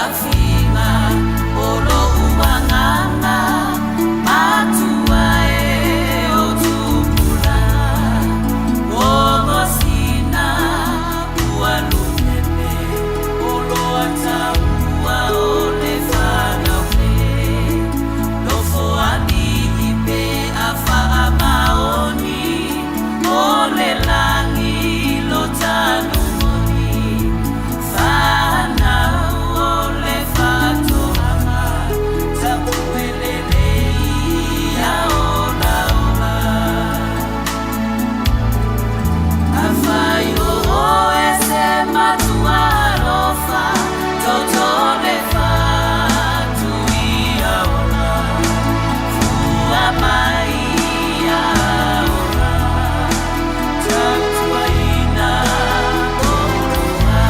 Tauafiga o lou agaga matua e o tupulaga Gogosina ua lupepe o loa taua o le fanau le Nofoalii pe a faamaoni o le lagi lo tanumoni Fanau o le faatoaga tapuelelei ia olaola Afai o oe se matua alofa toto le fatu ia ola Fua mai ia ola Tautuaina oulua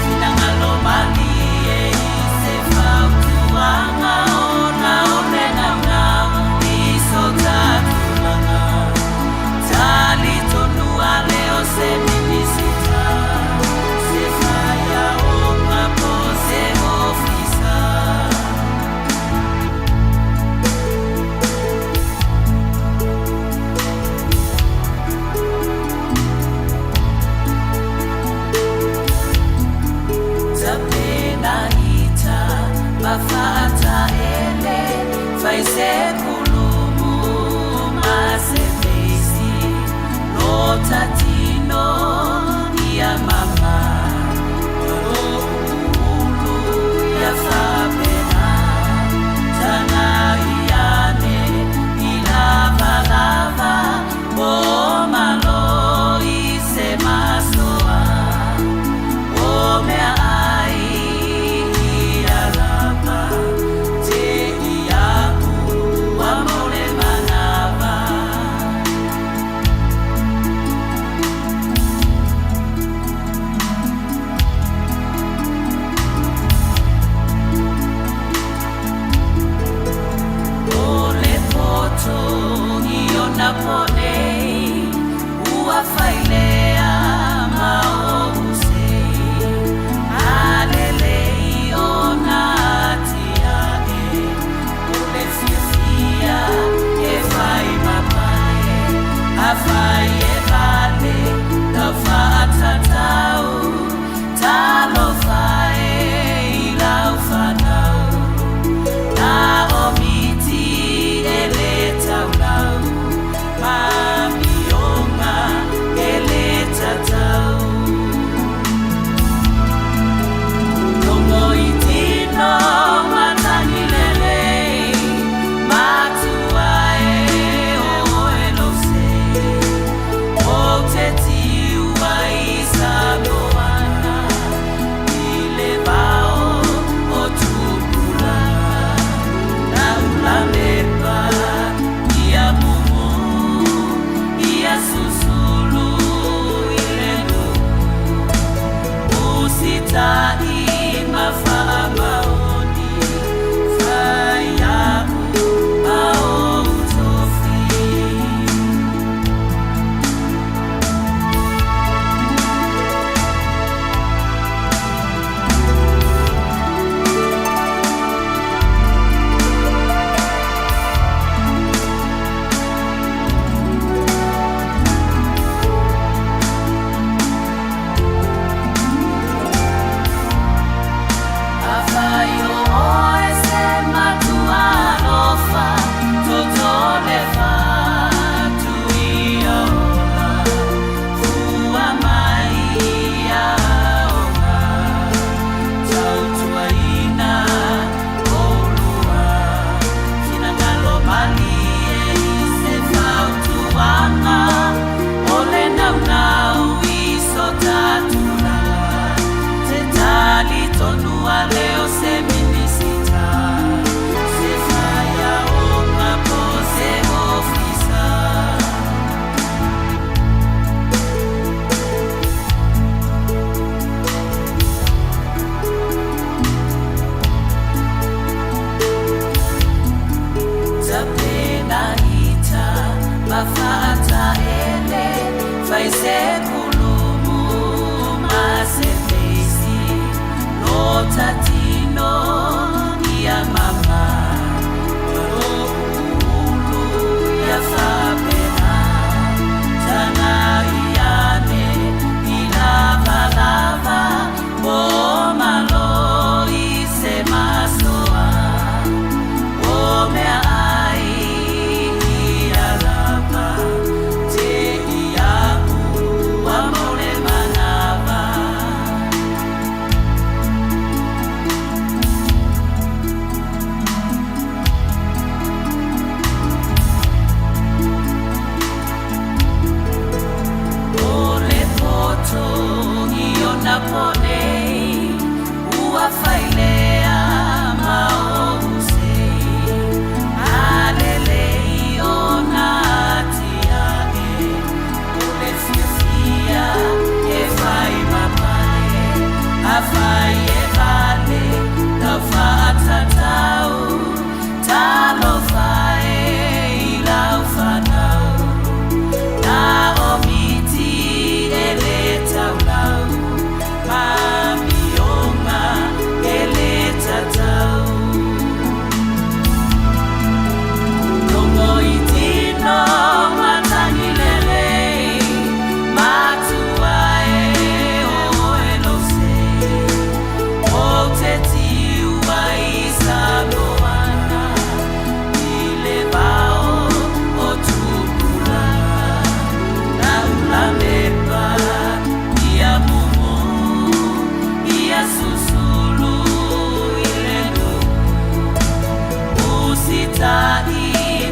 Finagalo malie i se fautuaga ona o le naunau i so ta tulaga Talitonu ale o se Minisita se faiaoga po o se ofisa. Tapenaita ma faataele fai se kulumu ma se feisi lo tatino ia mama ulu ia faapena tagai ane i lavalava po o malo i se masoa o meaai ia lava te iaʻu ua mau le manava. O le poto i ona po nei ua failea ma ou sei Alelei ona atiae o le fiafia e fai ma pale Afai e vale tau faatatau Talofa e i lau fanau Na o miti e le taulau ma amioga e le tatau. Logo i tino matagi lelei matua e o oe lou sei. Ou te tiu ai i Samoana i le vao o Tupulaga Na ulamepa ia mumu ia susulu i le nuu Usita'i ma faamaoni fai a'u ma ou tofi. Afai o oe se matua alofa, toto le fatu ia ola, fua mai ia ola, tautuaina oulua, finagalo malie i se fautuaga o le naunau i so ta tulaga Te talitonu ale o se Minisita se faiaoga po o se ofisa. Tapenaita ma faataele fai se kulumu ma se feisi lo tatino. Afai e vale lau faatatau, talofa e i lau fanau, na o miti e le taulau, ma amioga e le tatau. Logo i tino matagi lelei, matua e o oe lou sei. Ou te tiu ai Samoana, i le vao o tupulaga. Lau lamepa ia mumu, ia susulu i le nuu. Usita'i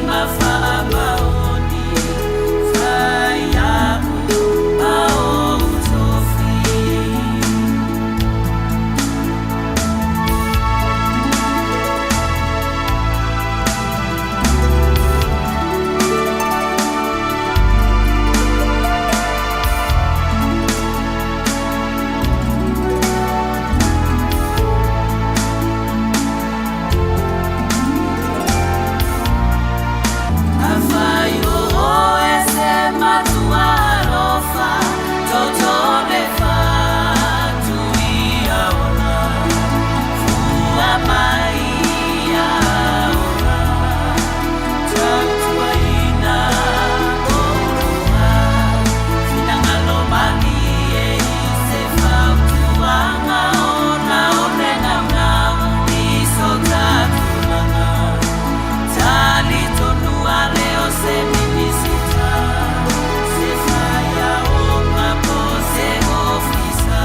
ma faamaoni, fai a'u ma ou tofi. Afai o oe se matua alofa, toto le fatu ia ola, fua mai ia ola, tautuaina oulua, finagalo malie i se fautuaga ona o le naunau i so ta tulaga. Talitonu ale o se Minisita, se faiaoga po o se ofisa.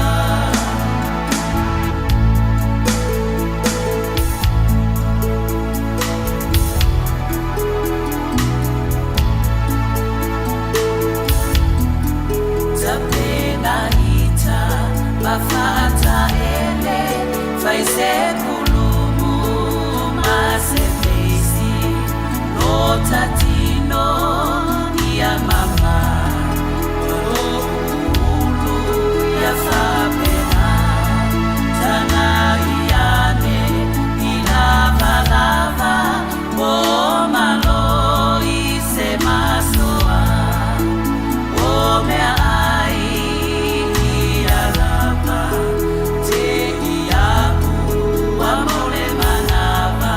Tapena ita ma faataele, fai se kulumu ma se feisi, lota tino ia mama, ulu ia faapena, tagai ane i lavalava, po malo i se masoa. O meaai ia lava, te iaʻu ua mau le manava.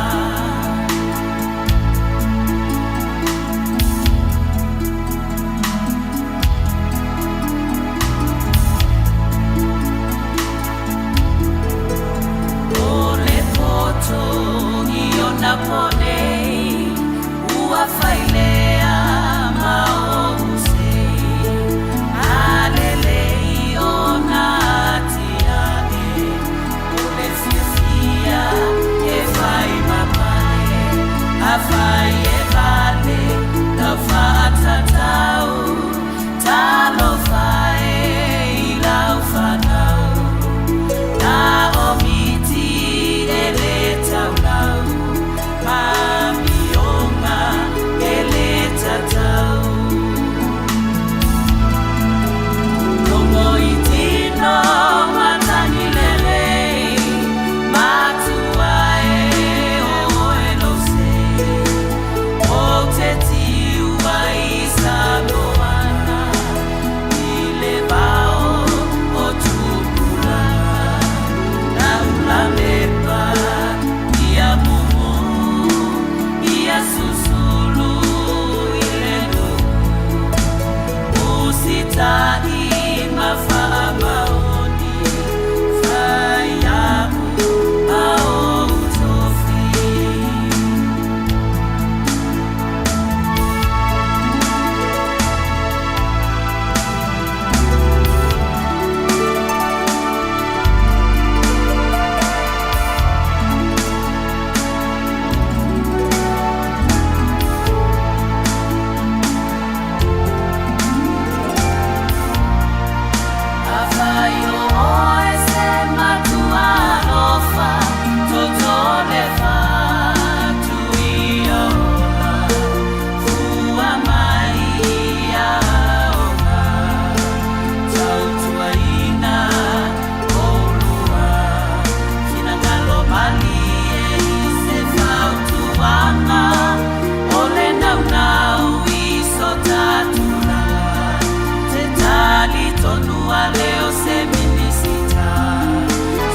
Tonu a le o se minisita,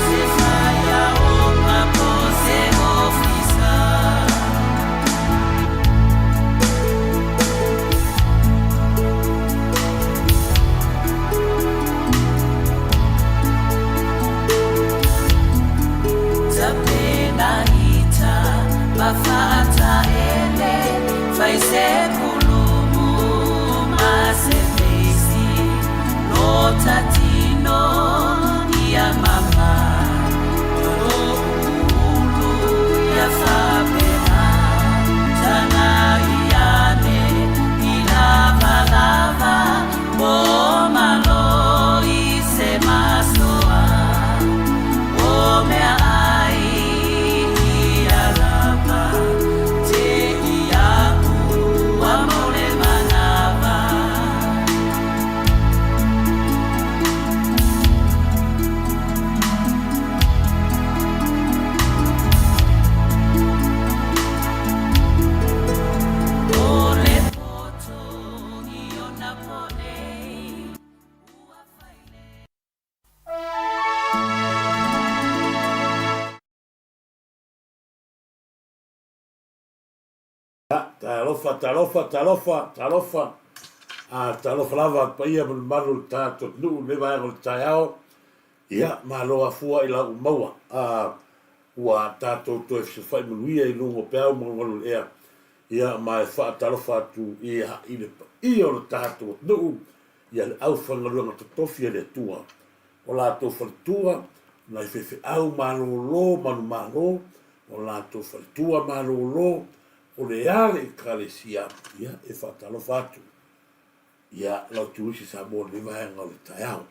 se faiaoga po o se ofisa. Tapena ita ma faataele, fai se pulumu ma se feisi, lota tino ia mama, ulu ia fapena, tana iane i lavalava, o malo i se masoa, o mea ai ia lava, te iaku ua mau le manawa. O le poto i ona po nei, ua fai le. Talofa, talofa, talofa, talofa, a talofa lava paia ma le mamalu o le tatou atunuu i lenei vaega o le taeao. Ia, malo afua i lau maua. A ua tatou toe fesilafai manuia i luga o peau ma galugalu o le ea. Ia, ma e faatalofa atu ia i le paia o le tatou atunuu, ia le aufaigaluega totofi a le Atua, o latou faletua, nai faifeau malolo manumalo, o latou faletua malolo, o le a le Ekalesia, ia, e faatalofa atu ia lau turisi Samoa i lenei vaega o le taeao.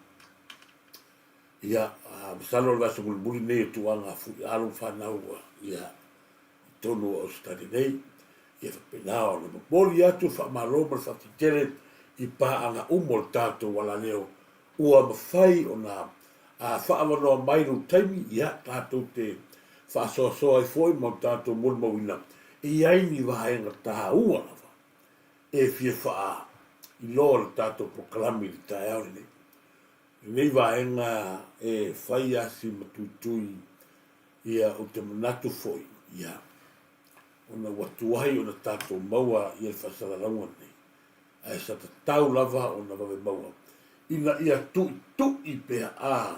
Ia, masalo o le vaiaso mulimuli lenei o tulaga alo ma fanau, ia, i totonu o Ausetalia nei, ia faapena ona momoli atu le faamalo ma le faafetai tele i paaga uma o le tatou alaleo ua mafai ona faaavanoa mai lou taimi, ia, tatou te faasoasoa ai foi ma tatou molimauina e i ai ni vaega taua lava e fia faailoa le tatou polokalame i le taeao lenei. Lenei vaega e fai lava si matuitui, ia, ou te manatu foi, ia, ona ua tuai ona tatou maua ia le faasalalauga lenei, ae sa tatau lava ona vave maua ina ia tuitui pea a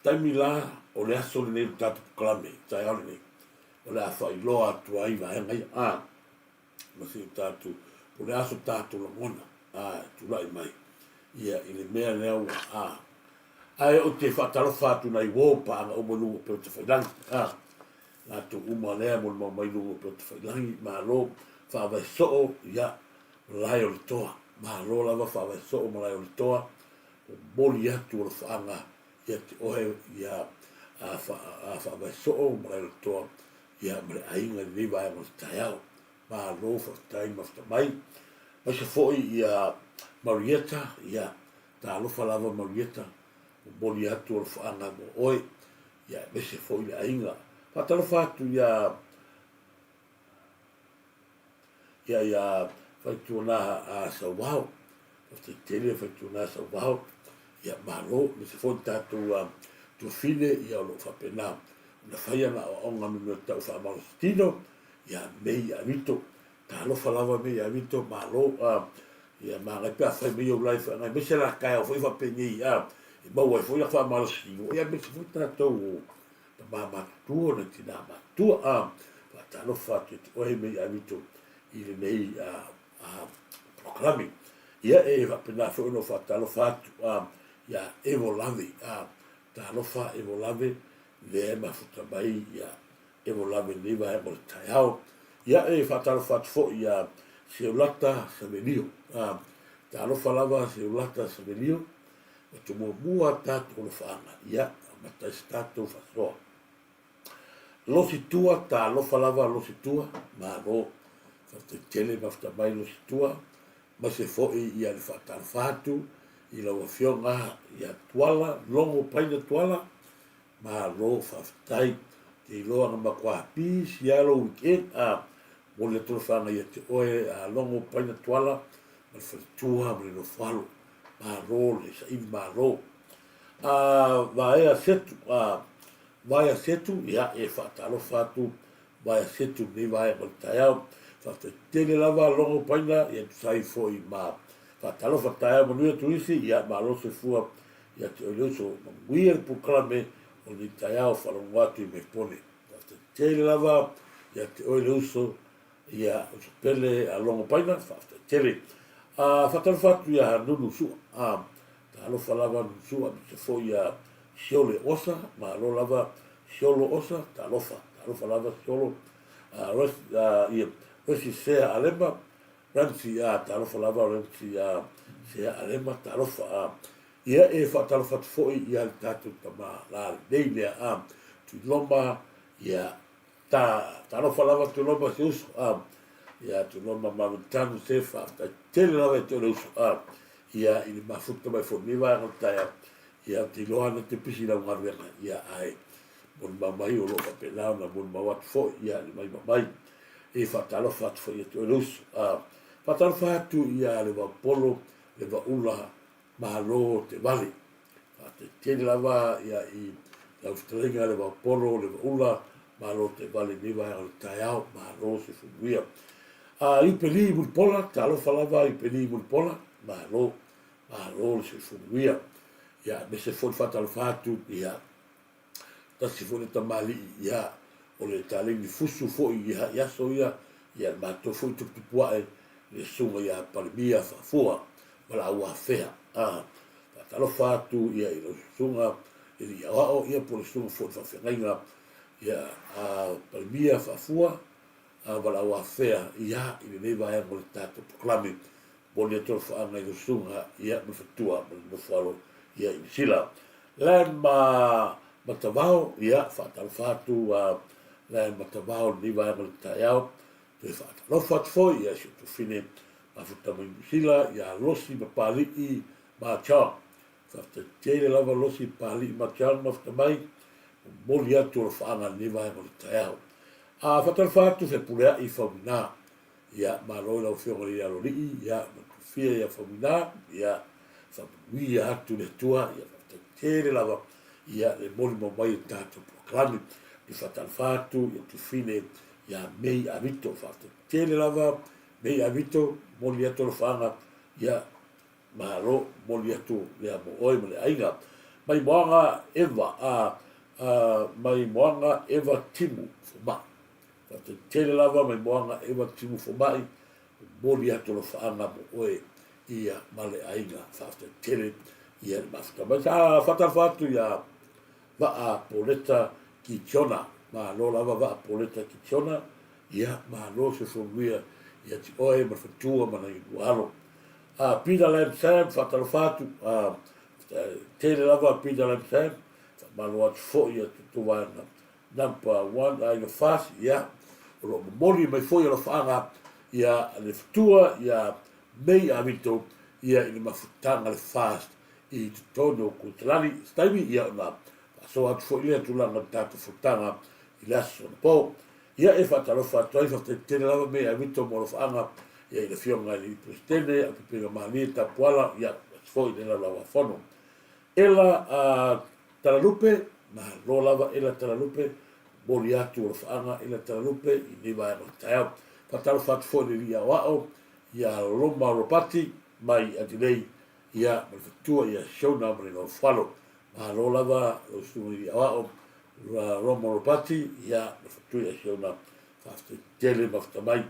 taimi la o le aso lenei o le tatou polokalame i taeao lenei o le a faailoa atu ai vaega ia a ma si o tatou po o le a so tatou lagona a e tulai mai ia i le mea lea ua a ae ou te faatalofa atu nai uo paaga uma i luga o Peo Tafailagi a latou uma lea molimau mai luga o Peo Tafailagi malo faavae soo ia Malae o le Toa. Malo lava faavae soo Malae o le Toa, momoli atu alofaaga ia te oe ia faavae soo Malae o le Toa ia ma le aiga i lenei vaega o le taeao. Malo faafetai mafuta mai. Aemaise foi ia Marietta, ia talofa lava Marietta, momoli atu alofaaga mo oe ia aemaise foi le aiga. Faatalofa atu ia Ia ia Faituana a Sauvao, faafetai tele Faituana Sauvao, ia malo, aemaise foi le tatou tuafine ia o lo o faapena ona fai ana aoaoga me mea tau faamalosi tino, ia Mei Avito, talofa lava Mei Avito, malo, ia magai pe a fai mai ou live aemaise la taeao foi faapenei e maua ai foi lau faamalosi tino, ia aemaise foi tatou tama matutua na tina matutua a faatalofa atu ia te oe Mei Avito i lenei polokalame. Ia e faapena foi ona ou faatalofa atu ia Evo Lave, a talofa Evo Lave, lea e mafuta mai ia Evo Lave i lenei vaega o le taeao. Ia e faatalofa atu foi ia Seulata Savelio, a talofa lava Seulata Savelio, Atu muamua tatou alofaaga, ia, amata ai se tatou faasoa. Losi tua, talofa lava losi tua, malo. Faafetai tele mafuta mai losi tua, aemaise foi ia le faatalofa atu i lau Afioga ia Tuala, Logo Paina Tuala, malo faafetai. Te iloa na matua busy lava lou weekend, a momoli atu alofaaga ia te oe a Logo Paina Tuala ma le faletua ma le nofoalo. Malo le saili malo. A vaea Setu, a vaea Setu, ia, e faatalofa atu vaea Setu i lenei vaega o le taeao. Faafetai tele lava Logo Paina, ia tusa ai foi ma faatalofa taeao manuia Turisi, ia malo soifua ia te oe le uso. Manuia le polokalame o lenei taeao, faalogo atu i Mepone. Faafetai tele lava ia te oe le uso, ia uso pele a Logo Paina, faafetai tele. A faatalofa atu ia Nunu Sua, a talofa lava Nunu Sua, aemaise foi ia Siole Osa, malo lava Siolo Osa, talofa, talofa lava Siolo, a Res, a, ia, Resi Sea Alema, Ramsey, a talofa lava Ramsey, a Sea Alema, talofa, a Ia e faatalofa atu foi ia le tatou tama la lenei lea a Tuiloma ia ta talofa lava Tuiloma se uso a ia Tuiloma Maventanu se faafetai tele lava e te ole uso a ia i le mafuta mai foi lenei vaega o le taeao ia ou te iloa ana te pisi lau galuega ia ae molimau mai o lo o faapena ona molimau atu foi ia le mai mai e faatalofa atu foi ia te ole uso a faatalofa atu ia le Vaupolo le Vaula Malo te vale. Faafetai tele lava ia i lau fetalaiga le Vaupolo, le Vaula, malo te vale i lenei vaega o le taeao, malo se fuanuia. A Iupeli Mulipola, talofa lava Iupeli Mulipola, malo, malo le soifua Ia, aemaise foi le faatalofa atu, ia, tasi foi le tamalii, ia, o le taleni fusu foi ia, i aso ia, ia, le matou foi tuputupu ae, le susuga ia Palemia Faafua, valaau afea. A, faatalofa atu ia i lau susuga i le aoao, ia po o le susuga foi i le faafeagaiga ia a Palemia Faafua, a valaau afea ia i lenei vaega o le tatou polokalame. Momoli atu alofaaga i lau susuga ia ma le fatua ma le nofoalo ia i Sila. Len ma Matavao, ia faatalofa atu a Len Matavao i lenei vaega o le taeao. Toe faatalofa atu foi ia si ou tufine mafuta mai Niu Sila ia Losi ma Palii ma John. Faafetai tele lava Losi, Palii ma John mafuta mai, momoli atu alofaaga i lenei vaega o le taeao. A faatalofa atu Fepuleai Faumuina, ia malo i lau Afioga i le Aloalii, ia ma tufia ia Faumuina, ia faamanuia atu le Atua, ia faafetai tele lava ia le molimau mai o tatou polokalame. E faatalofa atu ia tufine ia Mei Avito, faafetai tele lava Mei Avito, momoli atu alofaaga, ia malo, momoli atu lea mo oe ma le aiga. Mai Moaga Eva, a, a, mai Moaga Eva Timu Fomai. Faafetai tele lava mai Moaga Eva Timu Fomai, momoli atu alofaaga mo oe ia ma le aiga. Faafetai tele ia le mafuta mai. Sa faatalofa atu ia Vaa Poleta Kitiona. Malo lava Vaa Poleta Kitiona. Ia, malo se soifua ia te oe ma le faletua ma nai lua alo. A Peter Lam Sam, faatalofa atu. A, tele lava Peter Lam Sam, faamalo atu foi ia te outou vaega number one Aiga Fasi, ia, o lo o momoli mai foi alofaaga ia le fetua ia Mei Avito ia i le mafutaga le fast i totonu o Koitalani i se taimi, ia ona faasoa atu foi lea tulaga o le tatou fonotaga i le aso anapo. Ia e faatalofa atu ai, faafetai tele lava Mei Avito mo alofaaga ia i le Afioga i le Peresetene a Pepega Malie Tapuala, ia aemaise foi le Laulau-a-Fono. Ela a Talalupe, malo lava Ela Talalupe, momoli atu alofaaga Ela Talalupe i lenei vaega o le taeao. Faatalofa atu foi i le Alii Aoao ia Loma Ropati mai Adelaide ia ma le faletua ia Shona ma le Nofoalo. Malo lava lau susuga i le Aoao Roma Ropati ia ma le faletua ia Shona. Faafetai tele mafuta mai.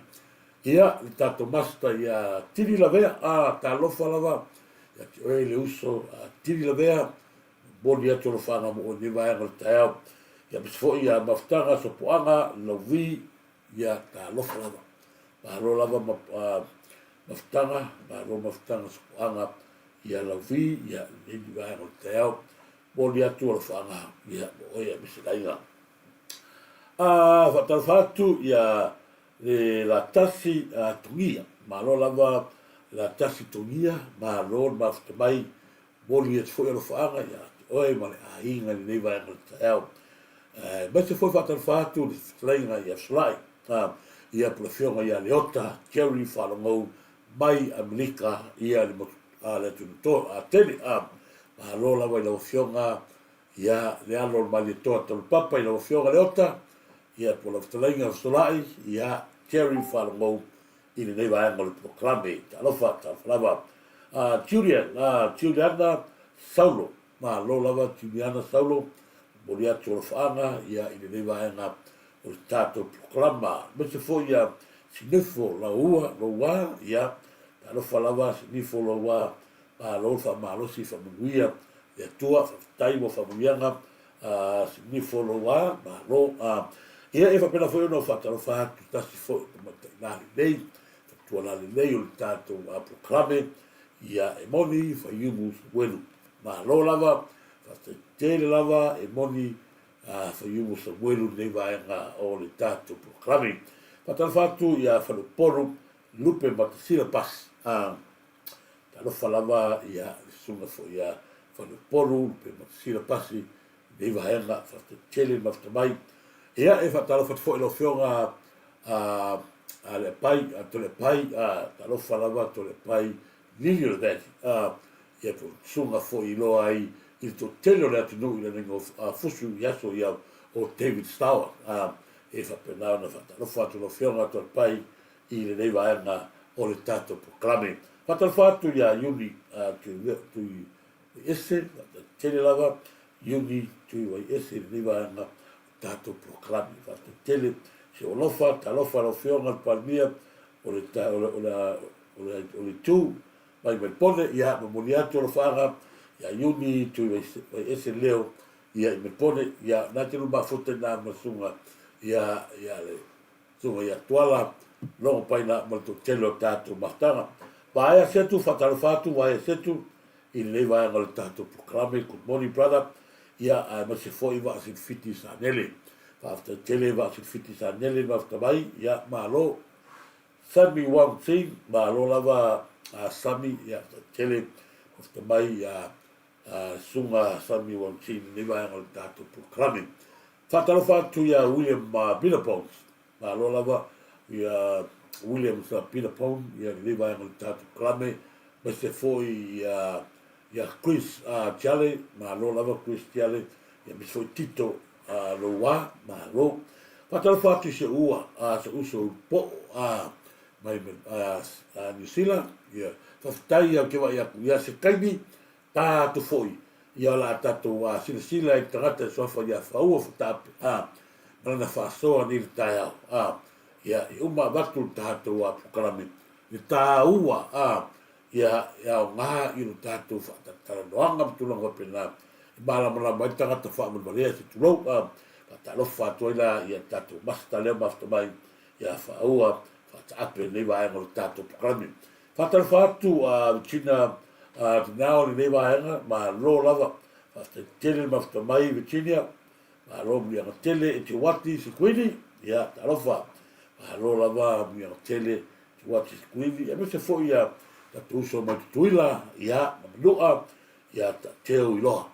Ia le tatou master ia Tili Lavea, a talofa lava ia te oe le uso a Tili Lavea, momoli atu alofaga mo oe i lenei vaega o le taeao. Ia aemaise foi ia Mafutaga Sopoaga Lauvi, ia talofa lava. Malo lava ma, mafutaga, malo mafutaga sopoaga ia Lauvi, ia lenei vaega o le taeao. Momoli atu alofaaga ia mo oe aemaise le aiga. A faatalofa atu ia le Latasi Togia, malo lava Latasi Togia, malo le mafuta mai, momoli atu foi alofaaga ia te oe ma le aiga i lenei vaega o le taeao. Aemaise foi faatalofa atu le fetalaiga ia Fesolai, ia po le afioga ia Leota Jerry Faalogou mai Amerika ia le motu le atunuu to a tele. Malo lava i lau Afioga ia le alo o le Malietoa Taulupapa i lau Afioga Leota, ia po o lau fetalaiga Fesolai, ia Jerry Faalogou i lenei vaega o le polokalame. Talofa, talofa lava. Julian, Juliana Saulo, malo lava Juliana Saulo, momoli atu alofaaga ia i lenei vaega o le tatou polokalama. Aemaise foi ia Sinefo Laua, Loua, ia, talofa lava Sinefo Loua, malo le faamalosi, faamanuia le Atua, faafetai mo faamanuiaga Sinefo Loua, malo. Ia, e faapena foi ona ou faatalofa atu tasi foi tamaitai lalelei, faletua lalelei o le tatou polokalame, ia e moni Faiumu Samuelu. Malo lava, faafetai tele lava e moni Faiumu Samuelu lenei vaega o le tatou polokalame. Faatalofa atu ia Faleupolu Lupe Matasila Pasi. Talofa lava ia le susuga foi ia Faleupolu Lupe Matasila Pasi lenei vaega. Faafetai tele le mafuta mai. Ia e faatalofa atu foi i lau Afioga a Leapai, a Toleapai, talofa lava Toleapai Lili o le Valley, ia po o susuga foi iloa ai i le toatele o le atunuu i lana fusu i aso ia o David Stower, e faapena ona faatalofa atu lau Afioga Toalepai i lenei vaega o le tatou polokalame. Faatalofa atu ia Iuni Tui Ese, tele lava Iuni Tui Ese i lenei vaega o le tatou polokalame. Faafetai tele si ou alofa, talofa lau Afioga le Palemia o le o le o le o le itu mai Melbourne, ia momoli atu alofaaga ia Iuni Tui Ese Leo ia i Melbourne, ia na te mafuta ina ma suga ia ia le suga ia Tuala logo paina ma le toatele o tatou mafutaga. Vaea Setu, faatalofa atu Vaea Setu i lenei vaega o le tatou polokalame. Good morning brother. Ia aemaise foi Vaasilifiti Sanele. Faafetai tele Vaasilifiti Sanele mafuta mai. Ia malo. Sami Wang Ting, malo lava a Sami, ia faafetai tele mafuta mai ia Susuga Sami Wang Ting i lenei vaega o le tatou polokalame. Faatalofa atu ia William Billabong, malo lava ia William Billabong ia lenei vaega o le tatou polokalame, aemaise foi ia ia Chris Tiale, malo lava Chris Tiale, ia aemaise foi Tito Loua, malo. Faatalofa atu i si ou ua, si ou uso po'o mai Niu Sila, ia faafetai ou te vaai atu ia se taimi ta atu foi ia o le a tatou silasila i le tagata e suafa ia Faua Fataape ma lana faasoa nei le taeao ia e uma avatu le tatou polokalame le taua ia e aoga i lo tatou faatalatalanoaga ma tulaga faapena e malamalama ai le tagata faamalemalea se tulou faatalofa atu ai la ia tatou master lea mafuta mai ia Faua Faataape i lenei vaega o le tatou polokalame. Faatalofa atu a Virginia Tinao i lenei vaega, malo lava, faafetai tele le mafuta mai Virginia, malo muliaga tele e Tiwati Sikuini, ia talofa, malo lava muliaga tele Tiwati Sikuini, aemaise foi ia tatou uso mai Tutuila, ia ma Manua, ia Taateu Iloa.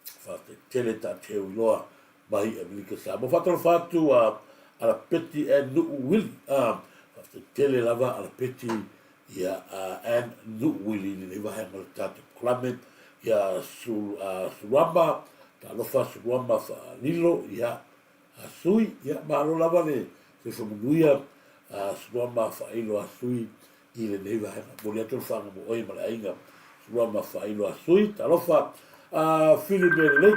Faafetai tele Taateu Iloa mai Amerika Samoa. Faatalofa atu a Alapeti Ann Nuu Willie. Faafetai tele lava Alapeti ia Ann Nuu Willie i lenei vaega o le tatou polokalame. Ia Suluama, talofa Suluama Faalilo, ia Sui, ia malo lava le soifua manuia Suluama Faailo a Sui i lenei vaega. Momoli atu le faga mo oe ma le aiga Suluama Faailo a Sui. Talofa Fili Melelei.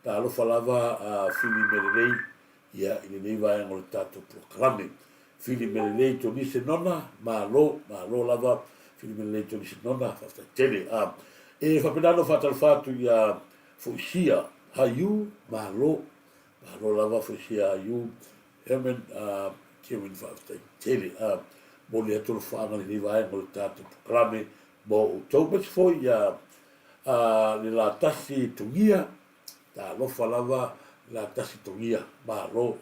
Talofa lava Fili Melelei ia i lenei vaega o le tatou polokalame. Fili Melelei Tonise Nona, malo, malo lava Fili Melelei Tonise Nona, faafetai tele. E faapena ona faatalofa atu ia Foisia Haiu, malo, malo lava Foisia Haiu, Herman Kevin, faafetai tele. Momoli atu alofaaga i lenei vaega o le tatou polokalame mo outou. Aemaise foi ia le latasi Togia, talofa lava le latasi Togia, malo.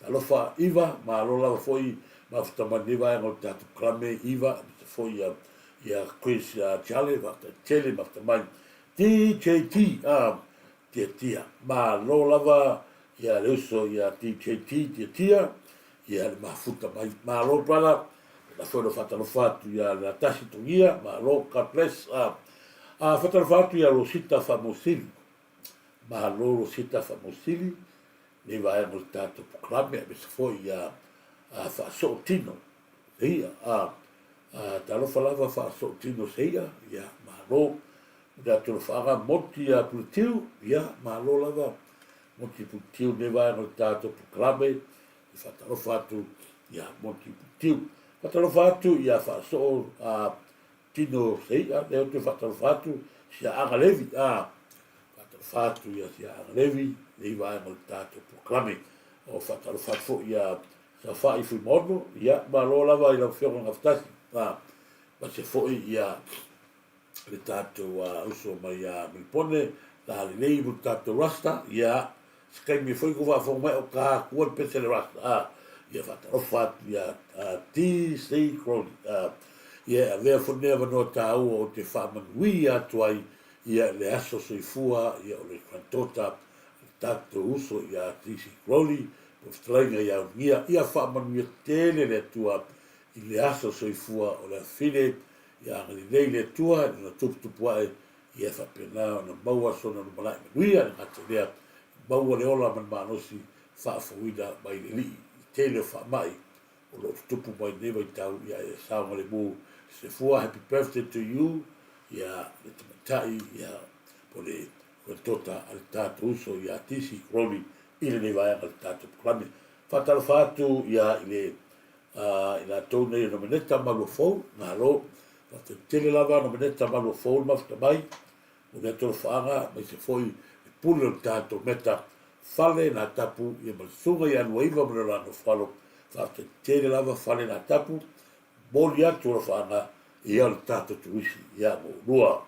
Talofa Iva, malo lava foi mafuta mai lenei vaega o le tatou polokalame Iva, aemaise foi ia ia Chris Charlie, faafetai tele mafuta mai. DJT, Tiatia, malo lava ia le uso ia DJT Tiatia, ia le mafuta mai. Malo brother, Na foi ona faatalofa atu ia Leatasi Togia, malo, God bless. A faatalofa atu ia Rosita Faamosili, malo Rosita Faamosili, nei vaega o le tatou polokalame, aemaise foi ia Faasoo Tino Seia. A talofa lava Faasoo Tino Seia, ia malo. Le atu alofaaga Monty ia Puletiu, ia malo lava Monty Puletiu, nei vaega o le tatou polokalame. E faatalofa atu ia Monty Putiu. Faatalofa atu ia Faasoo a Tino Sei'a, lea ou te faatalofa atu Siaaga Levi. A faatalofa atu ia Siaaga Levi, nei vaega o le tatou polokalame. O faatalofa atu foi ia Safa'i Fuimaono, ia malo lava i lau Afioga Gafatasi. A ma se foi ia le tatou uso mai ia Melipone, la lelei mo le tatou rasta, ia se taimi foi ko faafofoga mai o ka atua le pese le rasta, a ia faatalofa atu ia TC Crowley, a ia e avea foi lenei avanoa taua ou te faamanuia atu ai ia le aso soifua ia o le granddaughter le tatou uso ia TC Crowley, po o fetalaiga ia Ulugia, ia faamanuia tele le Atua i le aso soifua o le afine. Ia agalelei le Atua i lona tuputupu ae, ia faapena ona maua sona lumanai manuia, e le gata i lea, maua le ola ma le malosi faafouina mai le Alii i le tele o faamai o lo o tutupu mai i lenei vaitau. Ia e saogalemu se fua. Happy birthday to you, ia le tamaitai, ia po o le granddaughter a le tatou uso ia DC Crowley i lenei vaega o le tatou polokalame. Faatalofa atu ia i le A i latou nei o Nomeneta ma Luafou, malo. Faafetai tele lava Nomeneta ma Luafou le mafuta mai, mo lea tolofaaga, aemaise foi le pule o le tatou meta Fale na tapu ia ma le susuga ia Luaiva ma le la Nofoalo. Faafetai tele lava Fale na tapu, momoli atu alofaaga ia o le tatou turisi ia mo lua.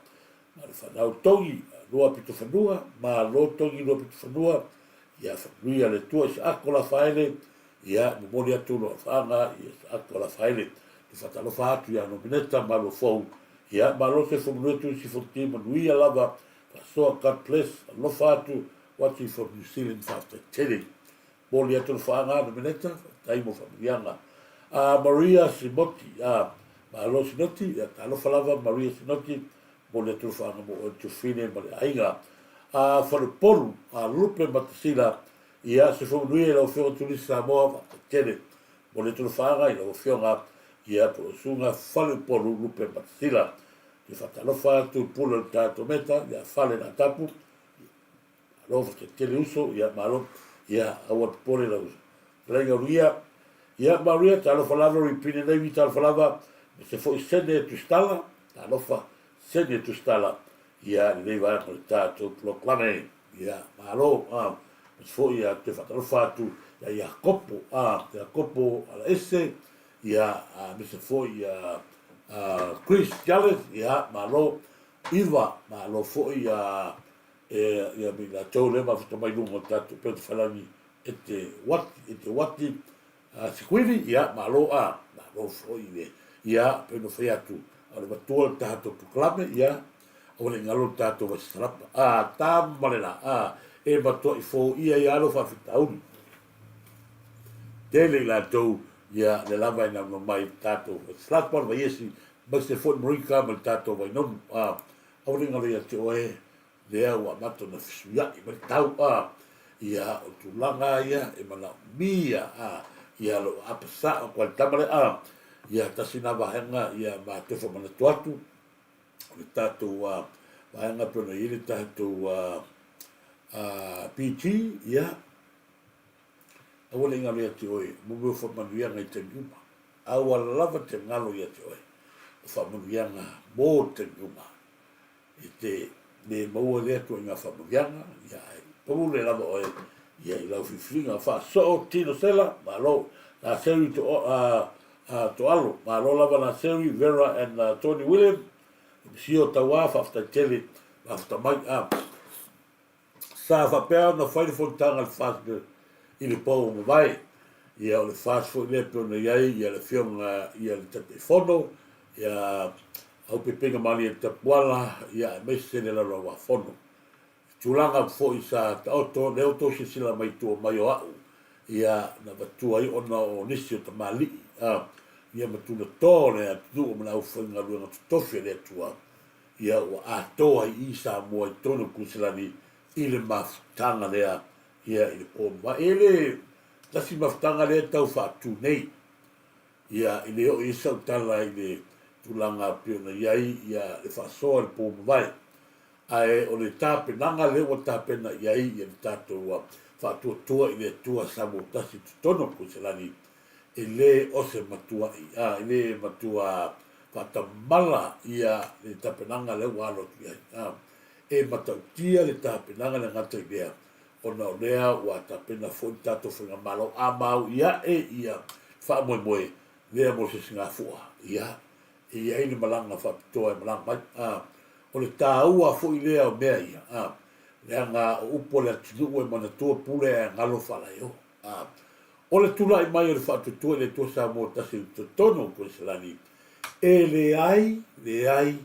Ma le fanau togi, lua pito fanua, malo togi lua pito fanua, ia faamanuia le Atua i Saako Lafaele, Ia, momoli atu lou alofaaga i Saako Lafaele. E faatalofa atu ia Nomeneta Maluafou. Ia, malo se fo manuia tu isi fonoti manuia lava. Faasoa God bless. Alofa atu watching from New Zealand faafetai tele. Momoli atu alofaaga Nomeneta, faafetai mo faamanuiaga. A Maria Sinoti, a malo Sinoti, ia talofa lava Maria Sinoti, momoli atu alofaaga mo oe Tufine ma le aiga. A Falepolu, a Lupe Matasila, Ia, se faamanuia i lau Afioga Tulisi Samoa, faafetai tele mo le tolofaaga i lau Afioga, ia, po o Susuga Faleupolu Lupe Matasila. Te faatalofa atu i pule o le tatou meta, ia Fale Latapu, malo faafetai tele uso, ia, malo, ia, aua le popole lau fetalaiga Uluia. Ia, Maria, talofa lava, Ripine Navy, talofa lava, me se foi Sene Tusitala, talofa, Sene Tusitala, ia, lenei vaega o le tatou polokalame. Ia, malo, a, aemaise foi ia toe faatalofa atu ia Iakopo, a, Iakopo Alaese, ia, aemaise foi ia a, Chris Jarrett, ia, malo, Iva, malo foi ia, e, ia me i latou lea mafuta mai luga o le tatou Peutafalagi e te wati, e te wati, a, Sikuili, ia, malo, a, malo foi le, ia, pei ona fai atu, o le matua o le tatou polokalame, ia, Aua ne i galo le tatou Vaisisalapa. A, tama le la, a, e matuai foia ia lou faafitauli. Tele i latou, ia, le lava e nauna mai le tatou Vaisisalapa, le Vaiesi, aemaise foi le Marika ma le tatou Vainonu. A, aua ne i galo ia te oe, lea ua amata ona fesuiai mai le tau, a, ia, o tulaga ia e manaomia, a, ia lou aapa sao atu ai le tama lea, a, ia, tasi na vaega, ia, ma toe faamanatu atu, o le tatou vaega pei ona i ai le tatou PG, ia, aua ne i galo ia te oe mo mea o faamanuiaga i taimi uma. Aua lava te galo ia te oe o faamanuiaga mo taimi uma. E te le maua lea ituaiga faamanuiaga, ia, ae pule lava oe ia i lau filifiliga. Faasoo Tino Sela, malo. Laseri to, Toalo, malo lava Laseri, Vera and Tony William, Sio Tauā, faafetai tele, mafuta mai. Sa faapea ona fai le fonotaga a le FAST i le pau o mavae. Ia o le FAST foi lea pei ona i ai ia le Afioga ia le Taitaifono, ia Aupeipeiga Malie Tapuala, ia aemaise le Laulauafono. Tulaga foi sa taoto, lea ua outou silasila mai i tua mai o au, ia, na avatua ai ona o nisi o tamalii, a, ia ma tulatoa o le atunuu ma le aufaigaluega totofi a le Atua, ia ua atoa ai i Samoa i totonu o Kuiselani i le mafutaga lea ia i le po mavae. E le tasi mafutaga lea e tau faatu nei. Ia e le oo i ai sau tala i le tulaga pei ona i ai ia le faasoa i le po mavae. Ae o le tapenaga lea ua tapena i ai ia le tatou faatuatua i le Atua Samoa tasi i totonu o Kuiselani, e le o se matua'i, a, e le matua faatamala ia le tapenaga lea ua alo atu i ai. A, e matautia le tapenaga le gata i lea, ona o lea ua tapena foi le tatou Faigamalo a maui ae ia faamoemoe lea mo se sigafu'a, ia, e i ai le malaga faapitoa e malaga mai. A, o le taua foi lea o mea ia, a, leaga o upu a le atunuu e manatua pule ae galo faalaeo. A, o le tulai mai o le faatuatua i le Atua Samoa tasi i totonu o Koeselani, e leai, leai,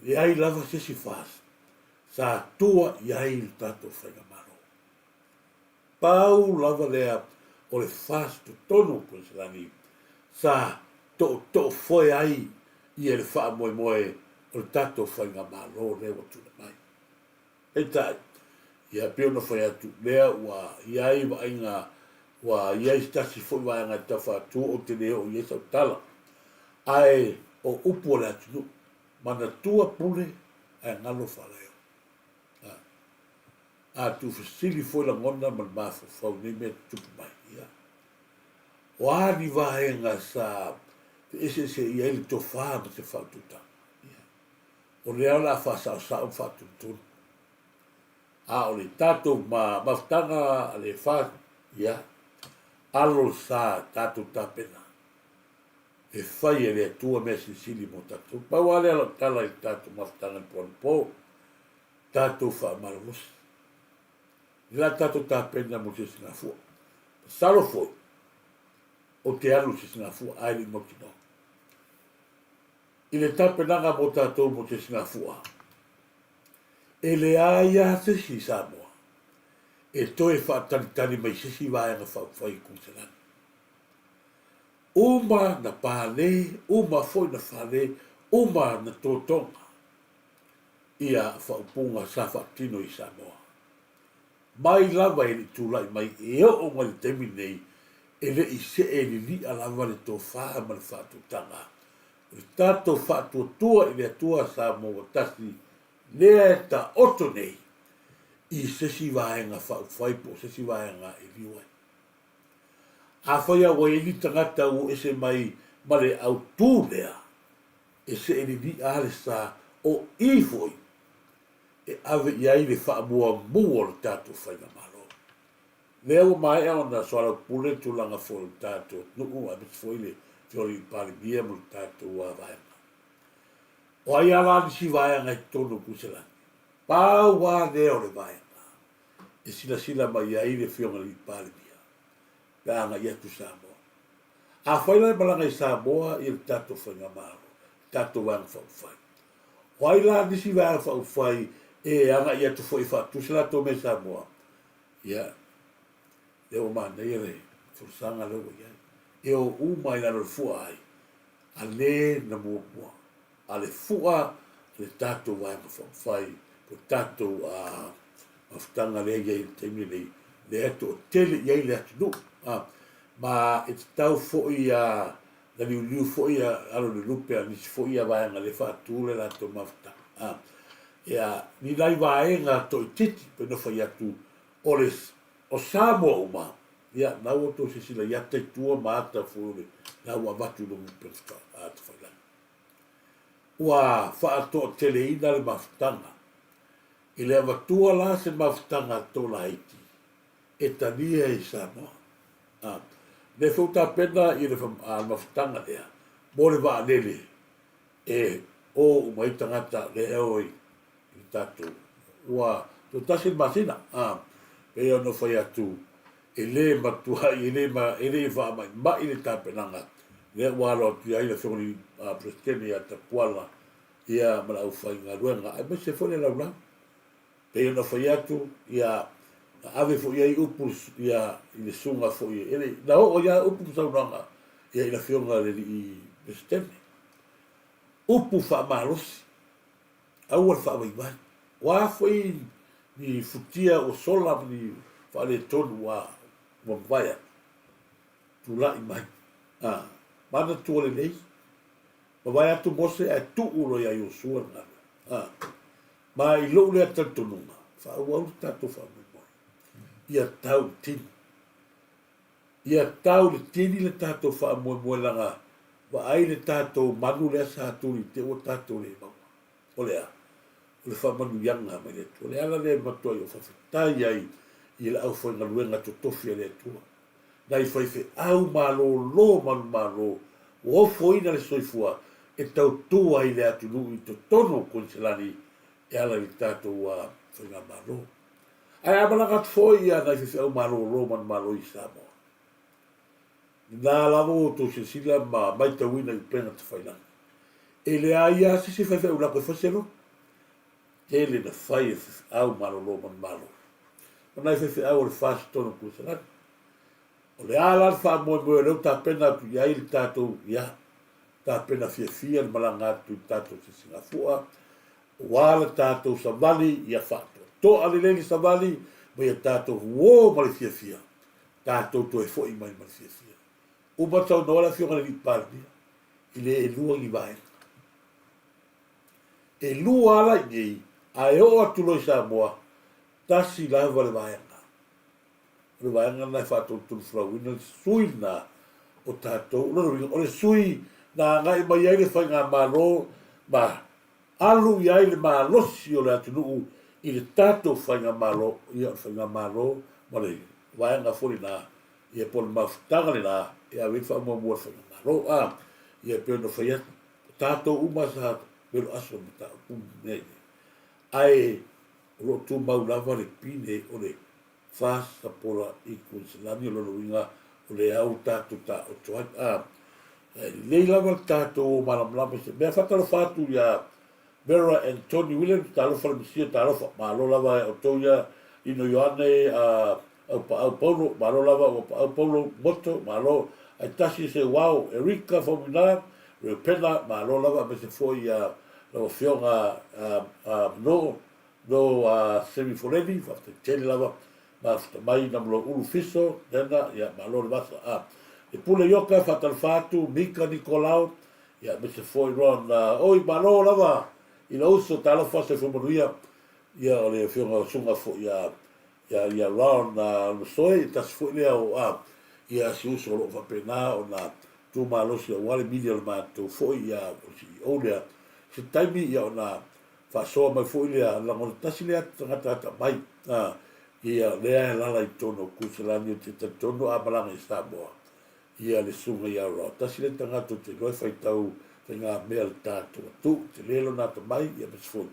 leai lava se isi FAST sa tua i ai le tatou Faigamalo. Pau lava lea o le FAST totonu o Koeselani sa tootoofoe ai ia le faamoemoe o le tatou Faigamalo lea ua tulai mai. Peitai, ia pei ona fai atu, lea ua i ai vaaiga, ua i ai se tasi foi vaega e tau faatu, ou te le oo i ai sau tala. Ae o upu a le atunuu, manatua pule ae galo faalaeo. A, a tuufesili foi lagona ma le mafaufau i nei mea tutupu mai, ia, o a ni vaega sa feeseeseai ai le tofa ma se faautautaga? Ia, o lea o le a faasaosao ma faatonutonu. A o le tatou ma mafutaga a le FAST, ia, alo le sa tatou tapena e fai e le Atua mea silisili mo tatou. Pau lava lea o lau tala i le tatou mafutaga i le po anapo, tatou faamalolosi. Le la tatou tapena mo se sigafua. Masalo foi, ou te alu i se sigafua ae le i mautinoa. I le tapenaga mo tatou mo se sigafua, e leai lava se isi i Samoa e toe faatalitali mai se isi vaega faaupufai i Kuiselani. Uma na pale, uma foi na fale, uma na totoga ia faaupuga sa faatino i Samoa. Mai lava e le i tulai mai e oo mai le taimi lenei, e le i see lili'a lava le tofa ma le faatautaga o le tatou faatuatua i le Atua Samoa ua tasi lea e taoto nei i se isi vaega faaupufai po o se isi vaega e liu ai. Afai lava ua i ai ni tagata ua ese mai ma le autū lea, e see lili'a lava le sa o i foi e ave i ai le faamuamua o le tatou Faigamalo. Lea ua maea ona soalaupule le tulaga foi o le tatou atunuu aemaise foi le Afioga i le Palemia ma le tatou vaega. O ai lava la nisi vaega i totonu o Kuiselani? Pau lava lea o le vaega e silasila mai ai le Afioga i le Palemia pe a agai atu i Samoa. Afai la e malaga i Samoa ia le tatou Faigamalo, le tatou Vaega Faaupufai, O ai la nisi vaega faaupufai e agai atu foi e faatu se latou mea i Samoa? Ia, lea ua manaia le folasaga lea ua i ai. E o uma i lalo o le fua ai, a le na muamua, a le fua a le tatou vaega faaupufai, po o tatou mafutaga lea e i ai i le taimi lenei, lea e toatele i ai le atunuu. Ma e tatau foi ia Na liuliu foi a alo le lupe a nisi foi ia vaega lea faatu le latou mafutaga. A, ia, ni nai vaega toaitiiti pei ona fai atu o le o Samoa uma, ia, na ua outou silasila i ata i tua ma ata foi o le la ua avatu i luga o upega tafailagi. Ua faatoateleina le mafutaga. I le avatua la se mafutaga tolaiti, e talia i Samoa. A, lea foi ua tapena i le mafutaga lea mo le vaalele e o uma ai tagata lea e o i le tatou ua toatasi le masina. A, pei ona fai atu e le matuai e le ma e le faamaimai le tapenaga lea ua alo atu i ai le Afioga i le Peresetene ia Tapuala ia ma le aufaigaluega aemaise foi le laulau. Pei ona fai atu, ia, na ave foi i ai upu, ia, i le susuga foi, e le, na oo ai lava upu ma saunoaga, ia, i le Afioga i le Alii Peresetene. Upu faamalosi, aua le faavaivai. O a foi ni futia ua sola ma ni faaletonu ua mavae atu, tulai mai. A, manatua lelei, mavae atu Mose ae tuu loa ia Iosua le galuega. A, ma i lou lea talitonuga, faaauau le tatou faamoemoe, ia tau i tini. Ia tau i le tini le tatou faamoemoe leaga vaai le tatou manu lea sa tuli i te ua tatou le maua. O le a? O le faamanuiaga mai le Atua. O le ala lea e matuai ou faafetai ai i le aufaigaluega totofi a le Atua, nai faifeau malolo manumalo ua ofoina le soifua e tautua ai le atunuu i totonu o Koiniselani e ala i le tatou faigamalo. Ae a malaga atu foi ia nai faifeau malolo manumalo i Samoa, lena lava ua outou silasila ma maitauina i upega tafailagi, e leai lava se isi faifeau lako e fai se loto. Tele na fai e faifeau malolo manumalo ma nai faifeau o le FAST i totonu o Koiniselani. O le a la le faamoemoe o lea ua tapena atu i ai le tatou, ia, tapena fiafia le malaga atu i le tatou Sisigafua, aua le tatou savali ia faatoatoa lelei le savali ma ia tatou uo ma le fiafia, tatou toe foi mai ma le fiafia. Uma saunoa le Afioga i le Alii Palemia, e le elua ni vaega. E lua ala i nei, a e oo atu loa i Samoa, tasi lava le vaega. O le vaega lena e faatolutolufolauina le sui lena o tatou. O lona uiga, o le sui na agai mai ai le Faigamalo ma alu i ai le malosi o le atunuu i le tatou Faigamalo, ia o le Faigamalo ma le vaega foi lena, ia po o le mafutaga lena e ave ai le faamuamua a le Faigamalo. A, ia e pei ona fai atu, o tatou uma sa velo aso i le mataupu lenei, ae o lo o tumau lava le pine o le FAST Sapola i Kuiniselani, o lona uiga o lea ua tatou taoto ai. A, e lelei lava le tatou o malamalama i se mea. Faatalofa atu ia Vera and Tony Williams, talofa le Mesia, talofa, malo lava ia outou ia Lino Ioane, a, Aupaau Paulo, malo lava Aupaau Paulo Moto, malo, Aitasi Seuao, Erika Faumuina, Reupena, malo lava aemaise foi ia lau Afioga a, a Manoo, No a Semi Foleni, faafetai tele lava mafuta mai na mlo ulu fiso lena ia malo le vasa a le pule ioka faatalofa atu Mika Nikolao ia aemaise foi Ron oi malo lava i lou uso talofa soifua manuia ia o le afioga o suga foi ia ia ia Ron Masoe tasi foi lea o a ia si uso o loo faapena ona tu malosi aua le mili o le matou foi ia o le CEO lea se taimi ia ona Faasoa mai foi lea, lagona tasi lea tagata atamai, a, ia, lea e alaala i totonu o Kuiselani, ou te talitonu a malaga i Samoa, ia le susuga ia Rod. Tasi lea tagata ou te iloa e faitau faigamea le tatou atunuu, tele lona atamai, ia aemaise foi,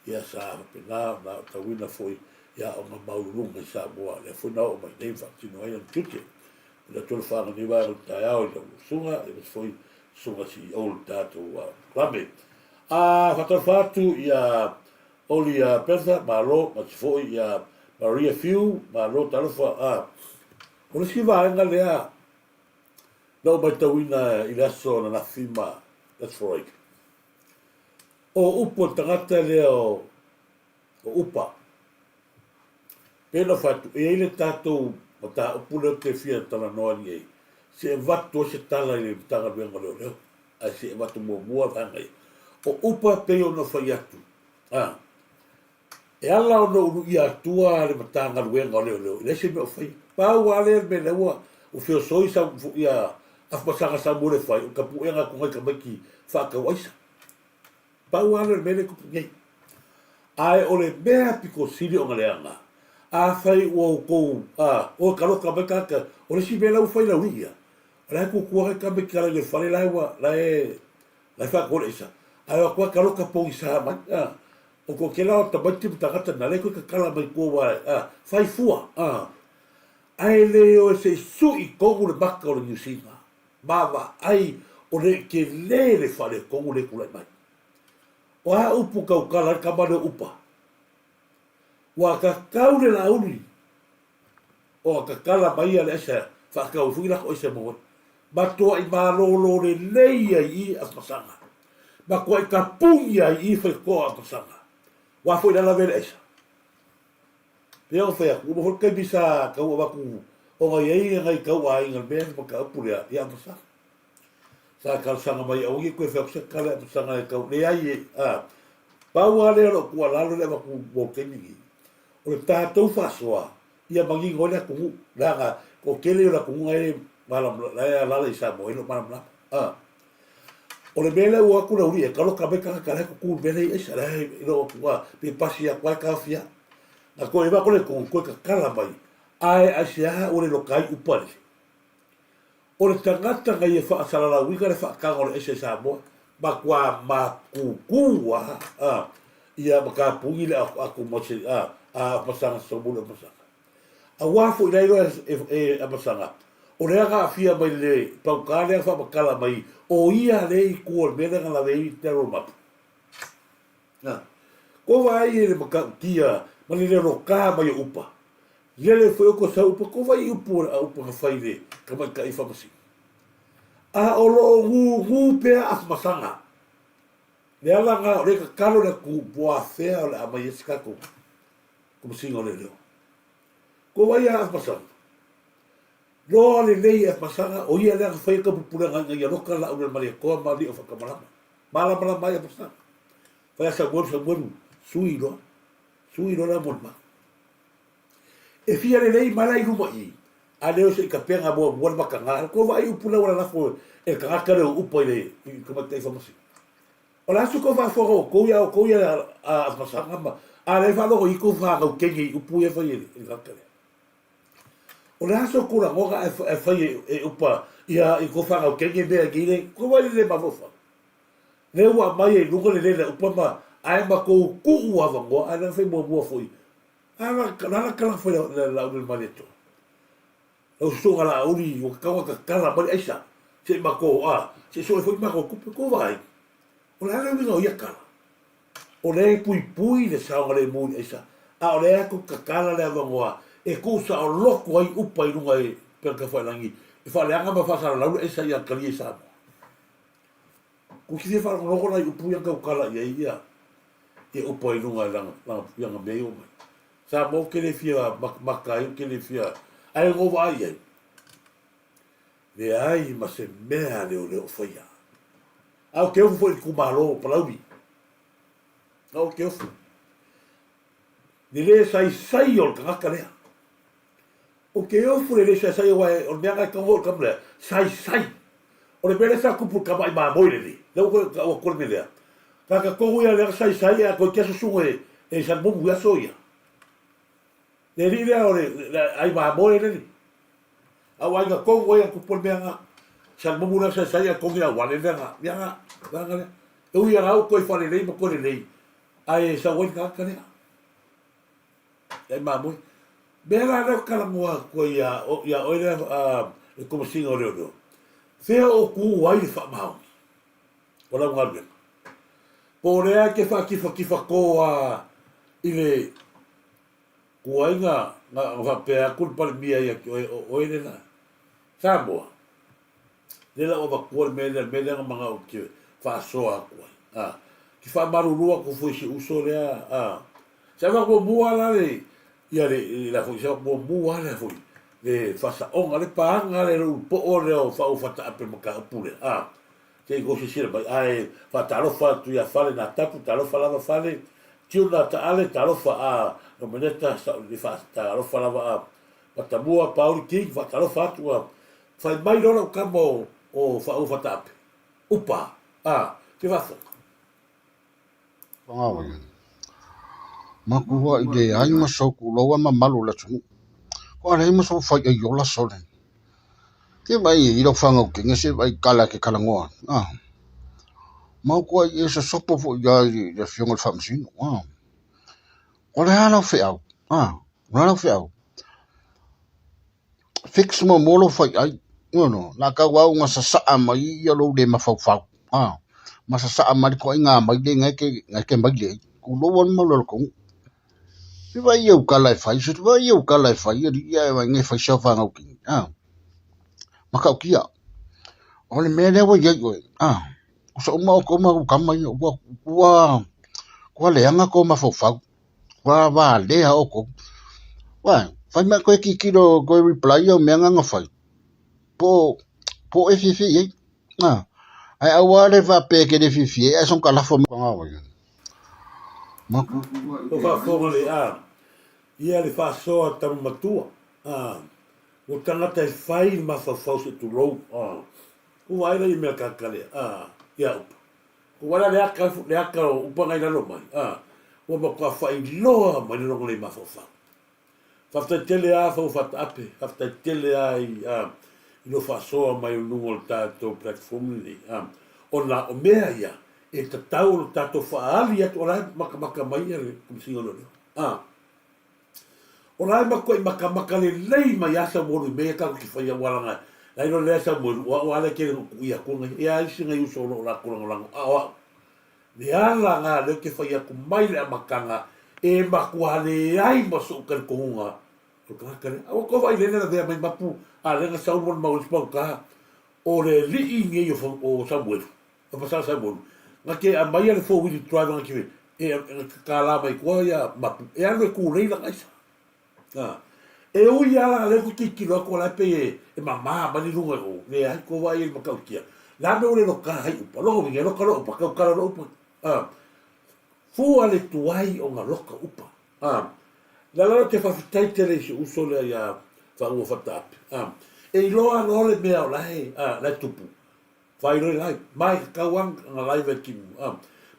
ia sa faapena ona aotauina foi i aoga maualuluga i Samoa, lea foi na oo mai nei ma faatino ai ana tiute. O le atu le nei vaega o le taeao i lau susuga, ia aemaise foi susuga CEO o le tatou Kalame. A faatalofa atu ia Oli Bertha, malo, aemaise foi ia Maria Fiu, malo talofa. A o le isi vaega lea na ou matauina i le aso ananafi ma le aso Faraile, o upu a le tagata lea o Upa. Pei ona fai atu, e i ai le tatou mataupu lea ou te fia talanoa nei, se i avatu ai se tala i le Matagaluega o Leoleo, ae se i avatu muamua vaega ia. O upa e pei ona fai atu, a, e ala ona uluia atua le Matagaluega o Leoleo, e leai se mea o faia. Pau lava lea le mea lea ua feosoi sau, ia Afamasaga Samuele e fai, o le tapuega atu nai tamaiti faatau aisa. Pau lava lea o le mea lea e tupu nei. Ae o le mea pito sili ona leaga, afai ua outou, a, oi taloka mai tagata, o le isi mea la ua fai lau ia, o la e tutu lava tamaiti i le fale la e ua, la e, la e faatu le aisa, ae o atu lava taloka pogisa mai, a, o toatele lava o tamaiti ma tagata na, la e toe tatala mai tua aua, a, fai fua, a, ae le o e se i sui tonu le maka o le Niu Sila. Ma vaai o le tele le faaletonu lea e tulai mai. O a upu tautala ai le tama lea o Upa? Ua tatau le Laauli ona tatala mai ia le aisa faatau ai foi lako aisa e maua ai. Matuai malolo lelei ai i Afamasaga. Matuai tapuni ai i faitotoa Afamasaga. Ua foi lala vele aisa. Pei ona fai atu, uma foi le taimi sa tau avatu ona i ai nai tau aiga le mea le mataupu lea i Afamasaga. Sa talosaga mai aua ne i toe fai atu se tala i Afamasaga e tau leai e, a. Pau lava lea o lau tuualalo lea e avatu mo le taimi nei, o le tatou faasoa, ia manino ai le atunuu, leaga toatele o le atunuu la e malamalama, la e alaala i Samoa e le o malamalama. A. O le mea lea ua o atu le aualii e taloka mai tagata la e tutu i le mea lea i aisa, la e le o atu, a, pe pasi atu lava e taofi lava. Na toe avatu le tonu, toe tatala mai, ae aisea ua le loka ai upa le. O le tagata na ia faasalalauina le faataga o le aisa i Samoa, matua matutu lava, a, ia matapuni le atu ma se, a, a Amasaga Solomon Amasaga. Aua foi la iloa e, e Amasaga, o lea na aafia mai le pauta lea na faamatala mai, o ia lea i tua o le mea lea na lawe ai le roadmap. A, ko vaai e le matautia ma le lelota mai o upa, lele foi o ko sau upa, ko vai upu o le a upa na fai le tamaitai faamasino. A o lo o gūgū pea Afamasaga. Le ala na o lea tatalo le atunuu po afea o le a aumai ai se tatou Komesina o Leoleo. Ko vai a Afamasaga? Loa lelei e Afamasaga, o ia lea na faia taupupulega ina ia loka laau le Malietoa ma alii o Faatamalama. Malamalama ai Afamasaga. Fai a Samuelu, Samuelu, sui loa. Sui loa la molimau. E fia lelei mai la i luma i, a leo se i tapena muamua le mataga, ko vaai upu lea ua lalafo e le tagata lea o upa i le i tamaitai faamasino. O le a se tou faafofoga o outou ia outou ia a Afamasaga ma a lea e faalogo i tou fanau teine i upu ia e fai e le tagata lea. O le a se tou lagona ae fai e upa ia i tou fanau teine mea nei le tou vaai le le mafaufau. Lea ua aumai ai i luga le lele a upa ma ae matou tuu avanoa ae lea na fai muamua foi a la la tala fai le lauli le Malietoa. Lau susuga Laauli ua tatau ona tatala mai le aisa se i matou a se i sue foi matou tupe tou vaai. O le a le uiga o ia tala? O lea e puipui le saogalemu i le aisa a o lea tou tatala le avanoa e tuu saoloto ai upa i luga i upegatafailagi e faaleaga ma faasalalau le aisa ia talia i Samoa. Ua fia faalogologo nai upu ia na tautala i ai ia ia upu ai luga i lana lana lana mea i o mai. Samoa ou te le fia matamata ai, ou te le fia, ae na ou vaai i ai, leai ma se mea a leoleo o faia. A ou te ofo foi i le itumalo o Palauli. A ou te ofo. Le le saisai o le tagata lea. Ou te ofo i le le saisai aua o le mea lena e tatau ona oo i le tama lea, saisai. O le mea lea sa tupu i le tama ai mamoe lenei, lea ua toe tau atu le mea lea. Tagata tonu ia lea na saisai ae toeitiiti lava susuga e Salamumu i aso ia. Le alii lea o le ai mamoe lenei. A ua aiga tonu ai a tupu le mea lena. Salamumu lea saisai ae togi auale lea na, mea na, vaega lea. E ui lava ua toe faalelei ma toe lelei, ae sau ai le tagata lea. Ai mamoe. Mea la lea ou te talanoa atu ai ia, ia oe lea le Komesina o Leoleo, fea o tu ai le faamaoni o lau galuega? Po o lea e te faatifatifako lava i le tuai na faapea atu le Palemia ia te oe, o oe lena. Samoa, lea la ua avatua le mea lea, le mea lea na manao ou te faasoa atu ai. A, te faamalulu atu foi i si uso lea, a, se avatu muamua la le, ia le, la foi, se avatu muamua lava le foi, le faasaoga, le paga lea, le ulupoo lea o faaua-fataape mataupu lea, a, se i tou silasila mai. Ae faatalofa atu ia Fale Natapu, talofa lava Fale, Tuna Taale, talofa a Nomeneta, talofa lava a Matamua, Pauli King, faatalofa atu a Fai mai loa lau tama o Faauu Fataape, Upa, a, te faafofoga. Pagaoia. Matua i leai ma sou tulou a mamalu o le atunuu. Kua leai ma sou fai ai ola sole. Ke vai i lau whangau ke ngese vai kala ke kalangoa. Ah. Matua i e sosopo fo ia i le afioga le faamasino. Ah. O le a lau feau. Ah. O le a lau feau. Fix muamua lou faiai, no, na tau au na sasaa mai ia lou le mafaufau, ma sasaa mai le toaiga maile na e te maile ai, tulou lava le mamalu o le atunuu. Se vaai i au tala e fai, se vaai i au tala e fai alii ae vaai e fai sau fanau kini, matautia. O le mea lea ua i ai oe, ua uma outou ma ou tama ia, ua leaga tou mafaufau, ua valea outou. Uai, fai mai toe tilotilo toe reply au mea na na fai, po o e fiafia i ai. Ae aua le faapea e te le fiafia i ai, ae soona talafo mai. Ua faafofoga le a ia le faasoa a tama matua. Ua tagata e fai le mafaufau se tulou. Ua vaai la i mea kaka lea ia upu. Ua vaai la le aka, le aka o upa ngai lalo mai. Ua matua faailoa mai le lona le mafaufau. Faafetai tele a Fau Faataape, faafetai tele a i a i lou faasoa mai i luga o le tatou platform lenei a ona o mea ia e tatau ona tatou faaali atu o la e makamaka mai ia le Komesina o Leoleo a o la e matuai makamaka lelei mai a Samuelu i mea ia tatou te faia aua leaga la iloa lea Samuelu o au a lea tele na ou tuuia atu ai ia isi nai uso o lo o latou lagolago a o au Le ala na lea ou te fai atu mai le amataga e matua leai ma so'u talitonuga o le tagata lea. Aua tou vaai lele lavea mai mapu a lea na sau molimau ai Pagota o le alii nei o Samuelu, o Pasala Samuelu, na te aumaia le 4 wheel drive na te e na te tala mai tua ia mapu e alu e tulei lana aisa. E ui lava la lea ou te tilotilo atu o la e pei e mama mai le luga i o, leai, kou vaai i ai i le matautia. Le a mea ua le loka ai upa? Lona uiga e loka loa upa, tautala loa upa. Fua le tuai ona loka upa. Le ala lea ou te faafetai tele i si uso lea ia Faauo Fataape. E iloa loa le mea o la e, la e tupu, faailoa i live, ma e tatau lava ona live e timu,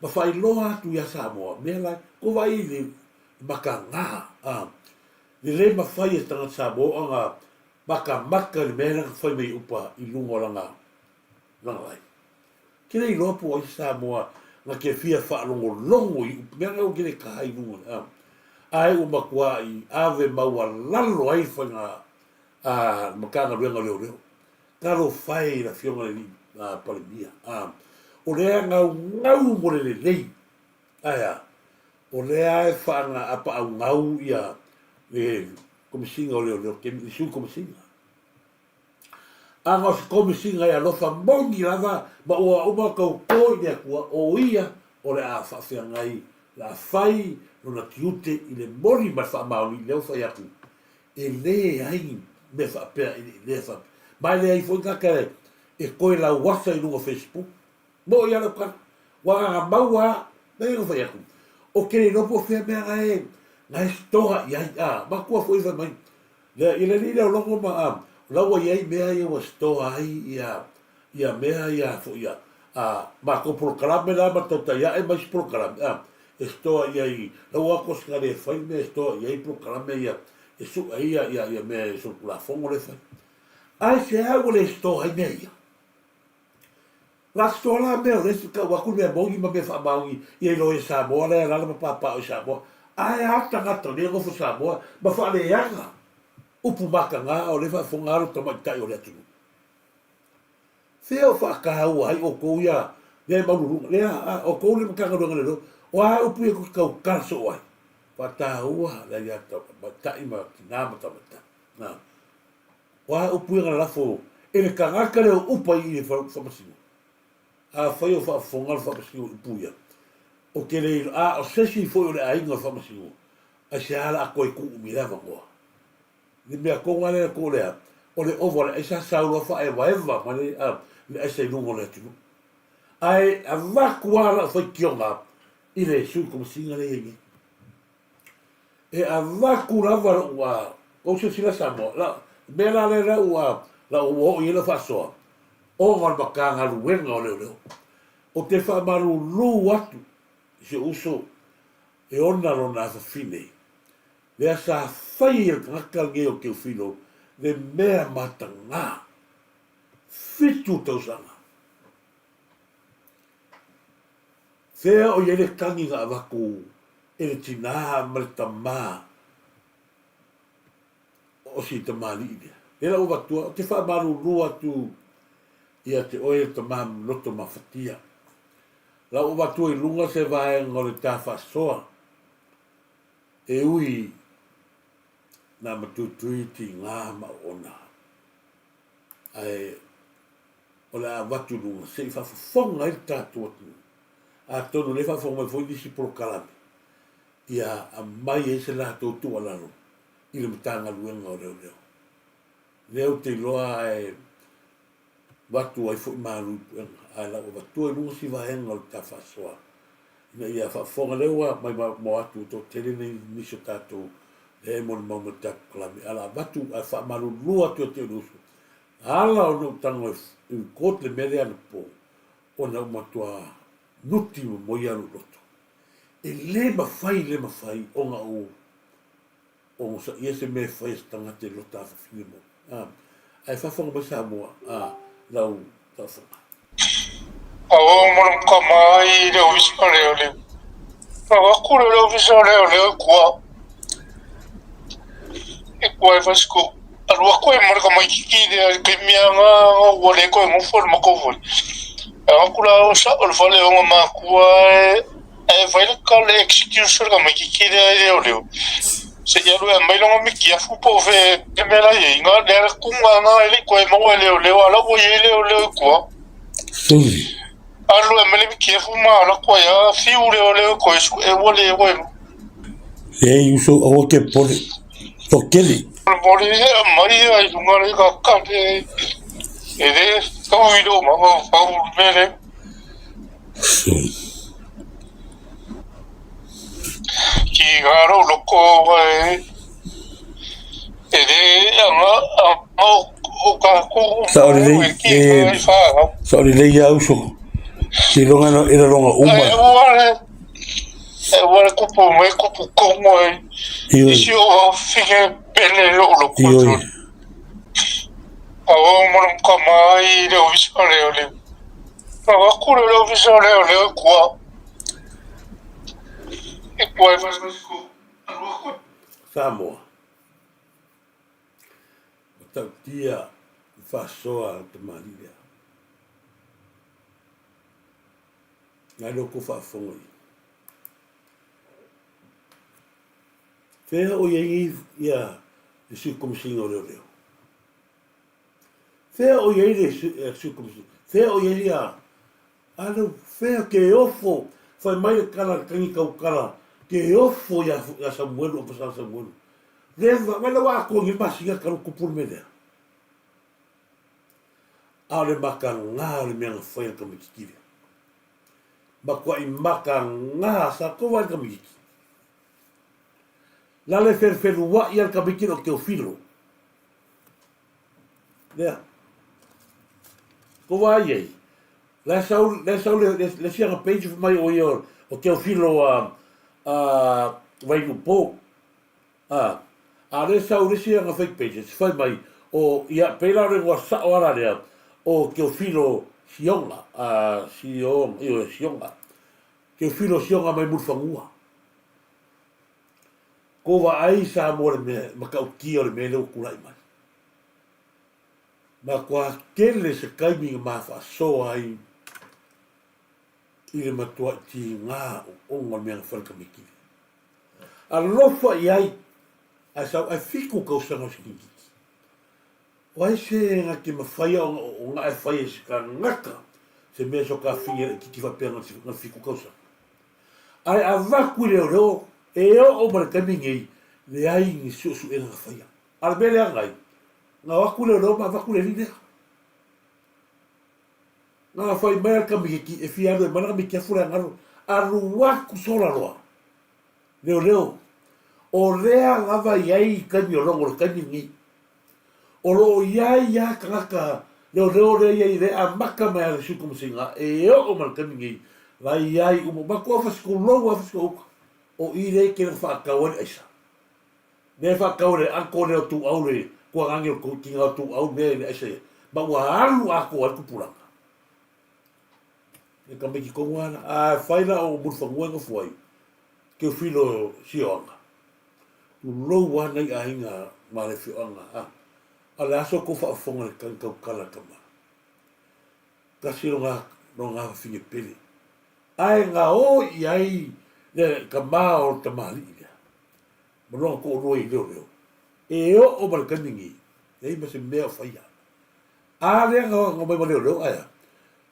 ma faailoa atu ia Samoa mea la e, kou vaai i le makaga, le le mafai e se tagata Samoa ona makamaka i le mea lea na fai mai upa i luga o lana live. Ke le iloa po o ai se Samoa na te fia faalogologo i upu, mea na ua ke le kaha i luga, ae ua matuai ave maualalo ai faiga a le Matagaluega o Leoleo. Talofa e i le Afioga i le Alii Palemia, o lea e gaugau mo le lelei, ae a? O lea e faapaaugau ia le Komesina o Leoleo, le Sui Komesina. Ana o se Komesina e alofa moni lava ma ua uma ona tauto i le Atua, o ia o le a faafeagai, o le a fai lona tiute i le moni ma le faamaoni, lea ua fai atu, E leai ni mea faapea i lea faapea. Ma e leai foi ni tagata e toe lauasa i luga o Facebook. Moʻo ia lau tala. Ua agaga mau a, lea na fai atu. Ou te le iloa po o fea mea na e, na e stoa i ai. A, matua foi fai mai. Lea, i le alii lea o Logo ma, a, o la ua i ai mea ia ua stoa ai ia, ia mea ia foi a, a matou polokalame la ma tautai ae ma isi polokalame, a, e stoa i ai, la ua o atu Ausetalia e fai le mea e stoa i ai polokalame ia, e sue ai ia, ia, ia mea e solitulafono lea e fai. Aisea ua le stoa ai mea ia? La stoa la mea o lea e tau atu le mea moni ma mea faamaoni ia i loia Samoa la e alaala ma pāpā i Samoa. Ae a tagata o lea e nofo Samoa ma faaleaga upu mataga o lea e faafofoga alo tamaitai o le atunuu. Fea o faataua ai outou ia lea e maululuga, lea a outou le Matagaluega o Leoleo, o a upu ia tou te tautala soo ai? Faataua le aia tamaitai ma tina ma tamaitai. Na. O a upu ia na lafo e le tagata lea o upa i le faamasino? Afai o faafofoga le faamasino i upu ia, ou te le iloa, a o se isi foi o le aiga o le faamasino, aisea la a toe tuu mai le avanoa? Le mea tonu lava lea ko lea, o le ova o le aisa sau loa faaevaeva mai le, le aisa i luga o le atunuu. Ae avatu lava lau faitioga i le sui komesina lea e i ai nei. E avatu lava lou, tou silasila Samoa, la, mea la lea lau, lau ua oo i ai lau faasoa, ona o le Matagaluega o Leoleo. Ou te faamalulu atu i si ou uso e ona lona afafine lea sa fai e le tagata lenei o Teofilo le mea mataga, 7 tausaga. Fea o i ai le tagi na avatu e le tinā ma le tamā o si tamalii lea? Lea la ua avatua, ou te faamalulu atu ia te oe le tamā loto mafatia. La ua avatua i luga se vaega o le ta faasoa E ui na matuitui tigā ma oona, ae O le a avatu i luga se i faafofoga ai le tatou atunuu. Atonu o lea e faafofoga mai foi nisi polokalame ia aumai ai se latou tuualalo i le Matagaluega o Leoleo. Lea ou te iloa ae avatu ai foi malu i puega, ae la ua avatua i luga si vaega o le ta faasoa ina ia faafofoga. Lea ua maimoa atu ua toatele nei nisi o tatou lea e molimau mai i le tatou kalame, ae la avatu ae faamalulu atu ia te oe le uso, na ala ona ou tago e record le mea lea anapo ona ua matua nuti momoia lou loto. E le mafai le mafai ona ou onosaia se mea e fai e se tagata i lota afafine mo. A, ae faafofoga mai Samoa, a, lau faafofoga. Aua mo le kama ai le ofisa o leoleo. Lau aku le ofisa o leoleo i kua. I kua e Vasco. Alu aku e mo le kamaititi lea i le taimi lava na ua le toe nofo i le matou fale. Alu aku la o sao le fale o ona matua e ae fai le kale excuse o le tamaititi lea i leoleo se i alu e aumai lona mitiafu po o fea le mea la e i ai na lea kuga na e le i toe maua e leoleo a o la ua i ai leoleo i tua. Suli. Alu e aumai le mitiafu ma alu atu ai lava fiu leoleo e toe sue ua le oe. Leai uso aua ke popole. Toatele. Popole e aumai ia i luga le kakale e le tau i lou mafaufau le mea lea. Ki ngā rau loko e e le anga anga o kākou Sao lelei e sao lelei ia uso. Seiloga e lalonga uma. E ua le e ua le kupu mai kupu kongo e isi o fige pele o loko. Ioe. Aua mo le kama ai le ofisa leoleo. Lau aku le ofisa o leoleo i kua. I kua e Samoa. Matautia le faasoa a le tamalii lea. Nai lo kou faafofoga i. Fea o i ai ia le Sui Komesina o Leoleo? Fea o i ai le Sui Komesina? Fea o i ai ia a leu fea ke ofo fai mai le kala le tangi taukala ke ofo ia ia Samuelu Apasala Samuelu. Le va vai lau atoa ni masina talu tupu le mea lea. A o le makaga o le mea na fai e le tamaititi lea. Matuai makaga sa kova ai le tamaititi. La le felufelua'i a le tamaiti o Teofilo. Lea. Ko wā iei. La sau, la sau le, le, le sianga page fai mai o ia o Teofilo a, a Vailupo. A, a le sau le sianga fake page, se fai mai o ia pei la o le ingoa sa'o ala lea o Teofilo Sionga, a, Sionga, ioe, Sionga. Teofilo Sionga mai Mulifanua. Ko vaai Samoa le mea matautia o le mea lea ua tulai mai. Matua tele se taimi na ma faasoa ai i le matuai tiga o ona mea na fai le tamaititi. Alofa i ai, ae sau ae fitu tausaga o se tamaititi. O ai se na te mafaia ona ona e fai e se tagata se mea so ka fia laititi faapea na le fitu tausaga. Ae avatu i leoleo e oo ma le taimi nei, leai ni suesuega na faia. A o le mea lea nai, na o atu leoleo ma avatu le alii lea. Na fai mai a le tamaititi e fia alu e aumai lana mitiafu le agalo, alu atu sola loa leoleo. O lea lava e i ai taimi o logo i le taimi lenei. O lo o i ai lava tagata leoleo lea e i ai lea e amata mai lava i le Sui Komesina e oo mai le taimi lenei, la e i ai uma. Matua fasikoloua lava fasikouta. O i lea e tele ina faatau ai le aisa. Mea e faatau e le uncle lea o Tuuau le tuagage o tina o Tuuau mea i le aisa ia. Ma ua alu atoa ai le tupulaga. E tamaiti tonu lava la. A fai la o Mulifanua e nofo ai, Teofilo Sioaga, tulou lava nai aiga ma le afioaga, a, a o le a so outou faafofoga i le tagi tautala a le tama? Tasi lona, lona afafine pele. Ae gaoi i ai le tama o le tamalii lea, ma lona toalua i leoleo, e oo ma le taimi nei, leai ma se mea o faia. A lea na omai ma leoleo ae a?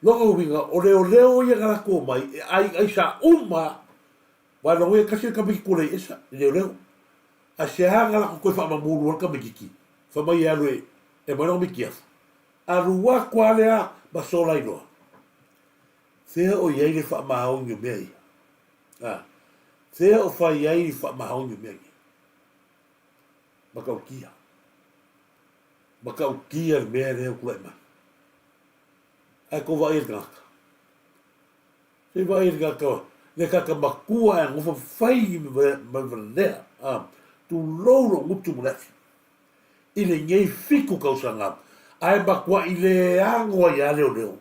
Lona uiga, o leoleo ia na latou omai e ai aisa uma aua e logoia tasi le tamaititi ua leai esa i leoleo. Ae se a na latou toe faamamulu ai le tamaititi fai mai e alu e aumai lona mitiafu. Alu atu a lea ma sola ai loa. Fea o i ai le faamaoni o mea ia? A, fea o fai ai le faamaoni o mea ia? Matautia. Matautia le mea lea ua tulai mai. Ae tou vaai i le tagata. Se i vaai i le tagata, le tagata matua ae nofo fai ma valea, a, tulou lou gutu ma le afi. I lenei fitu tausaga, ae matuai le ano ai lava leoleo,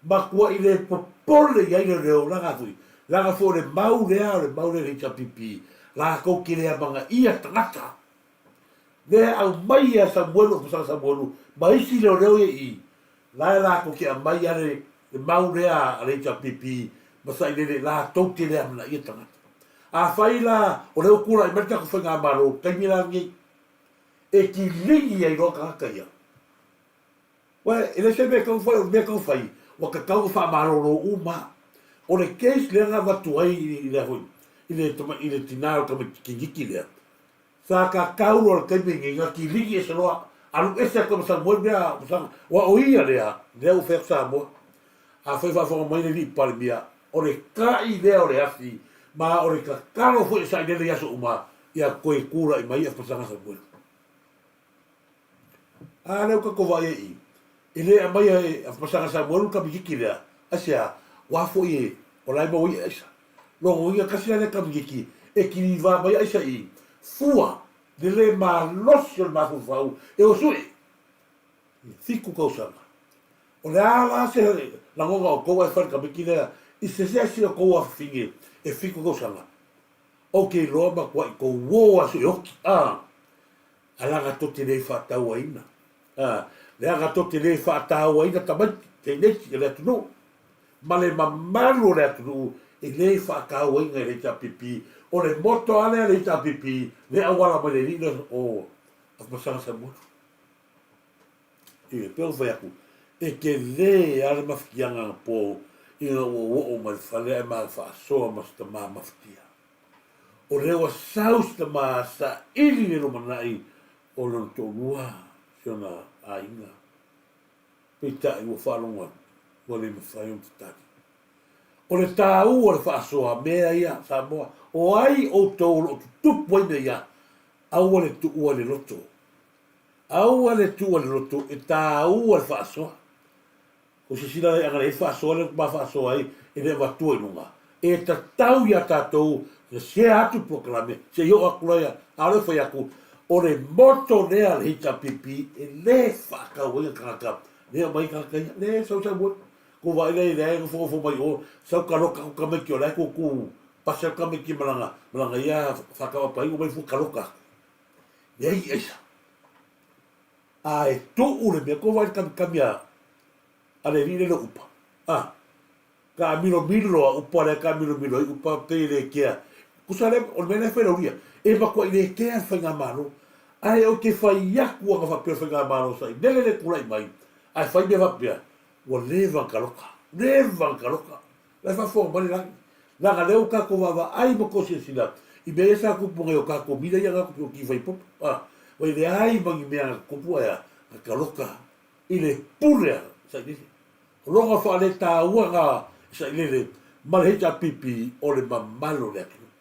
matuai le popole i ai leoleo, leaga foi, leaga foi o le mau lea, o le mau lea i le HRPP, latou te le amanaia tagata. Lea e aumai ia Samuelu, Aposaga Samuelu, ma isi leoleo ia i i, la e latou te aumai lava le, le mau lea a le HRPP ma sailele latou te le amanaia tagata. Afai la o lea ua tulai mai le tatou faigamalo i le taimi la lenei, e kiligi ai loa tagata ia. Ué, e le se mea e tatau ona fai, o le mea e tatau ona fai, ua tatau ona faamalolo uma. O le case lea na avatu ai i le, i le, i le tina o le tamaititi lea, Sa tatau loa le taimi lenei na kiligi ese loa alu ese atu ma Samoa mea aua o ia lea lea ua fai atu Samoa. Afai faafofoga mai le alii Palemia o le ta'i lea o le afi ma o le tatalo foi e sailele i aso uma ia toe tulai mai Afamasaga Samuelu. A lea ua tatou vaai ai i i, e le aumaia e Afamasaga Samuelu le kaminiti lea, aisea? Ua foi e, o la e maua ai aisa. Lona uiga tasi la lea kaminiti e kiliva mai aisa i i, fua le le malosi o le mafaufau e o sui i fitu tausaga. O le a la se lagona o tou ae fai le kaminiti lea i se isi o tou afafine e fitu tausaga? Ou te iloa matuai tou o a sui oki, a! Alaga to te le faatauaina. A, leaga to te le faatauaina tamaiti, teineiti o le atunuu, ma le mamalu o le atunuu e le faatauaina e le HRPP. O le moto a lea a le HRPP, le auala mai le alii lea o Afamasaga Samuelu. E pei ona fai atu, e tele lava le mafatiaga anapo ina ua ou oo mai le fale ae ma faasoa ma si tama mafatia. O lea ua sau si tama saili le lumanai o lona toalua si ona aiga. Peitai ua faalogo atu ua le mafai ona tatali. O le taua o le faasoa mea ia Samoa, o ai outou o lo o tutupu ai mea ia, aua le tuua i le loto. Aua le tuua i le loto, e taua le faasoa. Ko se sila ana le faasoa lea ma faasoa ai e le avatua i luga. E tatau iā tatou na share atu polokalame se i oo atu la ia a o le fai atu o le motto lea a le HRPP e le faatauaina tagata le aumai tagata ia le sau sau ai ko vaai lea i leai nofonofo mai o sau kaloka atu tamaiti o la e tutu pasi atu tamaiti ma lana ma lana ia faatau apai ua mai fua kaloka atu leai aisa A e tuu le mea, ko wai le kamikami a, a le alii lele o upa. A, ka amilomilo a upa lea ka amilomilo ai upa pei e le kea. Kusa le, o le mea lea e fai laulia, e matuai le kea le faigamalo. Ae ou te fai atu ana faapea o le faigamalo sa i lele le tulai mai, ae fai mea faapea, ua leva ona taloka, leva ona taloka. La e faafofoga mai le lagi. Leaga lea ua tatou vaavaai ma tou silasila i mea ia sa tupu nei o tatou mila ia na tupu i Faipopo. A, ua leai ma ni mea na tupu ae a, na taloka i le pule a Sailele. O lona faaletaua na i Sailele ma le HRPP o le mamalu o le atunuu.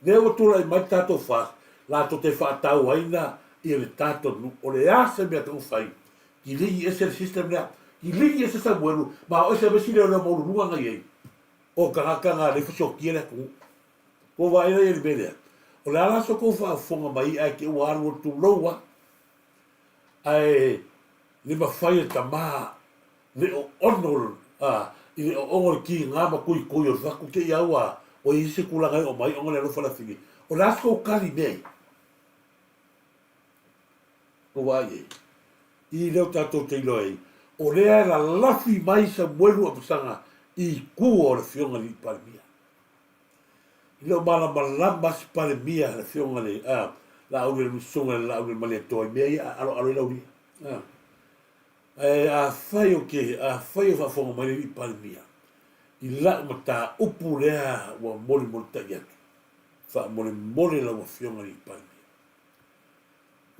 Lea ua tulai mai le tatou FAST latou te faatauaina ia le tatou nuu. O le a se mea tau fai, kiligi ese le system lea, kiligi ese Samuelu ma o ese ma isi leoleo maualuluga na i ai. O tagata na lea e fesoakia le atunuu. Ua vaai la i ai le mea lea. O le a la so tou faafofoga mai ae te ua alu atu lou a. Ae le mafai e tama le oono a, i le oono o le kiga ma tuitui o le fatu te i au a ua i ai se tulaga e oo mai ona le alofa lafine. O le a se tou tali i mea ia? Ua vaai i ai? I lea ua tatou te iloa ai, o lea e lalafi mai Samuelu Apasaga i tua o le Afioga i le Alii Palemia. E le o malamalama se Palemia, le Afioga i le, a, Laauli le Susuga i le Laauli Malietoa i mea ia a aloalo ai Laulia. A. Ae afai o ke, afai o faafofoga mai le Alii Palemia i lau mataupu lea ua molimolitai atu, faamolemole lau Afioga i le Alii Palemia.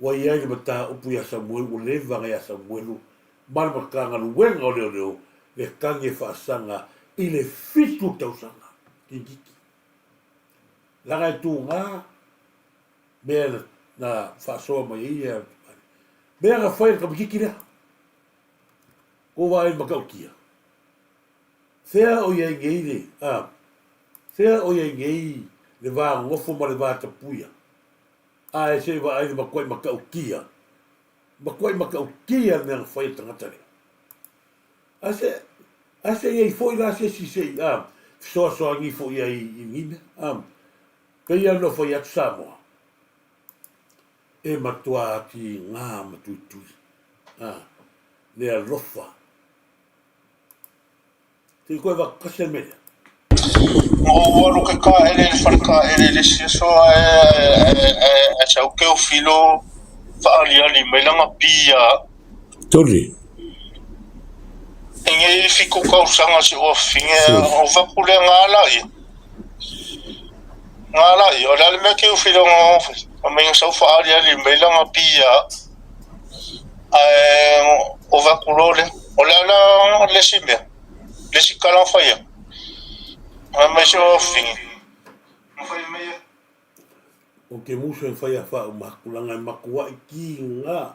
Ua i ai le mataupu ia Samuelu, ua leva ona ia Samuelu ma le Matagaluega o Leoleo le tagi e faasaga i le 7 tausaga tintiti. Leaga e tuga mea na faasoa mai ai ia mea na fai e le tamaititi lea. Ko vaai i le matautia. Fea o i ai nei le, a, fea o i ai nei le va nofo ma le va tapuia? Ae se i vaai le matuai matautia, matuai matautia le mea na fai e le tagata lea. Ae se, ae se i ai foi la se isi se i, a, fesoasoani ifo i ai i lenei mea, a. Pei lava ona fai atu Samoa, e matua tiga ma tuitui, a, le alofa. Se i toe avatu tasi le mea lea. Na ou alu ke kaele i le fale kaele i le isi aso ae sau Keofilo faaliali mai lana pia. Tuli. E nei 7 tausaga si ou afafine o vaku lea na ala ia. Na ala ia, o le a le mea Keofilo na fai mai na sau faaliali mai lana pia ae o vaku loa lea. O le a la le isi mea, le isi tala na fai atu, fai mai si ou afafine. Ou te musu e fai a faaumākulaga e matuai tiga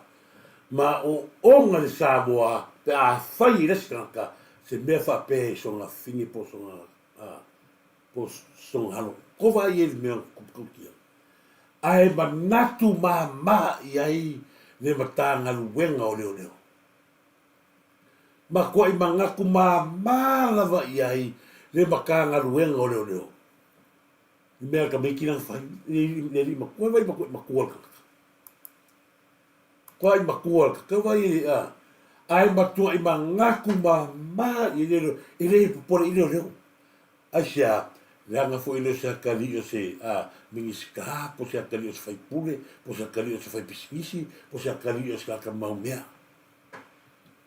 ma ooooga le Samoa pe a fai e le isi tagata se mea faapea i sona afafine po o sona po o sona alo. Kova ai e le mea kuputautia. Ae manatu māmā i ai le Matagaluega o Leoleo. Matuai manatu māmā lava i ai le Matagaluega o Leoleo. I mea ka meiki lana fai, le alii matua, vai matua, matua le tagata. Kuai matua le tagata, vai e a, ae matuai manatu māmā i ai le, e le popole i leoleo. Aisea? Leaga foi le o se atalii o se a, Minisita, po o se atalii o se faipule, po o se atalii o se faipisinisi, po o se atalii o se tagata mau mea.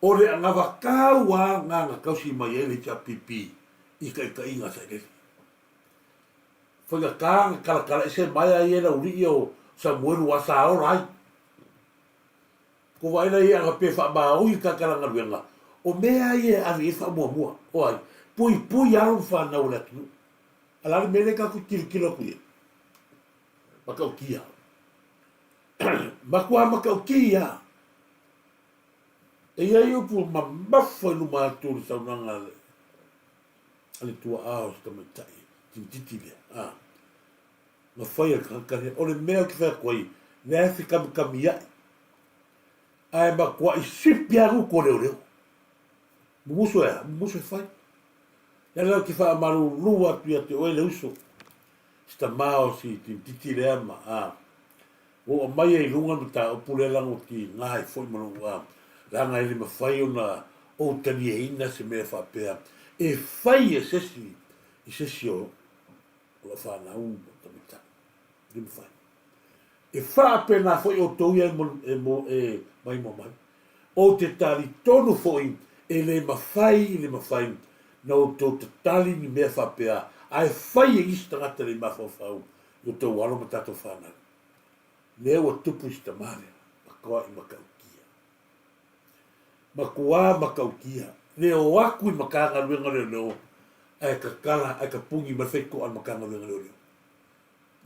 O le anavatau a na na tausi mai ai le HRPP i taitaiga sailele. Faigata na talatala ese mai ai e le auli'i o Samuelu a sa ola ai. Ko vaai la ia ana pe faamaoi le tatala galuega, o mea ia e ave i ai le faamuamua, o ai? Puipui alo ma fanau a le atunuu. A o le a le mea lea tatou te tilotilo atu i ai? Matautia. Matua matautia. E i ai upu mamafa i luma atu o le saunoaga a le tuaa o se tamaitai tintiti lea. A, na fai e le tagata lea. O le mea ou te fai atu ai, lea e fekamikamia'i, ae matua'i sipi lava gutu o leoleo. Mumusu e a? Mumusu e fai. Le ala ou te faamalulu atu ia te oe le uso, si tama o si tintiti lea ma, a, ua ou aumaia i luga le mataupu lea leaga ua tiga ai foi ma lou, a, leaga e le mafai ona ou talieina se mea faapea e fai e se isi i se isi o o lau fanau ma tamaitai. E le mafai. E faapena foi outou ia e, mo, e maimoa mai. Ou te talitonu foi e le mafai, le mafai na outou tatali ni mea faapea, ae fai e isi tagata le mafaufau i outou alo ma tatou fanau. Lea ua tupu i si tama lea, matoa i matautia. Matua matautia, le o atu i Matagaluega Leoleo ae tatala ae tapuni mai le faitoa a le Matagaluega Leoleo.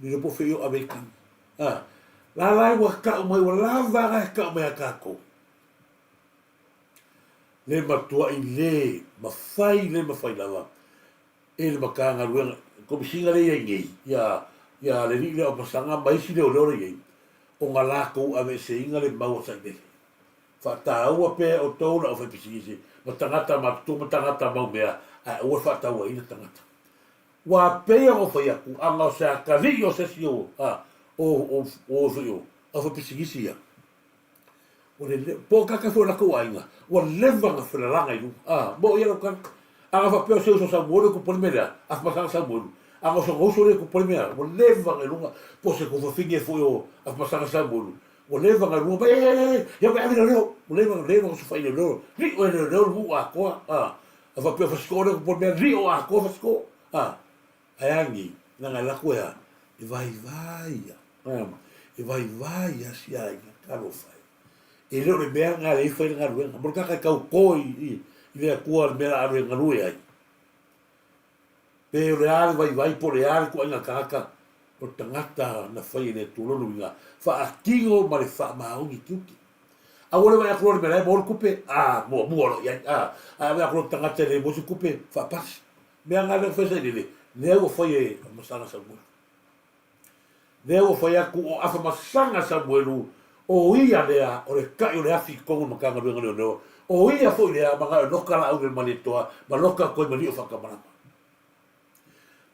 Le iloa po o fea i o ave ai tagi. A, la la ua tau mai, ua lava la e tau mai a tatou. Le matuai le mafai, le mafai lava e le Matagaluega, Komesina lea e i ai nei, ia, ia le alii lea o Masaga ma isi leoleo lea e i ai, ona latou aveeseina le mau a Sailele. Faataua pea e outou le aufaipisinisi ma tagata matutua ma tagata mau mea, ae aua le faatauaina tagata. Ua pei ona ou fai atu, ana o se atalii o se isi o, a, o, o, o, o, o aufaipisinisi ia, Ua le, po o tagata foi o latou aiga, ua leva ona felalaga i luga. A, moʻo ia lau tala. Ana faapea o se uso Samuelu e tupu ai le mea lea, Afamasaga Samuelu, ana o sona uso lea e tupu ai le mea, ua leva ona i luga, po o se tuafafine foi o Afamasaga Samuelu. Ua leva ona lua mai, e, e, e, ia ave leoleo, ua leva, leva ona osofai leoleo, li'o e leoleo le nu'u atoa, a. A faapea o Fasito'o lea po o le mea, li'o atoa Fasito'o, a. Ae a nei, leaga e alu atu e a? E vaivai a, a, e vaivai a si aiga, talofa e. E le o le mea lena e leai fai le galuega. Mo le tagata e tauto i, i, i le Atua i le mea o le a alu e galue ai. Pe o le a le vaivai po o le a le ituaiga tagata, o le tagata na fai e le Atua lona uiga, faatino ma le faamaoni tiute. Aua le vaai atu loa i le mea la e maua le tupe, a, muamua loa i ai, a, ae vaai atu loa i le tagata e le maua se tupe, faapasi. Mea na lea ua fai sailele, lea ua fai e Masaga Samuelu. Lea ua fai atu o Afamasaga Samuelu, o ia lea o le ta'i o le afi i totonu o le Matagaluega o Leoleo, o ia foi lea mana'o e loka laau i le Malietoa ma loka atu ai ma lio faatamalama.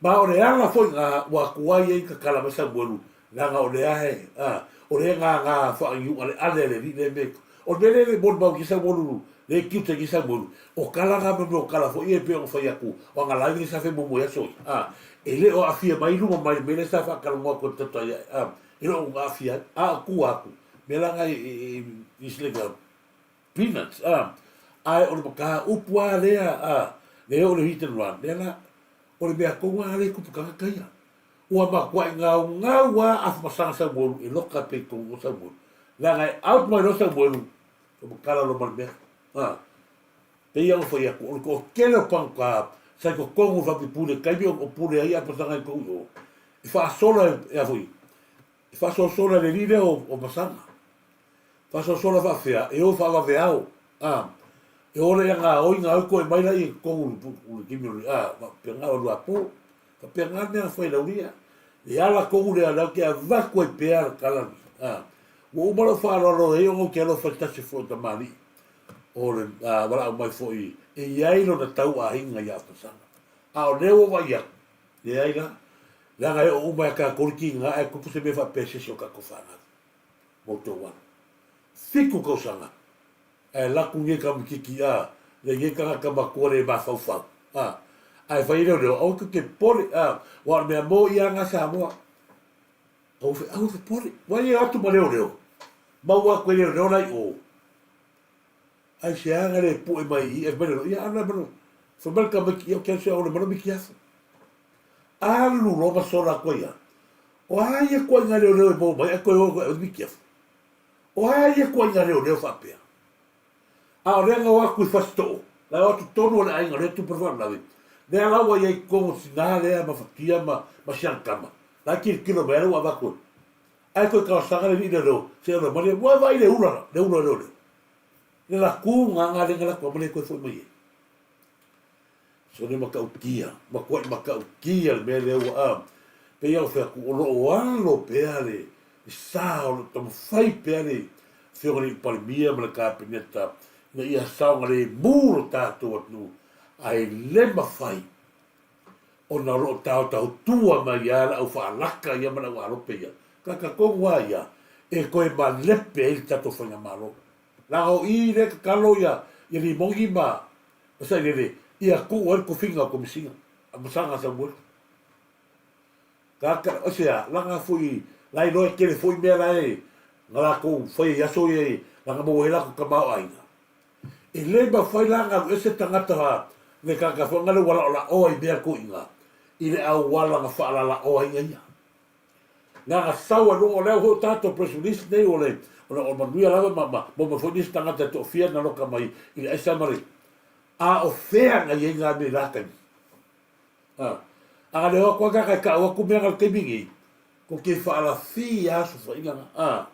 Ma o le ala foi na ua atuai ai tatala mai Samuelu, leaga o lea e, a, o lea e gagā faaiuʻaleʻale a le alii lea mea. O le mea lea e le molimau i Samuelu, lea e tiute nei Samuelu, o tala na ma mea o tala foi ia e pei ona fai atu, o ana laina ia sa fai muamua i aso ia, a, e le o aafia mai luma mai le mea lea sa faatalanoa atu e le tata ia, a, e le o aafia ai, a o tua atu, mea la na e, it's like a peanuts, a, ae o le mataupu lava lea, a, lea o le hit and run, lea la, o le mea tonu lava lea e tupu tagata ia. Ua matuai gaugau lava Afamasaga Samuelu e loka pea i totonu o Samuelu, leaga e out mai loa Samuelu, ua matala loa ma le mea. A, pei ona fai atu, o le toatele o pagota sa i totonu o le faapipuli i le taimi o pule ai Afamasaga i totonu i o, e faasola e, a foi, e faasoasola e le alii lea o Masaga. Faasoasola faapefea, e o faavaveao, a, e o lea gaoi gaoi koe mai laia i totonu o le taimi o le, a, faapena o Luapo. Faapena le mea na fai Laulia. E ala tonu lea, lea ou te avatu ai pea le tala, a. Ua uma lou faaaloalo ai ona ou te alofa i le tasi foi o tamalii o le valaau mai foi e i ai lona tauaiga ia Afamasaga. A o lea ua vaai atu, leai la, leaga e oo uma ia tatou le tiga ae tupu se mea faapea i se isi o tatou fanau. Ma outou alo. 7 tausaga ae laku nei kamititi a le nei tagata matua le mafaufau a ae fai ai leoleo aua tou te popole a aua o le mea moi a na Samoa aua fe aua popole ua ia atu ma leoleo maua atu e leoleo la i o ai se aga le pue mai i e mai ia ala malo fai mai le tamaiti ia o te alu le malo miki afu alu loa ma sola atu ai a o a ia ituaiga leoleo e maua mai ae toe o e miki afu O a ia ituaiga leoleo faapea? A o lea na o atu i Fasitoo, la e o atu tonu o le aiga o lea e tupu le faalavelave, lea la ua i ai i totonu o tina lea ma fatia ma, ma si ana tama, la e tilotilo mai lava ua avatu e. Ae toe talosaga le alii leoleo, se ona malie, ua vaai i le ula la, le ula o leoleo. Le la tu gaga le na latou ma le toe foi mai ai. Sone matautia, matuai matautia le mea lea ua a. Pei lava ona fai atu, o lo o alo pea le sa, o lo o taumafai pea le Afioga i le Palemia ma le Kapeneta ina ia saogalemu lo tatou atunuu, ae le mafai ona o lo o taotautua mai lava le au faalaka ia ma le au alope ia. Tagata tonu lava ia e toe malepe ai le tatou faigamalo. Leaga o i lea e tatalo ia Limoni ma Sailele ia tuu ai le tofiga o Komesina a Masaga Samuelu. Tagata, o se a, leaga foi la iloa e tele foi mea la e na latou faia i aso ia leaga maua ai latou tamaoaiga. E le mafai la ona alu ese tagata le tagata foi lea ua laolao ai mea toeaiina i le auala na faalalao ai ia. Leaga sau ai luga o lea foi o tatou press release nei o le o le manuia lava ma ma maua mai foi nisi tagata e toafia na loka mai i le aisa ma le a o fea na i ai ngā mea i la taimi. A, a le o atu ai kaka e kau atu mea nga le taimi nei, ko te whaalawhi a sofaiga nga, a,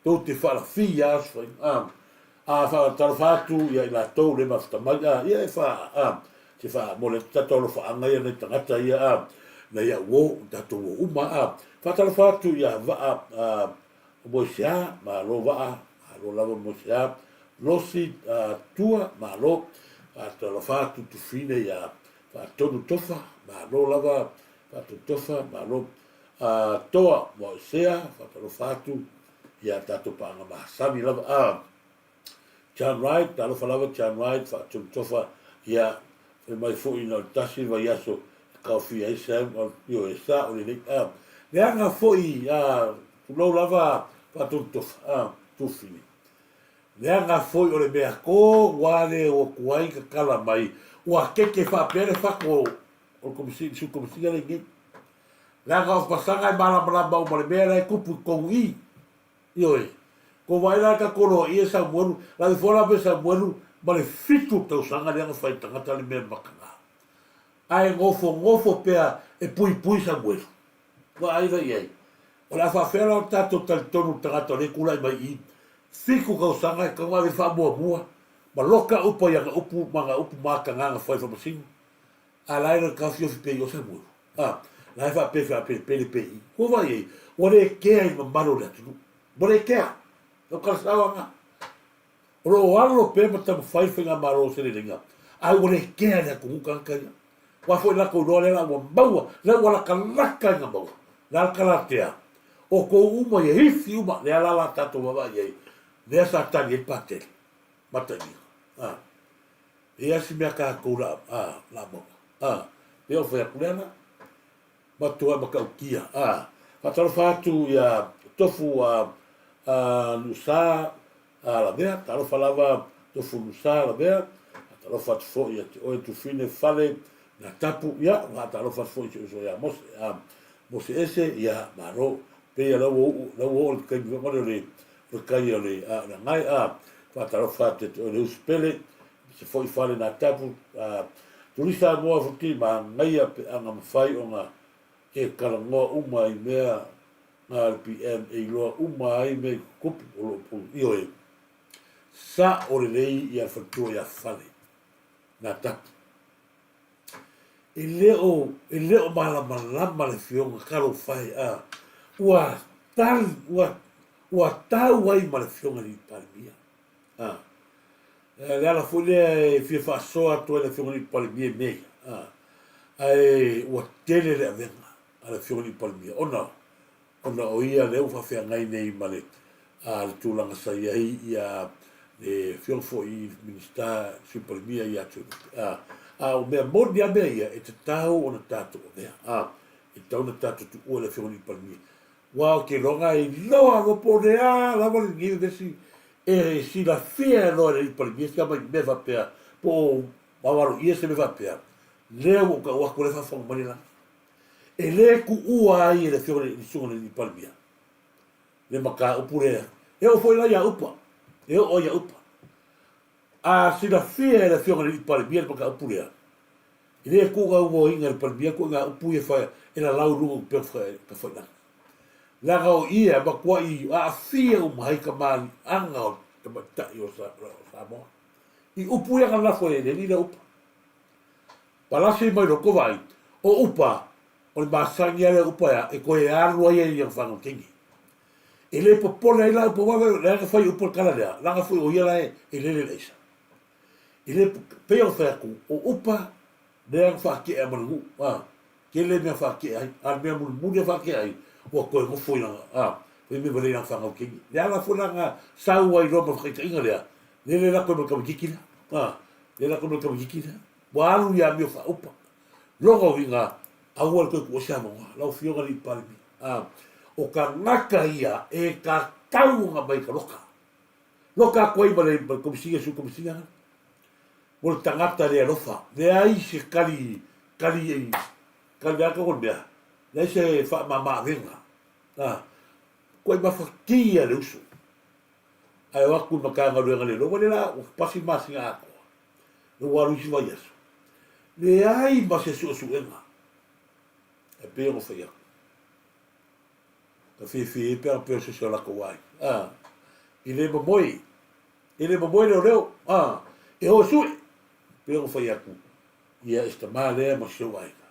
tou te whaalawhi a sofaiga, a, a whaatalofa atu ia i latou le mafata mai, a, ia e wha, a, te wha, mo le tatou alofaanga ia nei tagata ia, a, na ia uo, tatou uo uma, a, whaatalofa atu ia waa, a, o Moisea, malo waa, malo lava Moisea, Losi, a, tua, malo, whaatalofa atu Tufine ia Faatonu Tofa, malo lava Faatonu Tofa, malo, a, Toa Moisea, whaatalofa atu ia tatou paaga masani lava, a, John Wright, talofa lava John Wright, faatonu tofa, ia, fai mai foi na o le tasi le vaiaso e taofia ai Sam, ioe, sa o lelei, a, leaga foi, a, tulou lava, Faatonu Tofa, a, Tufine. Leaga foi o le mea kō ua le o atu ai ka kala mai, ua keke faapea le fako o le Komisi, Sui Komesina lenei. Leaga o Pasaga e malamalama uma le mea la e tupu i totonu i i. Ioe. Ko vaai la ka koloa ia Samuelu, la ifo la pe Samuelu ma le 7 tausaga lea na fai tagata le mea makana. Ae nofonofo pea e puipui Samuelu. Vaai la i ai. O le a faafefea la o tatou talitonu i le tagata o lea e tulai mai i i, 7 tausaga e tatau ona ave i le faamuamua ma loka upa i ana upu ma ana upu mataga na fai i le faamasino. A la e le taofiofi pea i o Samuelu. A, la e faapea faapelepele pea i i. Ua vaai i ai, ua le kea i le mamalu o le atunuu. Ua le kea. O kalasao aga. O lo o alo pea ma taumafai le faigamalo o Seleleiga, ae ua le kea i le atunuu tagata ia. Aua foi latou iloa lea la ua maua, lea ua lakalaka ina maua. Le a le kalatea? O tou uma ia ifi uma, lea la la tatou vaavaai i ai, lea sa tali ai le Patele, Mataiga. A, e ia si mea tatou la, a, la maua. A, pei o fai atu lea la. Matua matautia. A, faatalofa atu ia Tofu a, a Nusa a Lavea, talofa lava Tofu Nusa Lavea, faatalofa atu foi ia te oe Tufine Fale na Tapu, ia, faatalofa atu foi i si uso ia Mose, a, Mose Ese, ia, malo. Pei la ua uu, la ua oo le taimi foi o le, o le tai o le, a, o le agai, a, faatalofa atu ia te oe le uso pele, se foi fale na tapu, a, Tuli Samoa futi manaia pe ana mafai ona e talanoa uma i mea na RPM e iloa uma ai mea i tutupu o loo pulu. Ioe, sao lelei ia le faletua ia Fale na tapu. E le o, e le o malamalama le afioga Talofa e, a, ua tali, ua, ua tau ai ma le afioga i le Palemia. A, le ala foi lea e fia faasoa atu ai le Afioga i le Palemia i mea ia, a, ae ua tele le avega a le Afioga i le Palemia, ona, ona o ia lea ua faafeagai nei ma le, a, le tulaga sa i ai ia le Afioga foi i le Minisita, Sui Palemia ia Tuilaepa, a, a o mea moni lava mea ia, e tatau ona tatou avea, a, e tatau ona tatou tuua i le Afioga i le Palemia. Aua ou te iloa e iloa loa po o le a lava lenei vevesi e silafia e loa e le alii Palemia se mai mea faapea po o maualo ia se mea faapea, lea ua ou tau atu lea e faafofoga mai le lagi. E le tuua ai e le afioga i le susuga i le alii Palemia le mataupu lea. E oo foi la ia Upa, e oo ai ia Upa. A silafia e le Afioga i le Alii Palemia le mataupu lea, e le tuugauoina e le Palemia ituaiga upu ia e lalau i luga o upega tafailagi. Leaga o ia e matuai aafia uma ai tamaaliiaga o tamaitai o Samoa. I upu ia na lafo e le alii lea Upa. Palasi mai loko vaai, o Upa, o le masani lava lea o Upa e toe alu ai i ana fanau teine. E le popole ai la upu aua leaga fai upu le tala lea, leaga foi o ia la e lele i le aisa. E le, pei ona fai atu, o upa lea na faatea ma le nuu, a, tele mea faatea ai, a o le mea mulimuli e faatea ai, ua toe nofo i lana, a, fai mea valea i lana fanau teine. Le ala foi la na sau ai loa ma le faataitaiga lea, lele la toe ma le tamaitiiti lea, a, lele la toe ma le tamaitiiti lea. Ua alu i amio faaupa. Lona uiga, aua le toe tuua se avanoa, lau Afioga i le Palemia. A, o tagata ia e tatau ona mai ka loka. Loka atu ai ma le, ma le Komesina, Sui Komesina na. Mo le tagata le alofa. Leai se kali, kali, kali aka ko le mea. Leai se faamama avega. A, koe mafatia le uso. Ae o atu i Matagaluega le loa, le la, ua pasi masina atoa. Le ua alu isi vaiaso. Leai ma se suesuega. E pei ona fai atu. Ka fiafia ai pe ana pei o se isi o latou aiga. A, e le momoe. E le momoe leoleo. A, e o e sue. Pei ona fai atu, ia e si tamā lea ma si ou aiga.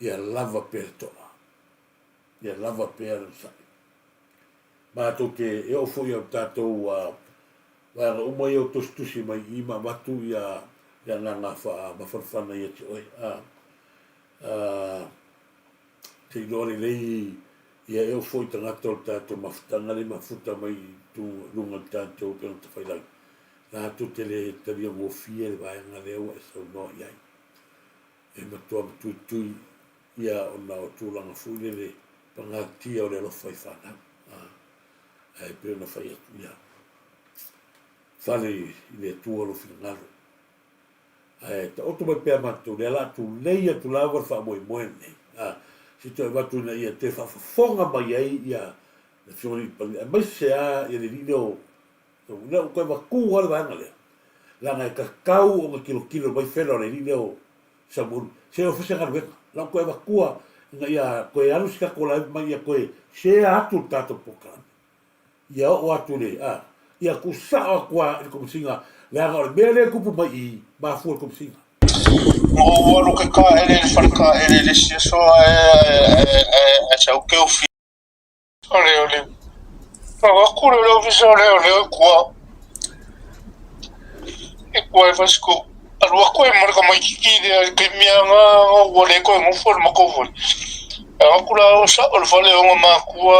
Ia lava pea le toa. Ia lava pea le onosai. Matou te, e oo foi i a tatou vaega uma ia o tusitusi mai i i ma avatu ia le agaga faamafanafana ia te oe. A, a, te iloa lelei ia e oo foi i tagata o le tatou mafutaga le mafuta mai i tu, luga o le tatou upega tafailagi. Latou te le talia gofie le vaega lea ua e saunoa i ai. E matua matuitui ia ona o tulaga foi lele pagatia o le alofa i fanau. A. Ae pei ona fai atu ia, fale i le Atua lou finagalo. Ae taoto mai pea matou, lea la a tulei atu lava le faamoemoe lenei, a, se i toe avatu ina ia toe faafofoga mai ai ia le Afioga i le Alii Palemia, aemaise lava ia le alii lea o Ina ua toe avatu lava le vaega lea, leaga e tatau ona tilotilo mai fela o le alii lea o Samuelu, se o fai se galuega. La ua toe avatua ina ia toe alu se tatou live ma ia toe share atu le tatou polokalame. Ia oo atu le, a, ia tuusao atu lava i le Komesina, leaga o le mea lea e tupu mai i i, mafua i le Komesina. Na ou alu ke kaele i le fale kaele i le isi aso ae ae sau ke ofi o leoleo. Alu atu lea i le ofisa o leoleo i tua. I tua e fai sku. Alu atu ai ma le tamaititi lea i le taimi lava na ua le toe nofo i le matou fale. Alu atu la o sao i le fale o ona matua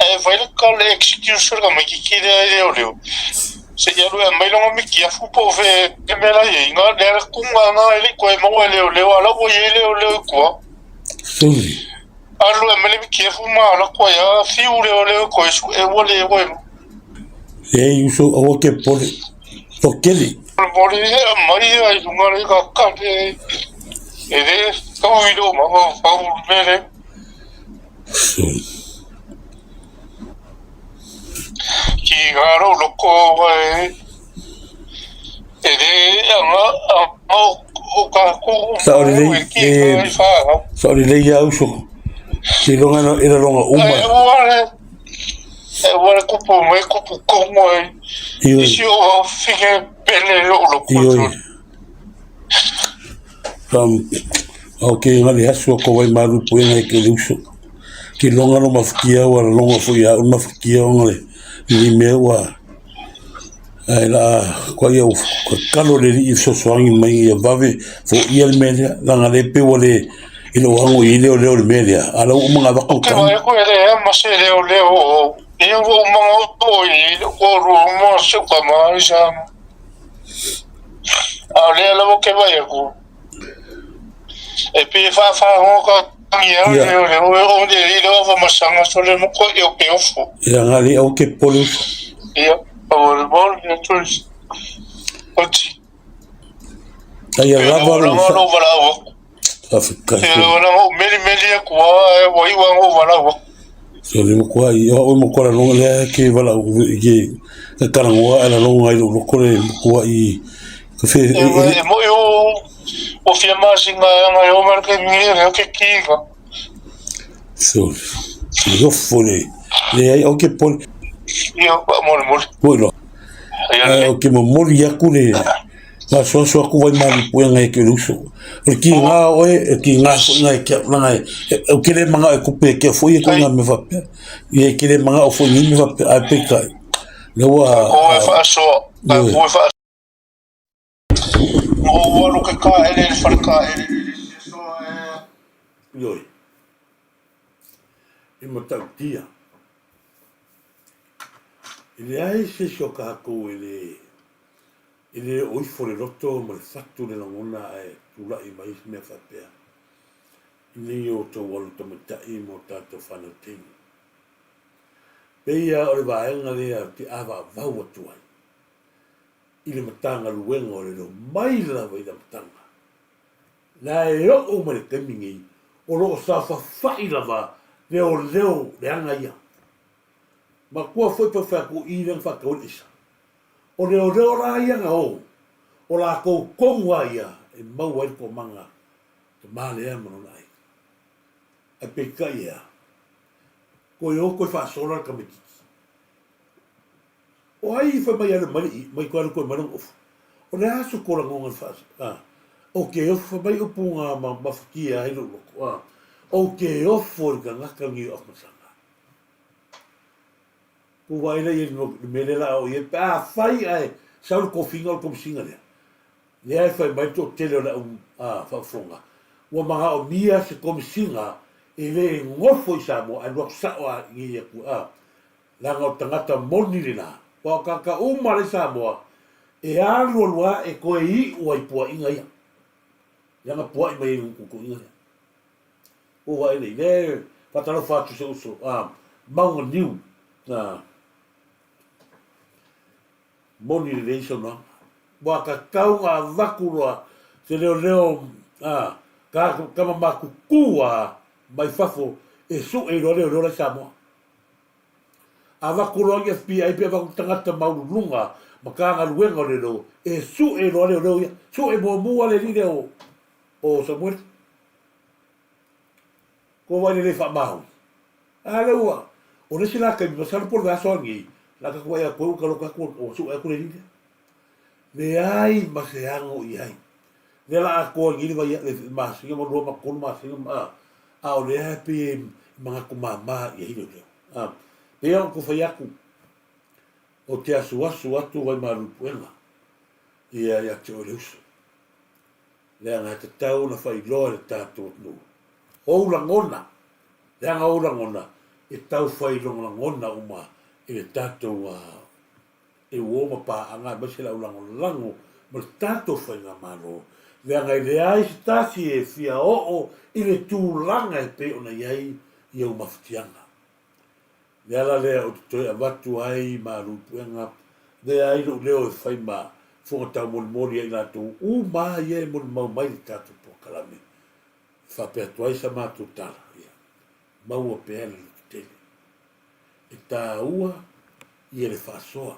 ae fai le tala excuse a le tamaititi lea i leoleo. Se i alu e aumai lona mitiafu po o fea le mea la e i ai. Na o le tuna lena e le i toe maua e leoleo a o la ua i ai leoleo i tua. Suli. Alu e mele mitiafu ma ala atu ai a fiu leoleo toe sue ua le oe. Leai uso aua ke pole. Tokeli. Moli e mai ai lunga le ka kale. E le tau i lo ma pau mele. Suli. Ki ngā rau loko e e le anga anga o ka ku Sao lelei e sao lelei ia uso. Ke longa no era longa uma. E ua le e ua le kupu mai kupu kongo e. Ioi. Isi o fige pele o loko. Ioi. Tam au ke nga le aso ko wai maru puenga e ke le uso. Ke longa no mafukia ua longa foi a un mafukia o le ni mea ua ae la kua ia kalo le lii fesoasoani mai ia vave foia le mea lea leaga le pe ua le e le o ago i leo leo le mea lea a la ua uma ona avatu Ke wai ko ele e ma se leo leo o e ua uma o i ko ru mo se ka ma i sa a le lava ke vai aku e pe fa fa ho ka ia leo leo o le i leo fa masanga so le mo ko e o ke ofo ia nga le au ke pole ia o le bol le tu oti ai lava lo lo vala o Faafetai. E ona o meli meli aku a e wai wa o vala o. So le mo kwa i o mo kwa longa le ke vala o ke ka kala ngoa ala longa i lo kore mo kwa i ka fe e mo yo o fia ma singa nga yo mar ke mi re ke ki ka. So yo fole le ai o ke pole. Yo mo mo. Mo lo. Ae o ke momoli aku le gasoaso aku vai malu puega e ke uso. O le ki ngā oe, e ki ngā foi ngā e kia langa e, o ke le manga e kupe e kia foi e ko ngā me whapea. Ia e ke le manga o foi ngi me whapea, ai peitai. Le ua... Ko e whaasoa, ko e whaasoa. Mo ua alu ke kaele le fale kaele. Ioi. E matautia. E leai se isi o kākou e le e le oo ifo le loto ma le fatu le lagona ae tulai mai se mea faapea i nei o outou alo tamaitai ma o tātou whānau teine. Pei a o le vaega lea ou te ʻāvaʻavau atu ai i le Matagaluega o Leoleo mai lava i le amataga. La e oo mai le taimi nei, o lo o saofafai lava leoleo leaga ia. Matua foi pe whai atu i lea na whaatau i le aisa. O leoleo la ia na o, o latou tonu a ia e maua ai le toomaga tama lea ma lona aiga. Ae peitai e a? Koe o koe faasola le tamaititi. O ai i fai mai alu mai le i, mai koe alu koe mai lona ofu. O le a so ko lagonga le faa, a, o ke ofo fai mai upu nga ma mafatia ai lou loko, a, o ke ofo i le tagata ni o afamasaga. Ku vaai la ia le mea lea la a o i ai, pe a fai ae sau le kofiga o le komisiga lea, lea e fai mai le toatele o le au faafofoga, ua manaomia se komisiga e le nofo i Samoa ae alu atu sao lava i nei atu, a, leaga o tagata moni lena, aua o tagata uma la i Samoa, e alu alu lava e toe iu ai i puaiga ia, leaga puai mai ai i le tuutuuiga lea. Ua vaai nei, le faatalofa atu se uso, a, Mauga Niu, a. Moni lelei saunoaga. Ua tatau ona avatu loa se leoleo a ka tama matutu a mai fafo e sue loa leoleo la i Samoa. Avatu loa ni FBI pe avatu tagata maululuga Matagaluega o Leoleo e sue loa leoleo ia. Sue muamua le alii lea o Samueli. Kua vaai lelei faamaoni. A lea ua, o le isi la taimi, masalo po o le vaiaso a nei, la tatou vaai atu ai ua taloka atu ua sue atu le alii lea. Leai ma se ano i ai. Lea la atoa nei le vai, le masina ma lua ma tolu masina ma, a o lea e pei e manatu mama i ai leoleo. A, pei ona tou fai atu, ou te asuasu atu Vaimalu-i-puega ia ia te oe le uso. Leaga e tatau ona faailoa i le tatou atunuu ou lagona, leaga ou lagona e tau fai lagolagona uma i le tatou e uo ma paaga aemaise le au lagolago ma le tatou faigamalo, leaga e leai se tasi e fia oo i le tulaga e pei ona i ai i ou mafatiaga. O le ala lea ou te toe avatu ai malu i puega, avea ai lou leo e fai ma fofoga taumolimoli ia i latou uma ia e molimau mai i le tatou polokalame, e faapea atu ai sa matou tala, ia maua pea le lototele. E taua ia le faasoa,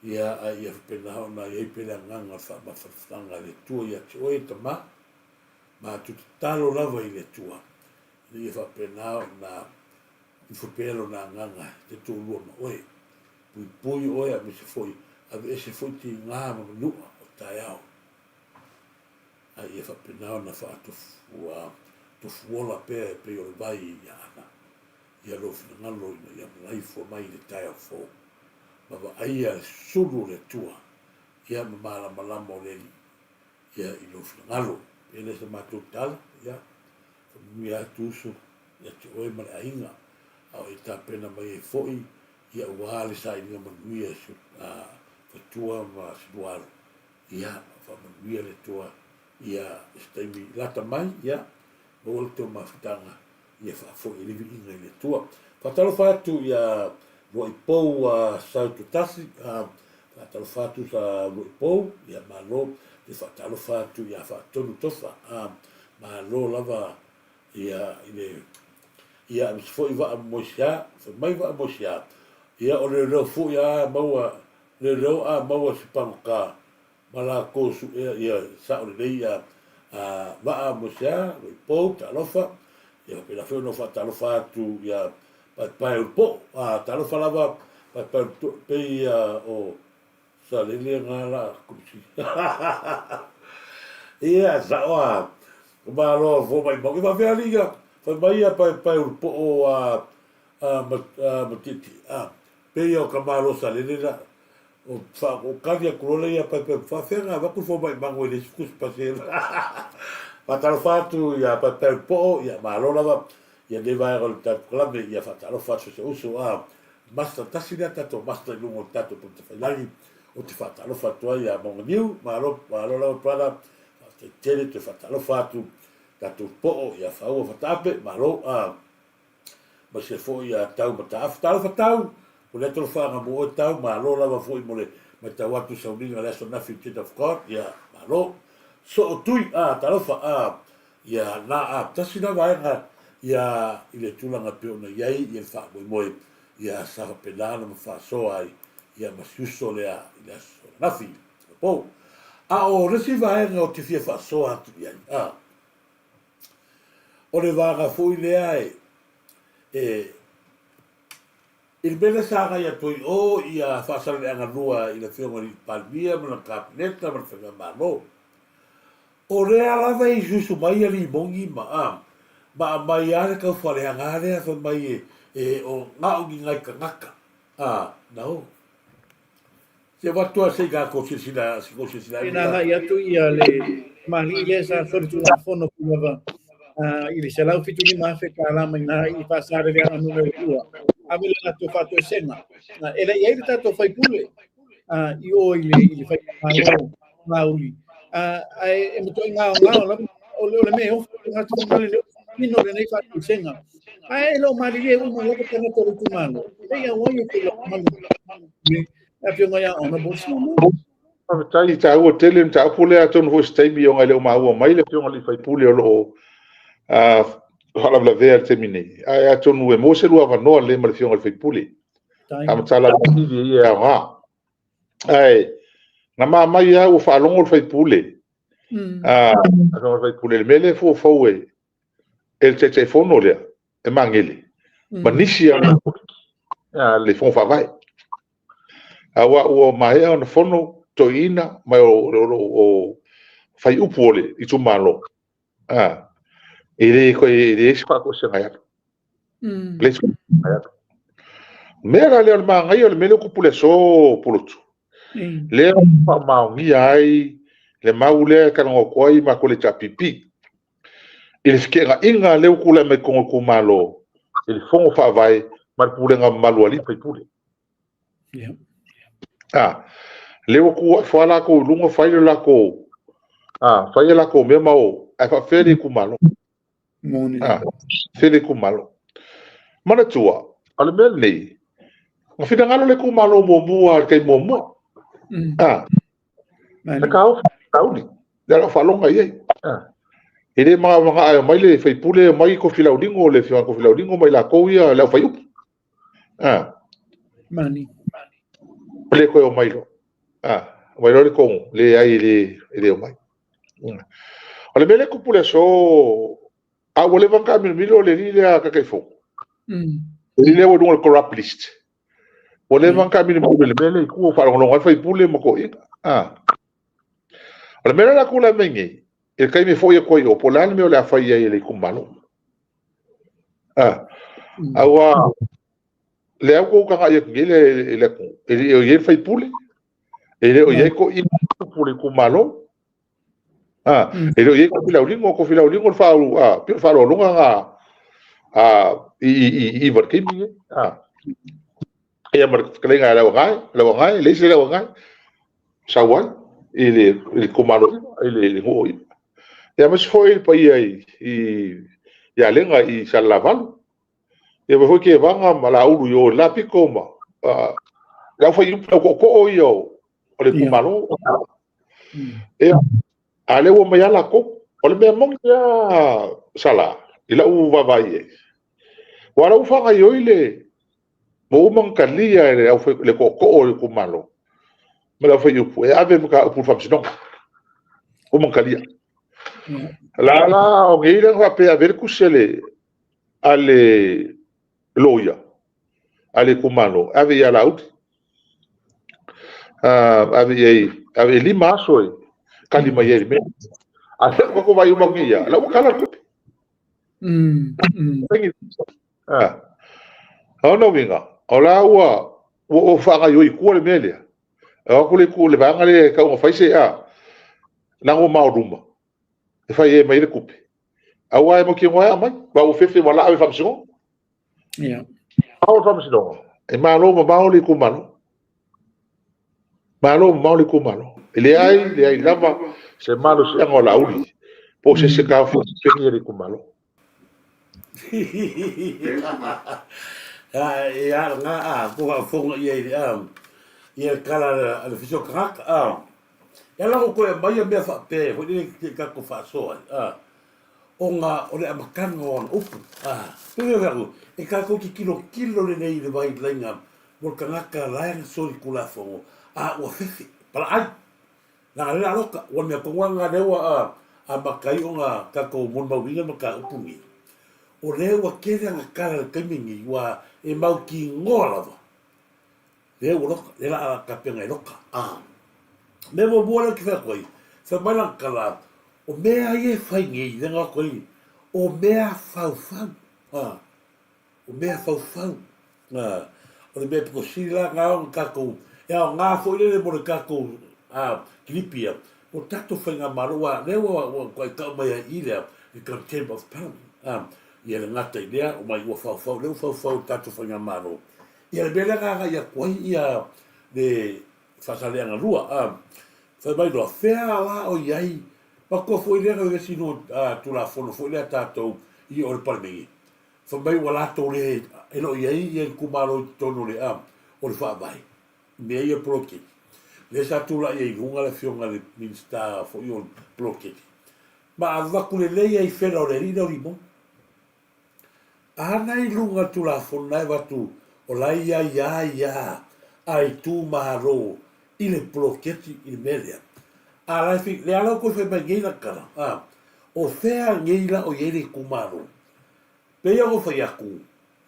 ia a ia faapena ona i ai pea le agaga o le faamafanafanaga a le Atua ia te oe e Tama, matou tatalo lava i le Atua, ina ia faapena ona ifo pea Lona Agaga e te toalua ma oe, puipui oe aemaise foi aveese foi tiga ma manua o taeao, a ia faapena ona faatofuola pea e pei o le vai i Aana ia lou finagalo ina ia malaifua mai i le taeao fou ma vaaia le sulu o le Atua ia ma malamalama o le Alii ia i lou finagalo. E le se matou tala, ia, faamanuia atu uso ia te oe ma le aiga, a o e tapena mai ai foi ia aua le sailiga manuia si fatua ma Silualo. Ia, faamanuia le Atua ia i se taimi lata mai, ia, maua le tou mafutaga ia faafoi ai le viiga i le Atua. Faatalofa atu ia Luaipou Sautotasi, faatalofa atu sa Luaipou, ia malo. Te faatalofa atu ia Faatonu Tofa, malo lava ia i le ia aemaise foi Vaa Moesia, fai mai Vaa Moesia, ia o leoleo foi a maua, leoleo a maua se pagota ma latou suea ia sao lelei ia Vaa Moesea, Loipou, talofa, ia faapena foi ona ou faatalofa atu ia Paepae o le Poo, talofa lava Paepae o le Poo, pei ia o Salele na la Komisi. Ia, sao a, malo fua mai mau, ia faapea alii ia, fai mai ia Paepae o le Poo a Matiatia, pei ia o ka malo Salele la, O kali atu loa lea ia Paepae, faafefea ona avatu le fomai mago i le isi tusi pasene. Faatalofa atu ia Paepae o le Poo, ia malo lava ia lenei vaega o le tatou kalame, ia faatalofa atu si uso a Master, tasi lea tatou Master i luga o le tatou Pamatafailagi, ou te faatalofa atu ai ia Mauganiu, malo, malo lava brother, faafetai tele, toe faatalofa atu tatou Poo ia Faua Fataape, malo a. Aemaise foi ia Tau Mataafa. Talofa Tau! O lea tolofaaga mo oe Tau, malo lava foi mo le matau atu i sauniga le aso nafi i Church of God, ia malo. Soo Tui, ah, talofa, ah, ia na, ah, tasi la vaega ia i le tulaga e pei ona i ai ia le faamoemoe ia sa faapena ona ma faasoa ai ia ma si uso lea i le aso nafi, pou. A o le isi vaega ou te fia faasoa atu i ai, ah, O le vaega foi lea e, e, i le mea lea sa agai atu ai o ia Faasaleleaga 2 i le Afioga i le Palemia ma lana Kapeneta ma le Faigamalo, o lea lava e isuisu mai ia limoni ma, a, ma aumai lava le taufaleaga lea fai mai e, e, o, na o ni nai tagata, a, na o. Se avatu lava se i tatou silasila, se i silasila ai. Ina agai atu ia le tamalii lea sa solitulafono pei lava i le $175,000 mai na i Faasaleleaga numera 2, ave le latou faatoesega. E le i ai le tatou faipule i o i le, i le faigamalo Laauli, ae e matuai gaogao lava o le mea e ofo le tagata le tino lenei faatoesega. Ae e le o malilie uma lava tagata o le itumalo, e le i auai e Le Afioga ia Honourable Simon. Faafetai i taua tele le mataupu lea, atonu foi se taimi ona e le o maua mai le Afioga i le sui usufono o lo o faalavelavea i le taimi nei, ae atonu e maua se lua avanoa lelei ma le Afioga i le sui usufono. Faamatala atili ia e aoga. Ae na mamai lava ua faalogo le sui usufono, Afioga i le sui usufono i le mea lea e foufou e le Taitaifono lea, e Magele, ma nisi o le Fono Faavae. Aua ua maea ona fono toeaiina ma o lo o fai upu o le itumalo, e le toe leai se faatoesega e alu. Leai se faatoesega e alu. O le mea la lea o le manaia o le mea lea ua tupu i le aso Pulotu, lea ua faamaonia ai le mau lea e talanoa atu ai matou le HRPP, i le feteenaiga lea ua tulai mai totonu o itumalo i le Fono Faavae ma le pulega mamalu a alii ma faipule. Lea ua tu ae lava latou i luga fai le latou, fai a latou mea ma o, ae faapefea le itumalo? Faapefea le itumalo? Manatua, o le mea lenei, na finagalo le itumalo muamua i le taimi muamua. Na taofi Laauli, lea la faaloga i ai. E le manao e omai le faipule, omai Kofi Lauligo, le afioga Kofi Lauligo ma i latou ia le aufaiupu. Mani. Le toe omai loa. Omai loa le tonu, leai e le omai. O le mea lea e tupu i le aso, a ua leva ona taamilomilo le alii lea Taitaifono. Le alii lea ua i luga o le corrupt list. Ua leva ona taamilomilo i le mea lea i tua, ua faalogologo ai le faipule ma toeaiina. O le mea lea o le a tulai mai nei, i le taimi e foi atu ai i o, po o le a le mea o le a fai ai e le itumalo. Aua lea ua outou tagai atu nei i le atunuu, e le o i ai le faipule, e le o i ai toeaiina o le itumalo, e le o i ai Kofi Lauligo. O Kofi Lauligo pei o le faaaloaloga na i Iva i le taimi lenei. Ia ma le fetalaiga ia Lauagae, leai se Lauagae, sau ai i le itumalo i le nuu o Iva. Ia aemaise foi le paia i Alega i Salelavalu. Ia faapea foi Tevaga ma Laulu i o i le la pito ma le aufaiupu, le autootoo ia o le itumalo. Ia, a lea ua omai lava latou. O le mea moni lava Sala, i lau vaavaai i ai, aua o la ua faagaoioi le, ua uma ona talia e le tootoo o le itumalo ma le aufaiupu e ave le mataupu i le Faamasinoga. Ua uma ona talia. La la o nei lea na faapea e ave ai le tusi a le loia a le itumalo, e ave ia Laauli. Ave i ai, ave e 5 aso e tali mai ai i le mea. A lea ua tatou vaai uma atu nei ia, la ua kala le tupe. O lona uiga, o la ua ua faagaoioi i tua le mea lea. E o atu le itu le vaega lea e tau ona fai se a, leaga ua maoluma, e fai ai mai le tupe. Aua e mautinoa e aumai, aua ua fefe ua laa i le Faamasinoga. Ao le Faamasinoga, e malo mamao le itumalo. Malo mamao le itumalo. E leai, leai lava se malosiaga o Laauli po o se isi e taofi ai le itumalo. Ia lena a ko faafofoga i ai i le tala a le Ofisa o Tagata a. Ia la ua toe aumai ia mea faapea foi lele i tatou faasoa ai a, ona o le amataga o ana upu a. Pei ona fai atu, e tatou te tilotilo lelei i le vailaiga mo le tagata la e na solitulafono a ua fefe, palaai. Leaga lea aloka, ua mea tonu lava lena lea ua amata ai ona tatou molimauina le mataupu lenei. O lea ua tele ana tala i le taimi lenei, ua e mautinoa lava, lea ua loka, lea o le a tapena e loka. A mea muamua lea ou te fai atu ai, fai mai lana tala, o mea ia e fai nei, lea na o atu ai, o mea faufau. A. O mea faufau, o le mea pito sili la na ona tatou, e aoga foi lele mo le tatou kilipi ia, mo le tatou faigamalo, aua o lea ua matuai tau mai ai i i lea, le contempt of parliament, ia le gata i lea, omai ua faufau, lea ua faufau e le tatou faigamalo. Ia le mea lea na agai atu ai ia le Faasaleleaga 2, fai mai loa, fea la o i ai, matua foi lea na isi Tulafono foi lea a tatou i o le Palemene, Fai mai ua latou le e le o i ai ia itumalo i totonu o le o le Faavae. mea ia poloketi. Lea sa tulai ai i luga le afioga i le Minisita foi o poloketi, ma avatu lelei ai i fela o le alii lea o Limoni. Ana i luga le Tulafono na e avatu o la e i ai a a itumalo i le poloketi i le mea lea. A la e fai, lea la ua toe fai mai nei la tala, a, o fea nei la o i ai le itumalo? Pei ona ou fai atu,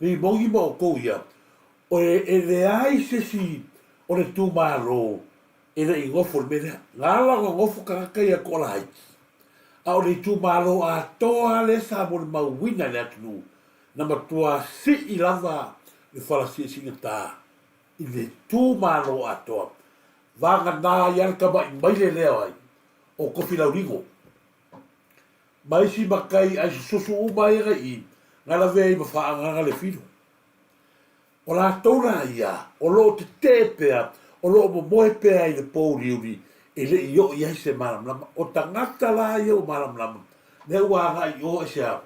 Limoni ma outou ia, o e, e leai se isi o le itumalo e le i nofo i le mea lea. Na ala ona nofo tagata ia toalaiti, a o le itumalo atoa lava lea sa molimauina e le atunuu, na matua sii lava le fala siisiigata i le itumalo atoa. Vagana ai lava le tamai maile lea o ai, o Tofilaulino. Ma isi matai ai sususu uma ia na i i, na lavea ai ma faaagaga le filo. O latou la ia, o lo o tetee pea, o lo o momoe pea i le pouliuli e le i oo i ai se malamalama. O tagata la ia ua malamalama, lea ua agai i o aisea,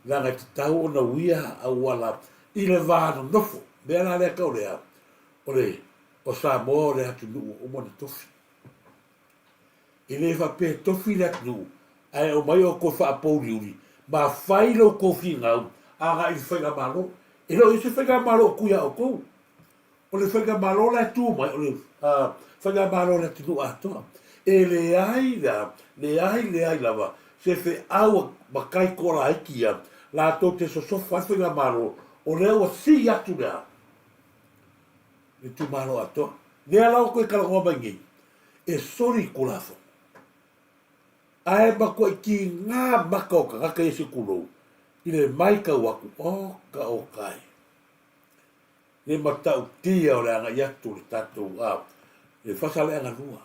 leaga e tatau ona uia auala i le va nonofo. Mea la lea tau lea, o le o Samoa o le atunuu ua uma ona tofi. E le faapea e tofi le atunuu ae aumai outou faapouliuli ma fai lo outou finau agai i le faigamalo. E le o i ai se faigamalo o tu ia outou. O le faigamalo la e tu mai o le faigamalo a le atunuu atoa. E leai la, leai leai lava se feau a matai toalaiti ia latou te sosofa ai le faigamalo o lea ua sii atu le a? Le itumalo atoa. Lea la ua toe talanoa mai nei, e soli Tulafono. Ae matuai tiga maka o tagata ia se tulou i le maitau atu, oka oka e. Le matautia o le agai atu o le tatou a le Faasaleleaga 2.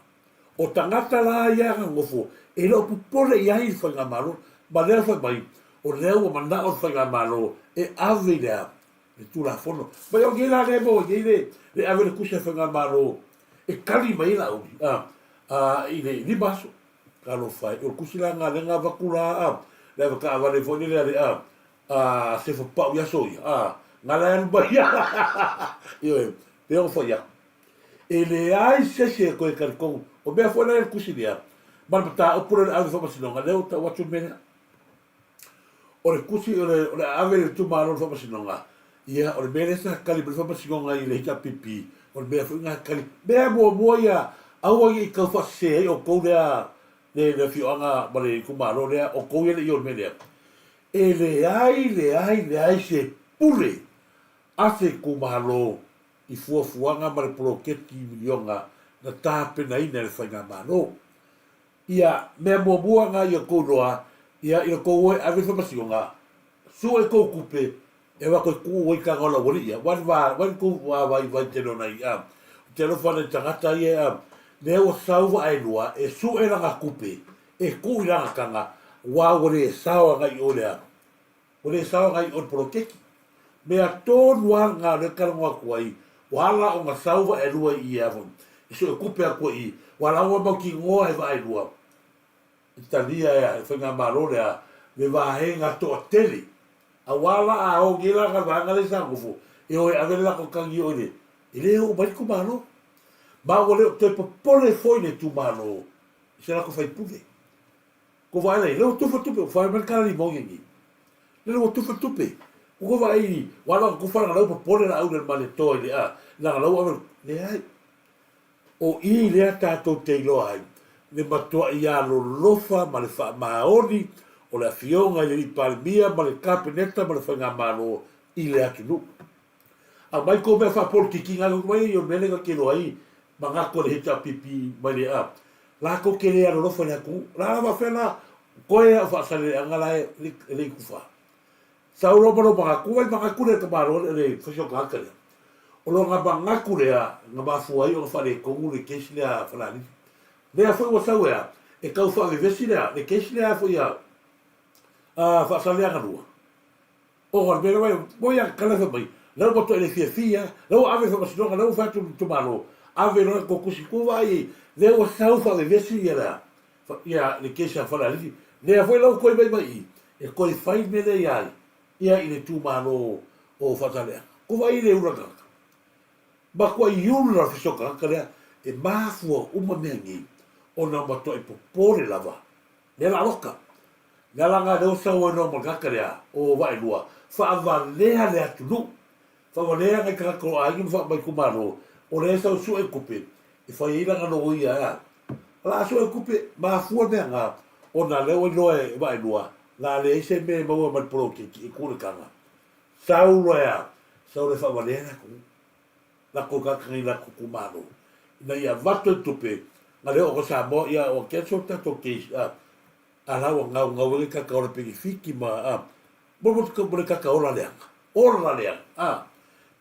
O tagata la ia na nofo e le o popole i ai le Faigamalo, ma lea fai mai, o lea ua manao le Faigamalo e ave i le a? Le Tulafono. Mai o nei la lea e maua nei le le ave le tusi a le Faigamalo e tali mai ai Laauli a a i le 5 aso. Talofa e, o le tusi la lena lea na avatu la a le avetaavale foi lele a le a a Sefa Pau i aso ia, a na la e alu mai ioe, pei ona fai atu. E leai se isi e toe talitonu, o mea foi la ia le tusi lea, ma le mataupu lea o le ave i le faamasinoga, lea ua tau atu le mea lea. O le tusi o le, o le ave i le itumalo i le faamasinoga, ia, o le mea lea sa tali mai le faamasinoga i le HRPP, o le mea foi lena e tali. Mea muamua ia, aua ne i tau faasese ai outou lea, le, le afioaga ma le itumalo lea, outou ia le i o le mea lea. E leai, leai, leai se pule a se itumalo i fuafuaga ma le poloketi miliona na tapenaina e le Faigamalo. Ia, mea muamua na ia tou iloa, ia, i le tou o e ave le faamasinoga, sue tou tupe e avatu e tuu ai taga o le aualii ia, vai va, vai le tou va vaivai tele o nai, a, ou te alofa nai tagata ia, a, lea ua sau vaelua e sue lana tupe e tuu i lana taga, ua ua le sao agai i o le a, ua le sao agai i o le poloketi. Mea tonu lava lena o lea e talanoa atu ai, ua ala ona sau vaelua i i e, e suetupe atu ai i i, ua ala ona mautinoa e vaelua e talia e le Faigamalo lea le vaega toatele. Aua la a o nei la le vaega lea sa nofo, e o e ave le latou tagi o i le, e le oo mai le itumalo. Ma ua le o toe popole foi le itumalo i se latou faipule. Ko vaai lea, lea ua tufa tupe, ua fai mai le kala limoni nei. Lea ua tufa tupe. Ko vaai, ua ala tufa langa lau popole la au le male toa i le a, langa lau ave, leai. O i lea tatou te iloa ai, le matuai alolofa ma le faamaoni o le Afioga i le Alii Palemia ma le Kapeneta ma le Faigamalo i le atunuu. Aumai kou mea faapolitiki na atu mai o le mea lea na te iloa ai manatu o le HRPP mai le a latou te le alolofa i le atunuu. La la faafefea la koe au faasaleaga la e le i tufa. Sau loa ma lou manatu, ai manatu lea tamaloa lea le fasi o tagata lea. O lona manatu lea na mafua ai ona faaletonu le case lea a Falealili. Lea foi ua sau e a, e tau faavevesi lea, le case lea foi a Faasaleaga 2. Ona o le mea lea ua ia tala fai mai, la ua matuai le fiafia, la ua ave i le faamasinoga, la ua fai atu le itumalo, ave loa le tou tusi tuu vaai i ai, lea ua sau faavevesi ia le ia le case a Falealili, lea foi la ua toe mai mai i i, e toe fai le mea lea ia ia i le itumalo o Faasaleleaga. Tuu vaai i le ula tagata. Matuai ula le fiso tagata lea e mafua uma mea nei ona matuai popole lava lea la loka. Lea la nga leo sau ai loa ma le tagata lea o Vaelua faavalea le atunuu, faavalea nai tagata o aiga ma faamai itumalo o lea e sau sue tupe e fai ai lana loia e a. O le a sue tupe mafua mea nga ona lea ua iloa e Vaelua la leai se mea e maua mai le poloketi e tu le taga. Sau loa e a? Sau loa e faavalea le atunuu. Latou tagata nei latou itumalo ina ia avatu ai tupe na le oo atu Samoa ia ua cancel le tatou case a a la ua gaugau ai le tata ola penefiti ma a mo mo mo le tata ola leaga ola leaga a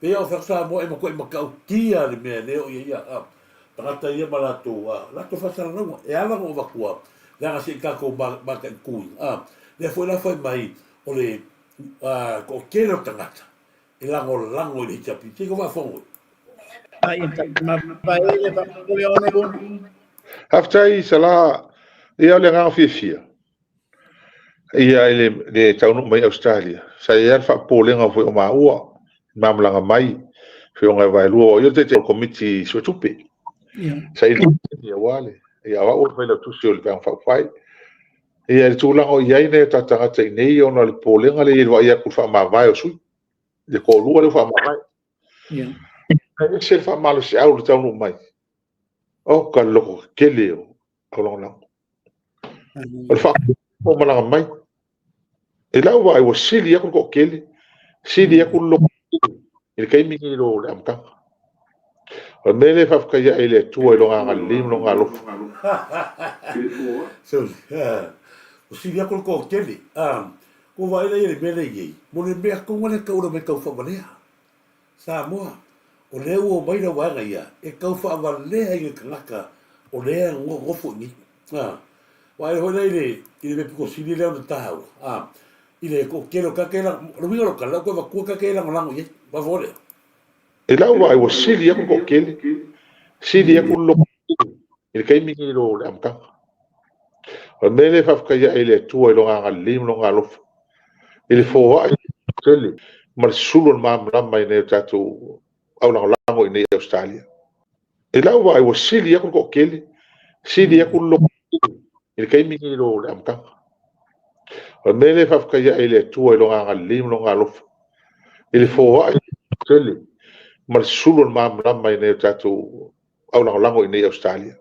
pei o fai Samoa e matuai matautia le mea le oo ia ia a tagata ia ma latou a latou faasalalauga e ala ona ou avatua leaga se i tatou mataituina a lea foi la fai mai o le toatele o tagata e lagolago i le HRPP. Se i tou faafofoga. Faafetai Sala, ia o le agaga fiafia ia i le taunuu mai Ausetalia, sa i ai lava le faapopolega foi o maua i ma malaga mai Afioga ia Vaelua, o ia le Taitai o le Komiti Suetupe. Sa i ai aua le, ia o au o le Failautusi o le Vaega Faaupufai. Ia i le tulaga o i ai nai o tatou tagata i inei ona o le popolega lea i le vaai atu i le faamavae o sui, le toalua lea ua faamavae. Ae ese le faamalosiau i le taunuu mai. Oka le loto tetele o lagolago. O le faamalaga mai. I lau vaai ua sili atu le toatele, sili atu le loto i le taimi lenei i lo le amataga. O le mea lea e faafetai ai i le Atua i Lona agalelei ma Lona alofa. Ua sili atu le toatele. Ua vaai la i le mea lea i ai, mo le mea tonu lea e taula mai tau faavalea. Samoa, o lea ua omai lau vaega ia e tau faavalea i le tagata o lea e nofo i inei. Vaai foi la i le i le mea pito sili lea ona taua, i le toatele o tagata ia, o le uiga o lau tala, o lea ua toe avatua tagata ia e lagolago i ai. Faafofoga lea. I lau vaai ua sili atu le toatele, sili atu le loto i le taimi lenei i lo le amataga. O le mea lea e faafetai ai i le Atua i Lona agalelei ma Lona alofa, i le foai tele ma le sulu o le malamalama i nai o tatou aulagolago i inei i Ausetalia. I lau vaai ua sili atu le toatele, sili atu le loto i le taimi lenei i lo le amataga. O le mea lea e faafetai ai i le Atua i Lona agalelei ma Lona alofa, i le foai tele ma le sulu o le malamalama i nai o tatou aulagolago i inei i Ausetalia.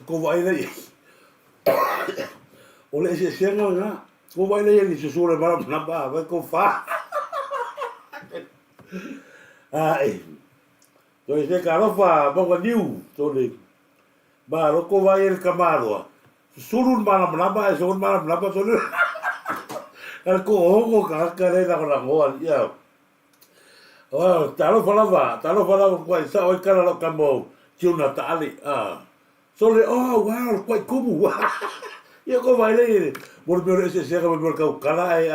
Ko vaai lea i ai. O le eseesega lena. Ko vaai lea i ai le susu o le malamalama, vai ko whā. Ai. Toi se ka alofa mauga niu, tole. Ma loko vai e le kamaloa. Susulu le malamalama ae soo le malamalama tole. Ka le ko hongo ka haka le lagolagoa ia. Oh, talofa lava, talofa lava kua i sao ai kala lau kama o Tiuna Taale. Ah. Sole, oh, wow, le kuai kumu. Ia ko vai lei, mo le mea o le eseesega ma le mea o le kaukala ae,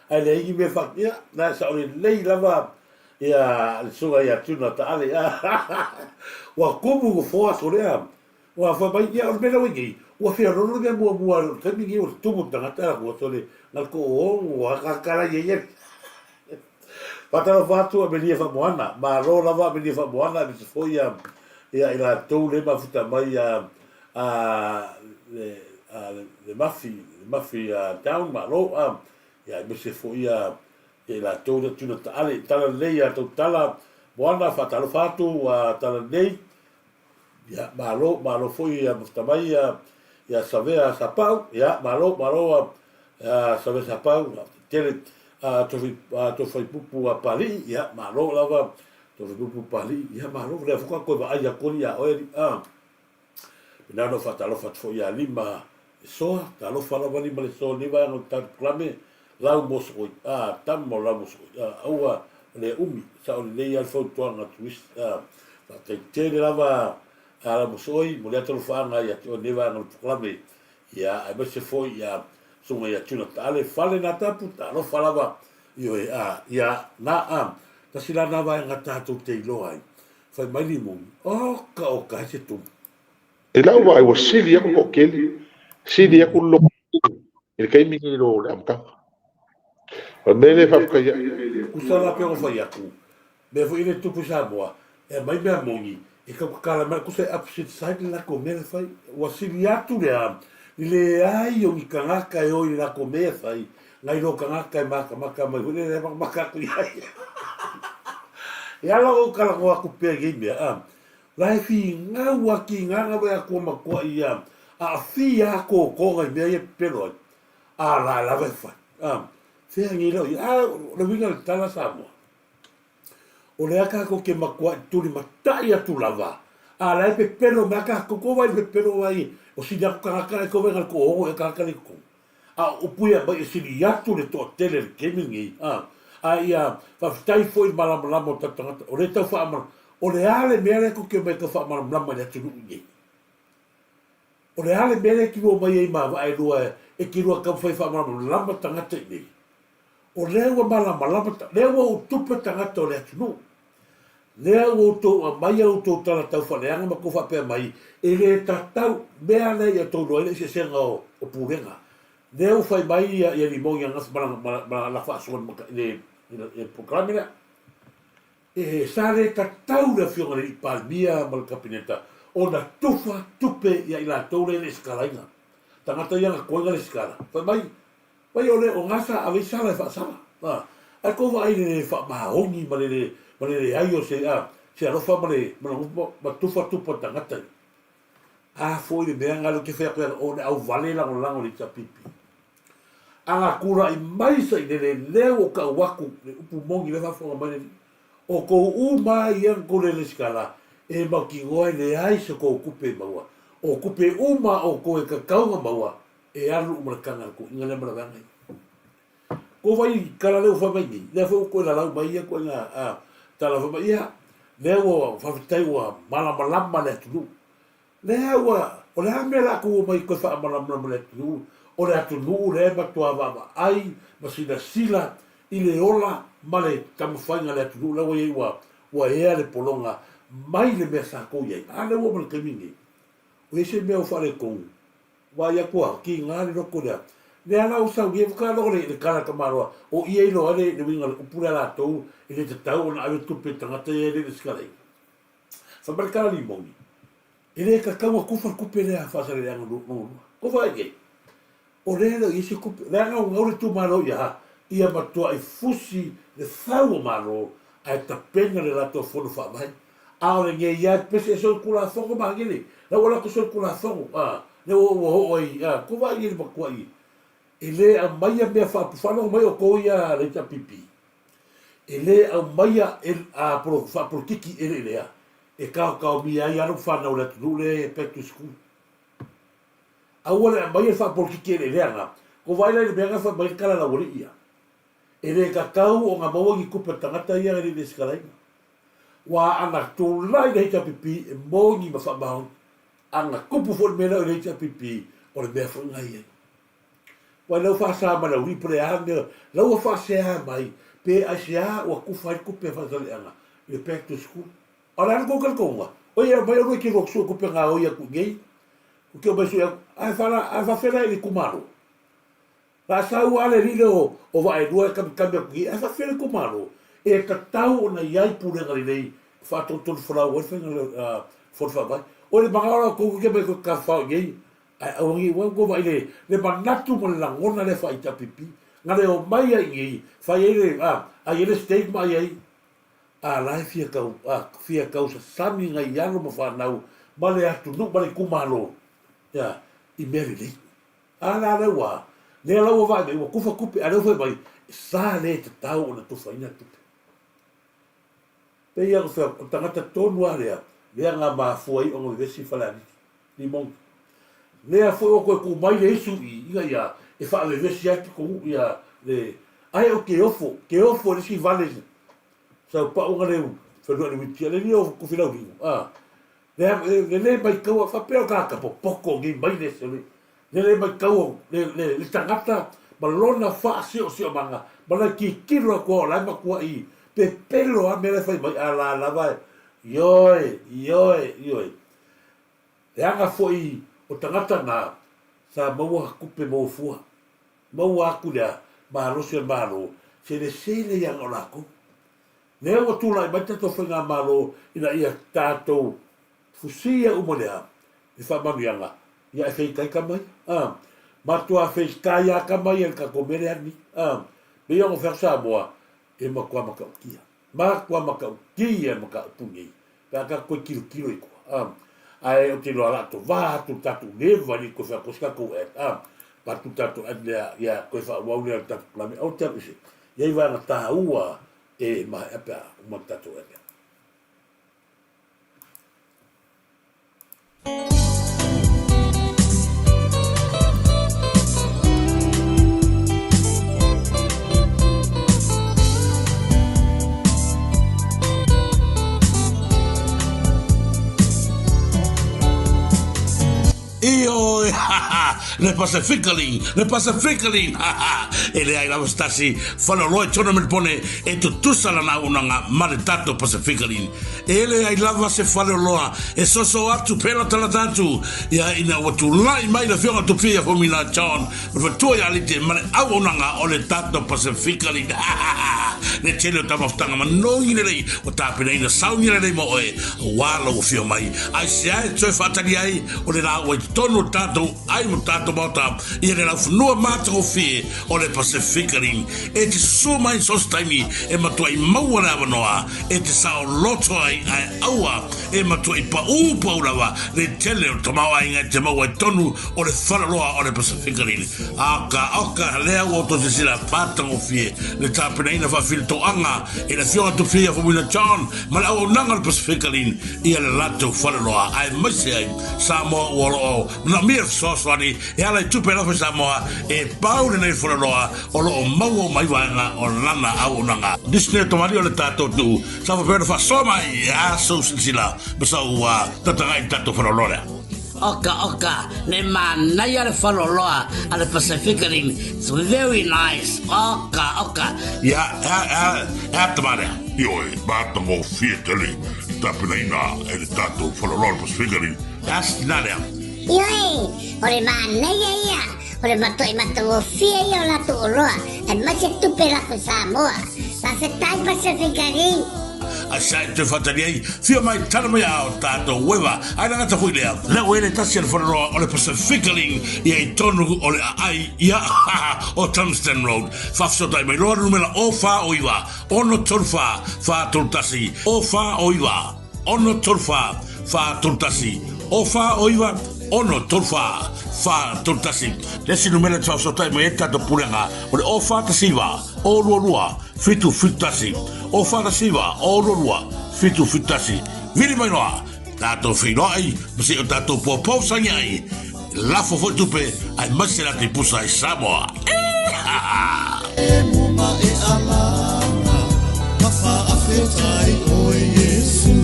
ae leai ni mea fa, ia, na sao lelei lava ia le susuga ia Tiuna Taale. Ua kumu nofoa sole a. Ua fai mai, ia o le mea lea ua i nei, ua feoloolo le mea muamua o le taimi lenei ua tumu le tagata la ua sole na le tooogo ua hakahaka ia ia. Faatalofa atu Amelia Faamoana, malo lava Amelia Faamoana aemaise foi ia ia i latou le mafuta mai ia a le a le mafi le mafi a down malo a ia aemaise foi ia ia i latou le tuna taale tala lelei ia tou tala Moana faatalofa atu a tala lelei Ia, malo, malo foi ia mafuta mai ia, ia Savea Sapau. Ia, malo, malo ia Savea Sapau, tele a tofi a tofi pupu a Palii. Ia, malo lava tofi pupu Palii. Ia, malo lea foi ka koe vaai atu ali ia oe a. Pena ona ou faatalofa atu foi ia Lima le Soa, talofa lava Lima le Soa nei vaega o le tatou polokalame, lau mosooi, a, tama o lau mosooi, a, aua le umi, sao lelei lava le fautuaga a Turisi, a, faafetai tele lava a lau mosooi mo lea talofaaga ia te oe nei vaega o le polokalame, ia, aemaise foi ia susuga ia Tuna Taale Fale Natapu, talofa lava, ioe, a, ia, na, a, tasi la na vaega tatou te iloa ai, fai mai limoni, oka oka, he se tumu. I lau vaai ua sili atu le toatele, sili atu le loto i le taimi lenei i lo le amataga. O le mea lea e faafetai ai. Usa la pei ona fai atu, mea foi lea e tupu i Samoa, e aumai mea moni, e tau tatala mai, tusa e opposite side le latou mea la e fai. Ua sili atu le a, le leai o ni tagata e o i le latou mea e fai, nai lo tagata e matamata mai foi lea e matamata atu i ai. E ala ona ou talanoa atu pea i nei mea, a, la e finau a tigaga wai atua matua ia aafia a totoga i mea ia e pepelo ai, a la lava e fai. A, fea nei lau ia, a, o le uiga o le tala Samoa, o lea tatou te matuai tulimatai atu lava, a la e pepelo mai a tatou, tou vaai i le pepelo ai o sili atu tagata ai tou vaai na o le toaono ea tagata lea i totonu. A o upu ia aumai e sili atu le toatele i le taimi lenei, a, a ia faafetai foi i le malamalama o tatou tagata, o lea e tau faamal, o le a le mea lea tou te omai e tau faamalamalama i le atunuu nei? O le a le mea lea e te lua omai ai ma vaa e lua e te lua taumafai e faamalamalama tagata i nei? O lea ua malamalama, lea ua ou tupe tagata o le atunuu. Lea ua outou aumaia outou tala taufaaleaga ma tou faapea mai, e le tatau, mea lea ia outou iloa ai le eseesega o pulega. Lea ua fai mai ia ia Limoni ananafi ma lana ma lana faasoa i le i le polokalame lea. E sa le tatau le afioga i le Alii Palemia ma le Kapeneta ona tufa tupe ia i latou lea e le sikalaina. Tagata ia na koena le sikala. Fai mai, Vai o le o gasa ave i sala e faasala. A, ae kou vaai i le le faamaoni ma le le ma le leai o se a se alofa ma le ma le ma tufa tupa tagata i. A foi le mea nga le ke fai atu o le au vale lagolago le HRPP. A nga tulai mai sa i le le lea ua tau atu le upu moni le faafofoga mai le alii. O kou uma ia na kou le lesikala e mautinoa e leai se kou tupe e maua. O tupe uma o kou e tatau ona maua E alu uma le taga a le toeaina lea ma le vaega ia. Ko vai kala lea ua fai mai nei, lea foi ua toe lalau mai ia ituaiga a tala fai mai, ia, lea ua faafetai ua malamalama le atunuu. Lea ua, o le a mea la tou omai toe faamalamalama le atunuu? O le atunuu lea e matua vaavaai ma silasila i le ola ma le taumafaiga a le atunuu la ua i ai ua, ua ea le pologa mai le mea sa tou i ai. A lea ua oo mai le taimi lenei, o i ai se mea ua faaletonu? Vaai atu a, kiga le loto lea. Lea la ua sau ia ka logo le le kala tamaloa o ia iloa le le uiga o le upu lea latou e le tatau ona ave tupe i tagata ia e le lesikala ina. Fai mai le kala limoni, e le tatau ona tufa le tupe lea a Faasaleleaga lona lua. Ko vaai i ai, o lea e le o i ai se tupe, leaga ua gau le itumalo ia ha, ia matuai fusi le fau o Malo ae tapena le latou fono faavae. A o lenei ia pese e solitulafono ma agele la ua latou solitulafono a lea ua ua oo ai a ko vaai le matua i e le aumaia mea faapu faalogo mai outou ia le HRPP e le aumaia e a polo faapolokiki eleele e kaokaomia ai alo ma fanau o le atunuu le back to school aua le aumaia le faapolokiki eleele na ko vaai la i le mea na fai mai le tala laualii ia e le tatau ona maua ni tupe a le tagata ia e le i lesikalaina Ua ana tulai le HRPP e moni ma faamaoni. Ana tupu foi le mea lea o le HRPP, o le mea foi na i ai. Ua lau faasa mai lau po le a mea, lau ua faasea mai, pe aisea ua tufa ai le tupe a Faasaleleaga i le back to school. A o le a le tou talitonuga? Oi e aumai olua e te lua sue tupe gaoi atu i nei, ou te omai sue atu, ae faala, ae faafela i le itumalo. La sau a le alii lea o Vaaelua e kamikami atu i ai, ae faafefea le itumalo? E tatau ona i ai pulega lelei e faatolutolufolau ai le faiga fono faavae. Oi le manao la outou ke mai koe tafafao i nei, ae aua nei ua outou vaai le le manatu ma le lagona lea faa-HRPP. Na le omai ai i nei, fai ai le a, ai ai le state ma ai ai a la e fia tau a fia tausasami nai alo ma fanau ma le atunuu ma le itumalo ia i mea lelei. A la lea ua, lea la ua vaai mai ua tufa tupe, a lea ua fai mai, sa le tatau ona tufaina tupe. Pei lava ona fai atu, o le tagata tonu lava lea, lea na mafua ai ona vevesi Falealili, Limoni. Lea foi ua toe tuu mai le isu i ina ia e faavevesi ai pitonuu ia le, ae ou te ofo, te ofo i le isi vale sau pau na le whenua le witia, le lia o Kufilaulinu, a. Le, le, le maitaua, faapea o tagata popoto nei mai le se le, le le maitaua le, le, le tagata ma lona faasiosiomaga ma lona tilotilo atu o la e matuai pepelo lava mea la e fai mai, a la lava e, ioe, ioe, ioe. Leaga foi o tagata na, sa maua tupe maua fua. Maua atu lea malosi o le Malo. Selesele ia o lakou. Lea ua tulai mai tatou faigamalo ina ia tatou fusia uma lea i faamanuiaga, ia e feitai tama ia. A, matua feitai lava tama ia i le tatou mea lea nei. A, pei ona fai atu Samoa, e matua matautia, matua matautia le mataupu lenei pe a tatou toe tilotilo i tua. A, ae ou te iloa o le a tovā atu le tatou neva e le i toe fai atu ai se tatou ad. A, avatu le tatou ad lea, ia toe faaauau lea o le tatou polokalame. Aua te alu ese, e i ai vaega taua e maea pe a uma le tatou ad lea. Ioe, ha ha, le Pacifically, le Pacifically, ha ha, e leai lava se tasi faleoloa i Tournament Pone e tutusa lana auaunaga ma le tatou Pacifically. E leai lava se faleoloa e soso atu pelatalata atu ia ina ua tulai mai le Afioga Tupia Fomina John ma le faletua ia Alite ma le auaunaga o le tatou Pacifically, ha ha ha, le tele o tamafutaga manogi lelei ua tapenaina sauni lelei mo oe aua lou afio mai. Aisea e toe faatali ai o le la ua i totonu o le tatou ai mo tatou maota ia le laufanua matagofie o le Pacific Rim e te susū mai so se taimi e matuai maua le avanoa e te saoloto ai ae aua e matuai paū pau lava le tele o le tamaoaiga e te maua i totonu o le faleoloa o le Pacific Rim. Aka oka lea ua outou silasila matagofie le tapenaina faafilitoaga e le Afioga Tupia Faumuina John ma le auaunaga o le Pacific Rim ia le latou faleoloa aemaise ai Samoa ua o loo manaomia le fesoasoani e ala i tupe alofa i Samoa e pau lenei faleoloa o loo maua uma ai vaega o lana auaunaga. Nisi nei o tamalii o le tatou atunuu sa faapea ona faasoa mai e a sou silasila ma sau tataga'i i le tatou faleoloa lea. Oka oka, le manaia le faleoloa a le Pacific Rim, it's very nice, oka oka. Ia, e a, e a, e a tama lea? Ioe, matagofie tele i tapenaina e le tatou faleoloa o le Pacific Rim. E a se tina lea? Ioe, o le manaia ia, o le matuai matagofie ia o latou oloa, aemaise tupe lafo Samoa. Faafetai Pacific Rim. A sa e toe faatali ai, fia mai tala mai a o tatou ueva, ae lagata foi lea. Lea ua i le tasi a le faleoloa o le Pacific Rim ia i tonu o le aai ia o Tungsten Road. Faafesootai mai loa le numera o fa o iva ono tolu fa fa tolu tasi o fa o iva ono tolu fa fa tolu tasi o fa o iva ono tolu fa fa tolu tasi. Le isi numera e te faafesootai mai ai le tatou pulega o le o fa tasi iva o lua lua fitu fitu tasi o fa tasi iva o lua lua fitu fitu tasi. Vili mai loa tatou feiloai ma se i o tatou poupou sangi ai lafo foi tupe aemaise latou i pusa i Samoa. Eehaha! E muma e alanga, ma faafetai oe Iesu.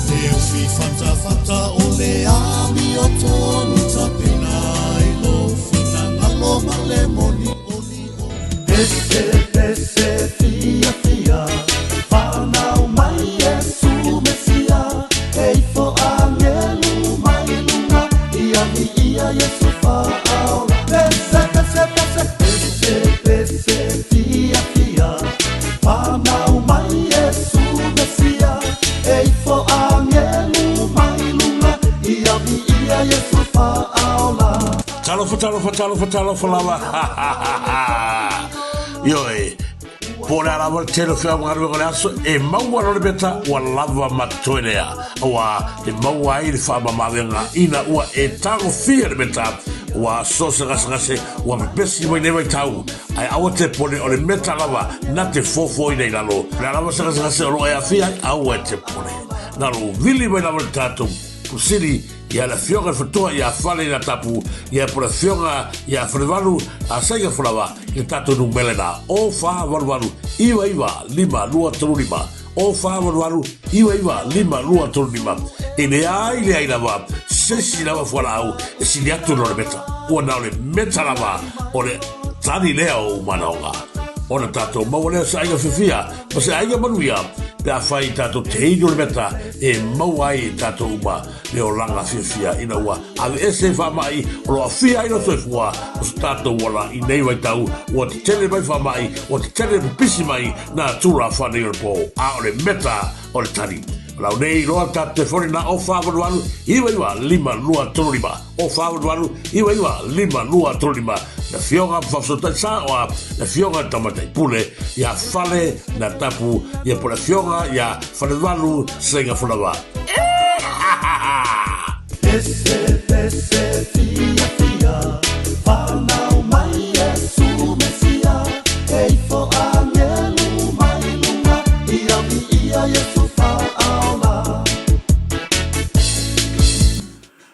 Le ufi fatafata o le amiotonu tapena i lou finagalo ma le moni oli o. Pese pese fia fia Whanau mai Iesu Mesia E ifo angelu mai lunga Ia viia Iesu whaaola Pese pese pese Pese pese fia fia Whanau mai Iesu Mesia E ifo angelu mai lunga Ia viia Iesu whaaola Talofa, talofa, talofa, talofa lava. Ha, ha, ha, ha. Ioe, po o le a lava le tele o feaogaluega o le aso, e maua loa le meta ua lava ma totoe lea. Aua e maua ai le faamamaavega ina ua e tagofia le meta, ua so se gasegase, ua pepesi mai nei vaitau, ae aua te pone o le meta lava na te fofoina i lalo. O le a lava se gasegase o lo o e aafia ai, aua e te pone. Na lou vili mai lava le tatou Pusili ia le Afioga i le Fatoa ia Fale ina Tapu ia po le Afioga ia Falevalu a Saiga Folawa i le tatou numera lena o 488 99 5 2 3 5 o 488 99 5 2 3 5. E leai leai lava se isi lava fualaau e sili atu i lo le meta. Ua na o le meta lava o le tali lea o ou manaoga. Ona tatou maua lea o se aiga fiafia ma se aiga manuia. Pe afai tatou te inu le meta e maua ai e tatou uma le olaga fiafia ina ua aveese faamai o lo o aafia ai lou soifua o so tatou ola i nei vaitau ua tetele mai faamai, ua tetele pipisi mai nā tulafono nei o le po, a o le meta o le tali. O lau nei iloa tatou telefoni na o 488 99 5 2 3 5, o 488 99 5 2 3 5, le Afioga ma Faafesootai Saoa, le Afioga i le Tamaitai Pule ia Fale na Tapu, ia po le Afioga ia Falevalu Seiga Folawa. Pese pese fia fia Whanau mai Iesu Mesia E ifo angelu mai lunga Ia viia Iesu whaaola.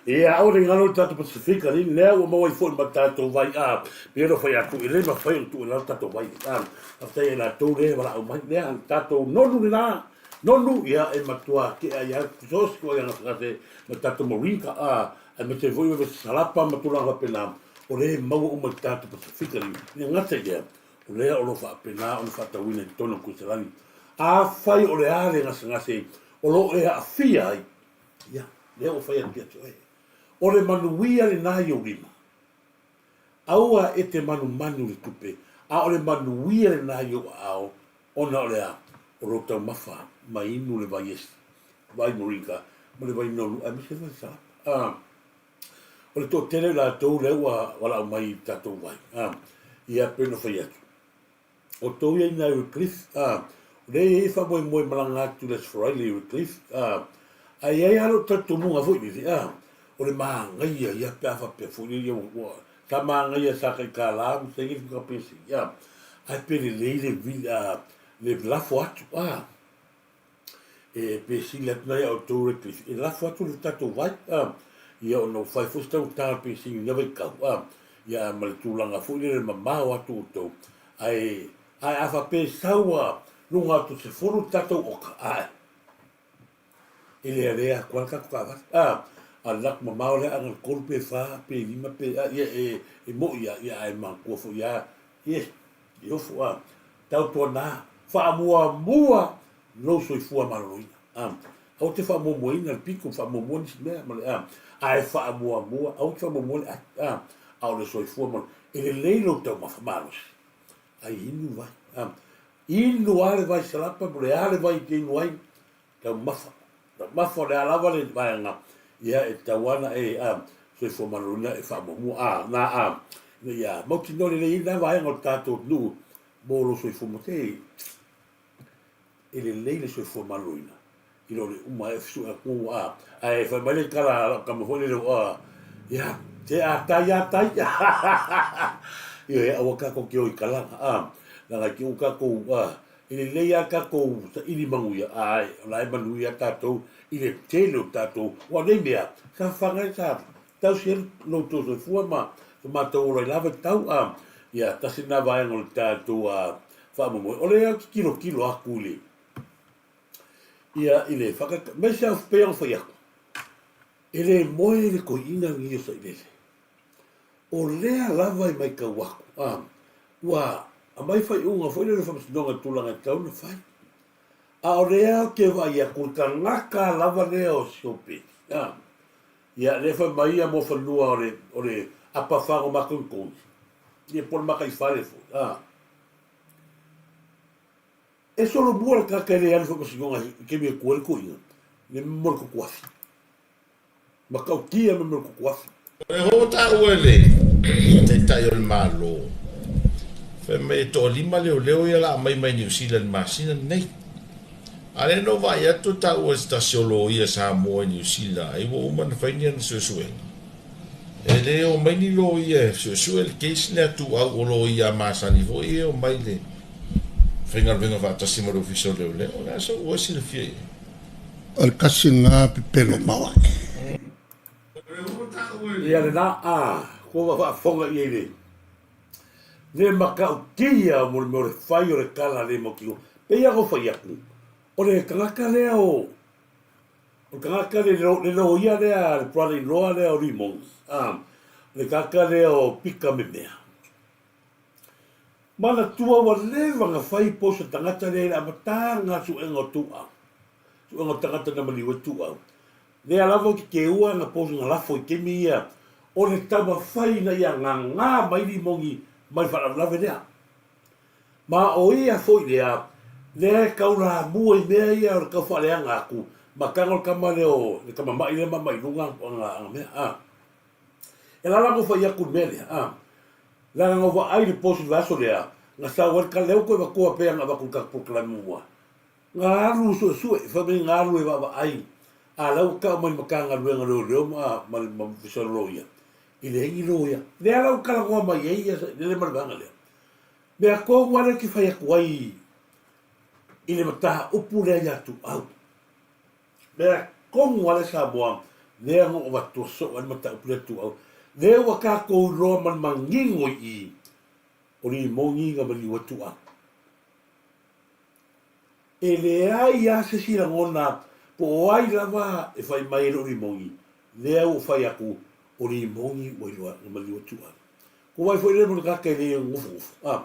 Ia, aua ne i galo i le tatou Pasifika nei, lea ua maua ai foi ma tatou vai a, pei ona fai atu, e le mafai ona tuu i lalo tatou vai. A, faafetai ia i latou lea e valaau mai, lea, tatou nonu lena, nonu, ia, e matua tea ai lava so o se ituaiga gasegase ma tatou moringa, a, aemaise ai foi o salapa ma tulaga faapena, o lea e maua uma i le tatou Pasifika nei. E le gata i lea, o lea o lo o faapena ona faatauina i totonu o Kuiselani. Afai o le a le gasegase o lo o e aafia ai, Ia, lea ua fai atu ia te oe. O le manuia lena i ou lima. Aua e te manumanu i le tupe, a o le manuia lena i ou aao, ona o le a? O lou taumafa ma inu le vai esi, vai moringa, ma le vai nonu, aemaise le vai salapa. A, o le toatele o i latou lea ua valaau mai i le tatou vai. A, ia, pei ona fai atu. O tou ia ina i Wycliffe, a, o lea e i ai faamoemoe malaga atu i le Aso Faraile i Wycliffe, a, ae i ai lava lou talitonuga foi lele, a, o le manaia ia pe a faapea foi lele ua, ua, sa manaia sa tai $1 ma sene le kapesi, a, ae pe lelei le vili, a, le lafo atu, a, e pe sili atu na ia outou Wycliffe e lafo atu le tatou vai, a, ia ona ua fai foi se taugata o le penisini i lena vaitau, a, ia ma le tulaga foi lele mamao atu outou, ae, ae a faapea e sau a luga atu i le 10 le tatou oka, ae, e lealea atu lava le tatou taavale, a, a le latou mamao lea a na o le 3 pe 4 pe 5 pe, a, ia e, e moni lava, ia ae manatua foi lava, ia, e ofo, a, tautuana, faamuamua lou soifua maloloina. A, aua te faamuamuaina le pito, faamuamua nisi mea ma le, a, ae faamuamua, aua te faamuamua le ai, a, a o le soifua malo, e lelei lou taumafa malosi, ae inu le vai, a, inu lava le vai salapa po o le a le vai e te inu ai, taumafa, taumafa o le a lava le vaega, ia e tatau lava ona e, a, soifua maloloina e faamuamua, a, na, a, ina ia mautinoa lelei ai lena vaega o le tatou atunuu mo lou soifua mo te, e lelei le soifua maloloina i lo le uma ai o fesuʻe atu a ae fai mai le tala a lau tama foi lele a ia te a tai a tai ioe aua tatou te o i kalaga a leaga i te u tatou a e lelei a tatou saili manuia ae o la e manuia tatou i le tele o tatou ua nei mea sa fafaga ai sa tausi ai lo outou soifua ma so matou ola i la vaitau a ia tasi lena vaega o le tatou a faamoemoe. O lea ou te tilotilo atu i le ia i le whakata, mai se au pei ona whai atu. E le moe le toeaina lenei o Sailele. O lea lava e maitau atu, a, ua aumai faaiuga foi lea o le Faamasinoga i tulaga e tatau ona fai. A o lea ou te vaai atu i le tagata lava lea o Siopeni, a, ia lea fai mai ia Muafanua o le, o le apafaga o Makonikoni, ia po o le makaifale foi, a. E solomua le tagata e le alu i faamasinoga i taimi e tu ai le toeaina, le mo le totoafi. Matautia me mo le totoafi. E hoo taua e le Taitai o le Malo, fai mai e toalima leoleo ia la aumai mai Niu Sila i le masina lenei. A lea na ou vaai atu e taua e se tasi o loia Samoa i Niu Sila ai ua uma ona fai ni ana suesuega. E le omai ni loia e suesue le case lea tuau o loia masani foi ia e omai i le faigaluega faatasi ma le Ofisa o Leoleo. O le a sau oe silafia i ai? O le kasi lena pepelo mau ake. Ia lena, a, kua faafofoga i ai le le matautia mo le mea o le fai o le tala le mautinoa. Pei lava ona ou fai atu, o le tagata lea o, o le tagata le, le loia lea, le brother-in-law lea o Limons, a, le tagata lea o Pita Memea. Manatua ua leva na fai post a tagata lea i le amataga suega o Tuuau. Suega o tagata na maliu ai Tuuau. Lea lava ou te teua na post na lafo i taimi ia o le taumafai ina ia gagā mai limogi mai le faalavelave lea. Ma o ia foi lea, lea e tau lamua i mea ia o le tau faaleaga atu ma taga o le tama lea o le tama ma'i lea ma mai luga ana mea a. E lala na fai atu i le mea lea a. Leaga na ou vaai i le post i le vaiaso lea, na sau ai le tala, lea ua toe avatua pea na avatu i le tatou polokalame muamua. Na alu suesue, fai mai na alu e vaavaai, a o la ua tau mai le Matagaluega o Leoleo ma ma le Ofisa o le Loia, e leai ni loia. Lea la ua talanoa mai ai ia lele ma le vaega lea. Mea tonu lava lea ou te fai atu ai i le mataupu lea ia Tuau. Mea tonu lava lea Samoa, lea na ou avatua soo ai le mataupu lea Tuau. Lea ua tatou iloa ma le manino i i, o limoni na maliu ai Tuau. E leai lava se isi lagona po o ai lava e fai mai e le o limoni, lea ua ou fai atu, o limoni ua iloa na maliu ai Tuau. Ko wai foi lea mo le kaka e le nofonofo. A,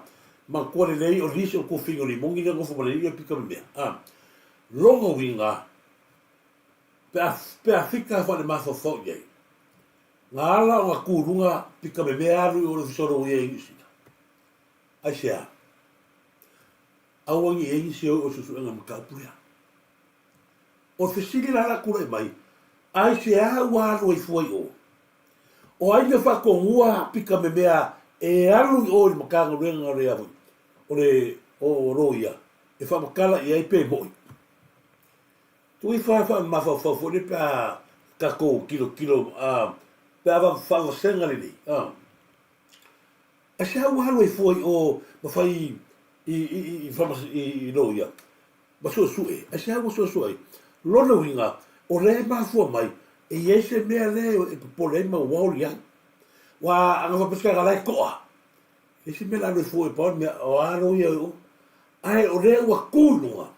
manatua lelei o nisi o tofiga o limoni lea nofo ma le ia pika me mea. A, lona uiga, pe a, pe a fika fa le mafaufau i ai, nga ala o nga tu i luga pika me mea alu i o le ofisa o loia i Niu Sila. Aisea? Aua ne i ai nisi o i o suesuega mataupu lea. O le fesili la la tulai mai, aisea ua alu ai fua i o? O ai na faatonua pika me mea e alu i o i le Matagaluega o le a foi, o le o loia e faamatala i ai pe moʻi? Tuu ifo lava e faamafaufau foi lea pe a tatou tilotilo a pe a faavasega lelei a. Aisea ua alu ai fua i o ma fai i i i i i loia? ma suesue, aisea ua suesue ai? Lona uiga, o lea e mafua mai, e i ai se mea lea e popole ai ma ua oli ai. Ua a na faapea se la e toa, e leai se mea la alu ai fua i pau le mea, o a loia e o. Ae o lea ua tu i luga,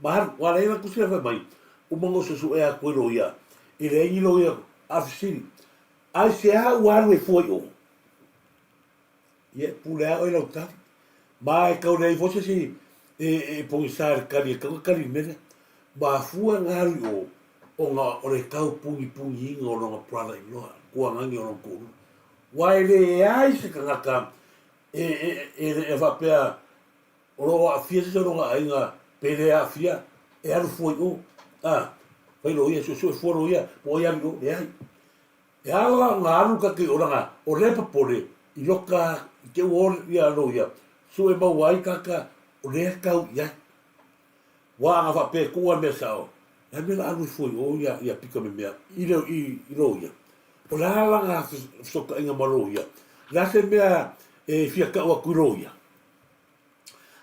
ma alu, ua leai la tusi la fai mai, uma ona ou suesuea atu i loia, e leai ni loia, a fesili, aisea ua alu ai fua i o? Ia, e pule lava oe i lau tali. Ma e tau leai foi se isi e pogisa i le tali e tatau ona tali i le mea lea. Mafua ona alu i o, ona o le tau pugipugina o lona brother in law, tuagani o lona toalua. Aua e leai se tagata e faapea o lo o aafia se isi o lona aiga pe le aafia e alu fua i o. A, fai loia, suesue fua loia, po o ai e alu i o, leai. E ala ona alu ka kei oranga o le popole i loka i te ua ia loia sue maua ai kaka o lea tau i ai. Wa anga faapea kua mea sao, la mea la alu e fua i o ia ia pika me mea i le i i loia. O le ala nga fesootaiga ma loia, le a se mea e fia tau atu i loia.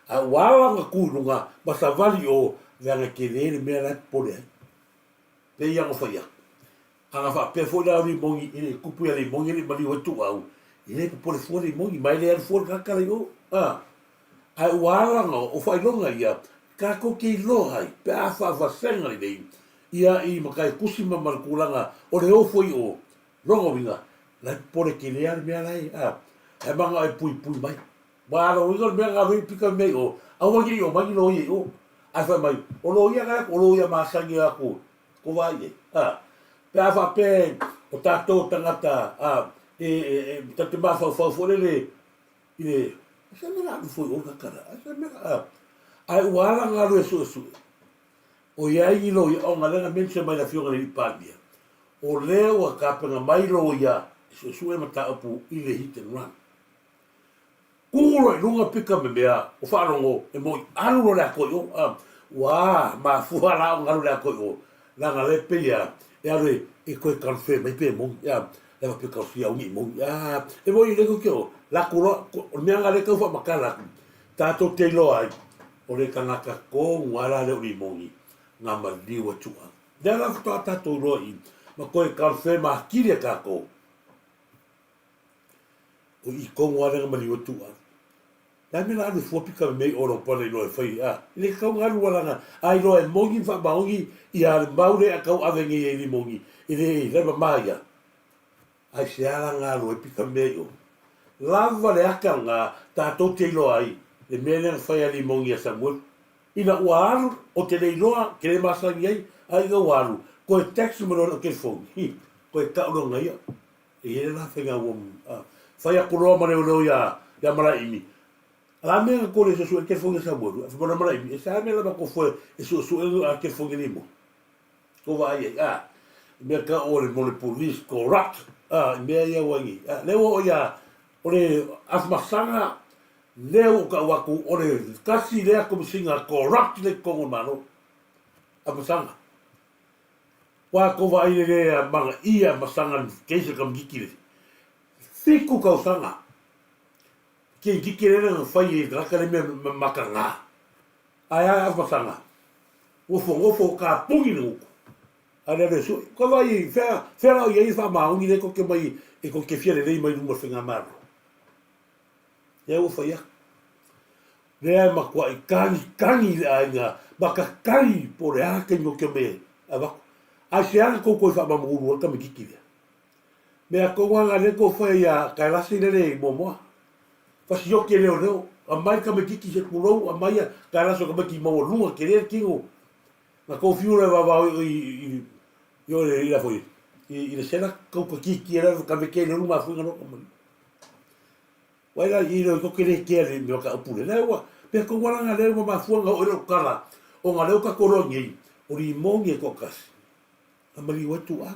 A ua ala ona tu i luga ma savali i o, leaga e tele le mea la e popole ai. Pei ona fai atu. A na faapea foi la o Limoni i le tupu ia Limoni e le i maliu ai Tuuau, e le popole fua Limoni, ma e le alu fua le tagata la i o. A, ae ua ala ona o faailoga ia, tatou te iloa ai, pe a faavasega lelei ia i matai tusi ma ma le tulaga o le o fua i o, lona uiga, la e popole tele lava le mea la e, a, ae manao e puipui mai. Ua ala uiga o le mea na alu ai pika mea i o, aua ne i omai ni loia i o. Ae fai mai, o loia na o loia masani atu, ko wā i ai. A, pe a faapea o tātou tangata, a, e, e, e, ta te mafaufau foi lele i le, se mea la alu foi o kakara, a se mea la, a, ae ua ala na alu e suesue. O iai ni loia, ona lea na mention mai le afioga i le alii Palemia, o lea ua tapena mai loia e suesue mataupu i le hit and run. Kū loa i luga pika me mea o faalogo e moi alu loa le atoa i o. A, ua mafua la ona alu le atoa i o, leaga lea pei a e alu e, e toe confirm mai pe moni. A, leaga pei tau fia au nei moni. A, e moi i le koke o, lako loa, o le mea lena lea e tau faamatala atu, tatou te iloa ai, o le tagata tonu lava la lea o Limoni, na maliu atu ai. Lea la faatoa tatou iloa i i, ma toe confirm atili e tatou, O i tonu lava lea na maliu atu ai. Le a mea la alu e fua pika me mea i o lou pana iloa e fai a. E le tatau ona alu ala a iloa e moni ma faamaoni ia le mau lea a tau ave nei ai limoni e le leva ma ia. Aisea la na alu ai pika mea i o. lava le aka lena tatou te iloa ai le mea lea na fai a Limogi ia Samuelu. Ina ua alu, ou te le iloa, ke le masani ai, a ina ua alu, koe text mai loa i lau telefoni, hi, koe kau loa na ia. E i ai le la faiga ua fai atu loa ma leoleo ia, ia Malaeimi. A la mea na kou le suesue le telefoni a Samuelu, a fai mai loa Malaeimi, e se a mea la matou foe e suesue a telefoni a Limogi. Kou vaai ai, a, i mea ka o le mo le police corrupt, a, i mea ia ua i, a, lea ua oo ia, o le afamasaga lea ua ou tau atu, o le tasi lea komisiga corrupt lea i totonu o le Malo, afamasaga. Ua kou vaai le le amanaia masaga le case le kamikiki le fitu tausaga kikiki le na fai e tagata le mea mataga ae a masaga nofo nofo ka puni le gutu a le alu e sue ka vaai fea fea la o iai faamaoni le koke mai e koke fia lelei mai luma o le faigamalo lea ua fai atu lea e matuai tagitagi i le aiga ma tatali po o le a taimi o te omai e avatu. Ae se aga tou toe faamamulu ai le tamaititi lea? Mea tonu lava lea tou fai ia Kailasi lele i Moamoa. Fasioti e leoleo, aumai le tamaititi se pulou, aumai ia Kailasi o tamaiti maualuga tele le tino. Na tou fiu loa e vavao i i i i i i i le sela tou tatiti ai lea kaveke le mafuiga loa tamaiti. Wai la i leo koke le kea le mea ka upu le lea ua pea ko wala nga lea ua mafua nga o le kala o nga leo ka kolo ngei o li mongi e kokasi a mali wai tu a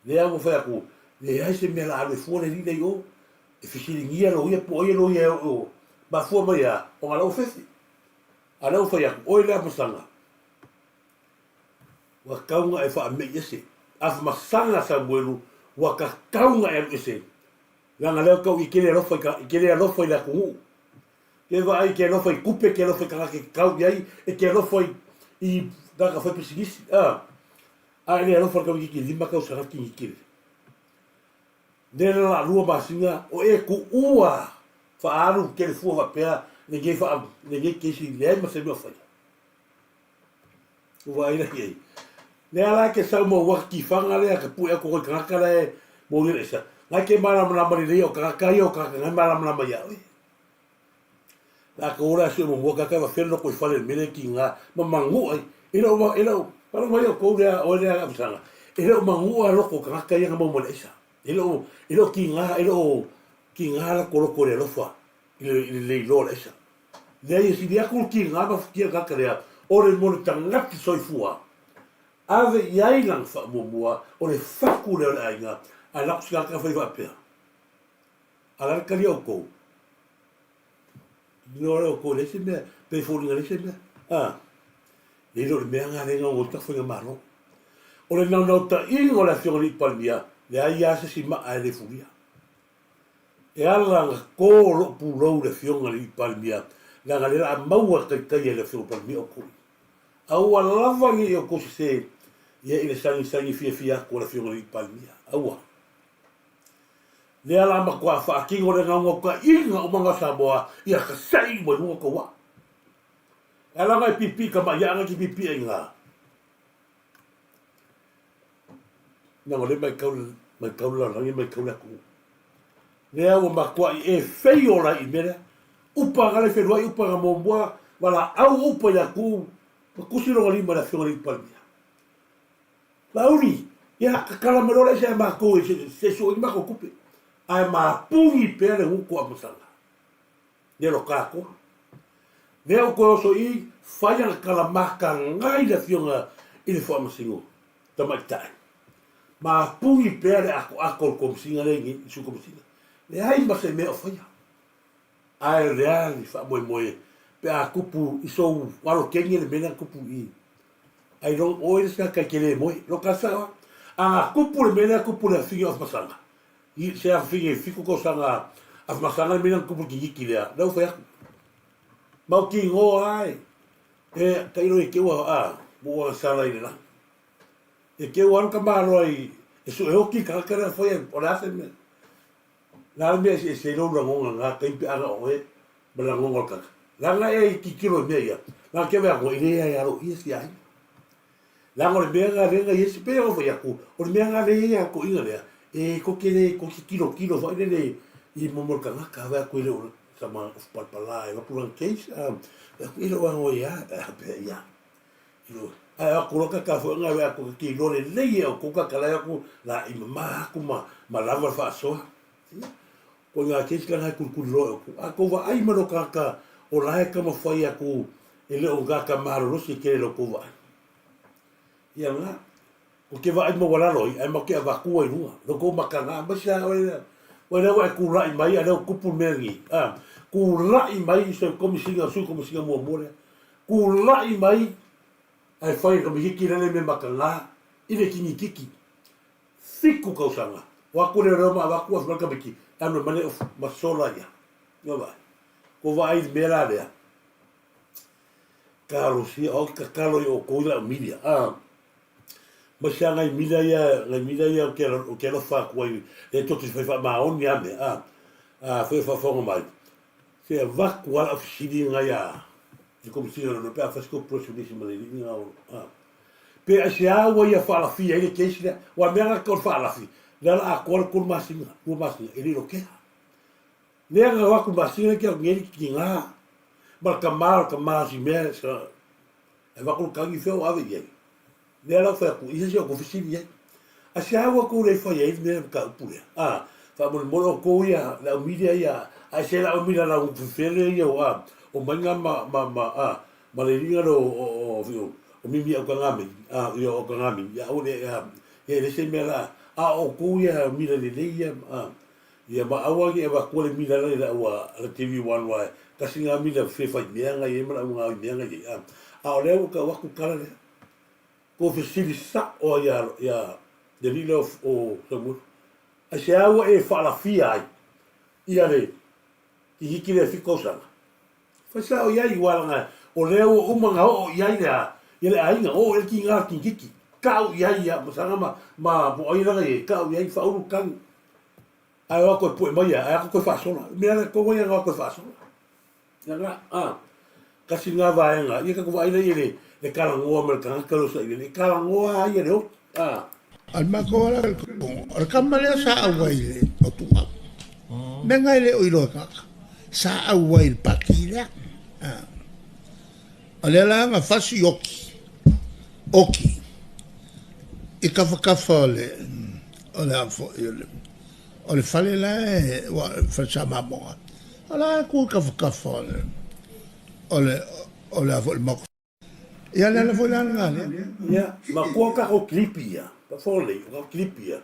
lea ua fai aku le ai se mea la alu e fua le lile i o e fisilingia lo ia po o ia lo ia o mafua mai a o nga lau fefi a lea ua fai aku oi lea masaga ua tau na e faamei ese afamasaga Samuelu ua tatau na e alu ese Leaga lea tau i ke le alofa i ka, i ke le alofa i le atunuu. Ke vaai ke alofa i kupe, ke alofa i tagata e kau i ai, e ke alofa i, i tagata fai pisinisi, a. A e le alofa le tamaititi lima tausaga le. Lea la laalua masina o e tuua faaalu tele fua faapea lenei faa, lenei keisi leai ma se mea o faia. Ua vaai la i ai. Lea la ke sau ma ua tifaga lea ka pue atu koi tagata la e moli le esa. Ngai ke malamalama lelei o tagata ia o tagata ngai malamalama ia oe. La ko ora se mo mua ka ka va felo koi fale mele ki nga ma mangu ai. E lo e lo palo mai o kou lea oe lea afisanga. E lo mangu a loko tagata ia nga mo le esa. E lo e lo ki nga e lo ki nga la ko loko le lofa i le i le leiloa le aisa. Leai e sili atu le tiga ma futia tagata lea o le mo le tagata soifua. Ave i ai lana faamuamua o le fatu lea o le aiga ae lako se tagata fai faapea. A la le tali a outou? Iloa lea outou e leai se mea, pe e foliga leai se mea. A, le iloa o le mea lena lea e gaugau ai le faigamalo. O le naunautaiga o le Afioga i le Alii Palemia, leai lava se isi maa e le fulia. E ala na kō loʻu pulou i le Afioga i le Alii Palemia, leaga lea la a maua e taitaia e le Afioga Palemia outou. A ua lava nei outou sesē ia i le sagisagi fiafia atu a le Afioga i le Alii Palemia. Aua. Lea la a matuā faatino le naunautaiga uma na o Samoa ia tasaʻi uma i luga outou aa. E ala ona e pipii ka maʻiaʻa na te pipii ai na. Leaga o lea matau, matau le lalolagi, matau le atunuu. Lea ua matuai e feio la i mea lea. Upa na le feluai, upa na muamua, valaau upa i le atunuu, ma tusi lona lima i le Afioga i le Alii Palemia. Laauli, ia, tatala mai loa le aisa ia matou e se, se sue ni matou tupe. Ae mapuni pea le gutu a Masala. Lea lo tatou. Lea ua toe oso i, fai ana tala mataga i le Afioga i le Faamasino Tamaitai. Mapuni pea le atoato o le Komesina lea i le Sui Komesina. Leai ma se mea o faia. Ae o le a le faamoemoe pe a tupu i sou alo keni le mea lea na tupu i ai lo oe le isi tagata e te le moe. Lo ka sao a tupu le mea lea tupu le afifine o Afamasaga. I se afifine fitu tausaga Afamasaga le mea lea na tupu i le tiniti lea, lea ua fai atu. Mautinoa ai e tailo e te ua a ua sala i le lagi. E te ua alu ka malo ai e sue hoki le tagata lea na fai ai o le a se mea. Le a le mea eseese ai lou lagona na taimi pe ana oe ma le lagona o le tagata. Leaga e tilotilo i mea ia, leaga ke vaai atu e le ai aloaia si aiga. Leaga o le mea lena lea na i ai, pei ona fai atu, o le mea lena lea e i ai a toeaina lea, e tou te le, tou te tilotilo foi lele I mo le tagata vaai atu e le o sama ofu palapala e avatu lana case a vaai atu e le o ago ia a ia ae o atu loa kaka foi nga vaai atu ki iloa lelei e outou kaka la e o atu la i mama atu ma ma lava le faasoa. Ia ko ina case la e kulikuli loa e outou. A tou vaai ma lo tagata o la e taumafai atu e le o gata malolosi e tele lo tou vaai. Ia la Ou te vaai maualalo ai, ae matou te avatua i luga. Lo tou mataga, aemaise lava oe lea. Oe lea ua e tulai mai, a o lea ua tupu le mea lenei. A, tulai mai i se Komesina, Sui Komesina muamua lea. Tulai mai ae fai e le tamaititi lea le mea mataga i le kingitiki. Fitu tausaga. O atu leoleo ma avatu ae fai mai le tamaititi, e alu mai le ofu ma sola ia. Ua vaai. Ua vaai i le mea la lea. Talosia, o au te tatalo i outou i lau milia. A, ma se ngai mila ia, ngai mila ia ou te, ou te alofa atu ai, le tou te fai faamaoni a mea, a, a foi o faafofoga mai, se avatu lava lau fesili ngai a le Komesina o Leoleo pe a fai se tou press release ma le alii nga o, a, pe aisea ua ia faalafia ai le case lea, aua o le mea lena o le faalafi, lea o le a atoa le tolu masina, lua masina, e le i lotea. Lea na o atu i le masina lea ke au nei le tiga, ma le tama o le tama o si mea sa, E avatu le tagi fea o ave i ai. Lea la ua fai atu, i se isi o outou fesili i ai. A se a ua outou le fai ai le mea mataupu lea? A, faamolemole outou ia, le au media ia, a ese le au media lau fefele ia o, a, o maiga ma, ma, ma, a, ma le liga lea o, o, o, o, o mimi au kagame, a, ia o au kagame, ia aua le, a, ia e le se mea la, a o outou ia media lelei ia, a, Ia ma aua ne i avatua le mila la i le aua a le TV One aua e tasi lena mila fia fai mea na i ai ma le au gaoi mea na i ai a. A o lea ua tau atu tala lea. Tou fesili sa'o ai ia ia le alii lea o Samuelu. Aisea ua e faalafia ai ia le tihiti lea e fitu tausaga? Fai sa'o i ai aua leaga o lea ua uma ona oo i ai le a ia le aiga, oo i ai le tiga o le tihiti. Tau i ai ia ma saga ma ma po o ai lana i ai, tau i ai faaulu le tagi. Ae o atu e pue mai ia, ae atu toe faasola. O le mea lea tonu ia na o atu e faasola. Ia na, a, tasi lena vaega, ia tatou vaai lea i le, le talanoa ma le tagata lea o sailele, e talanoa lava ia i le oti, a. O le matou ala o le totogo, o le tama lea sa auai i le Otuau. Mea na e le o iloa e tagata, sa auai i le pati lea. O lea la na fasi oki, oki i kafakafa o le, o le a foi o le, o le fale la e, ua, fale sa mamoga. O la e ku i kafakafa o le, o le, o le a foi le maota. Ia le ala foi la lena lea. Ia, matua tatou kilipi ia, faafofoga lelei, o tatou kilipi ia,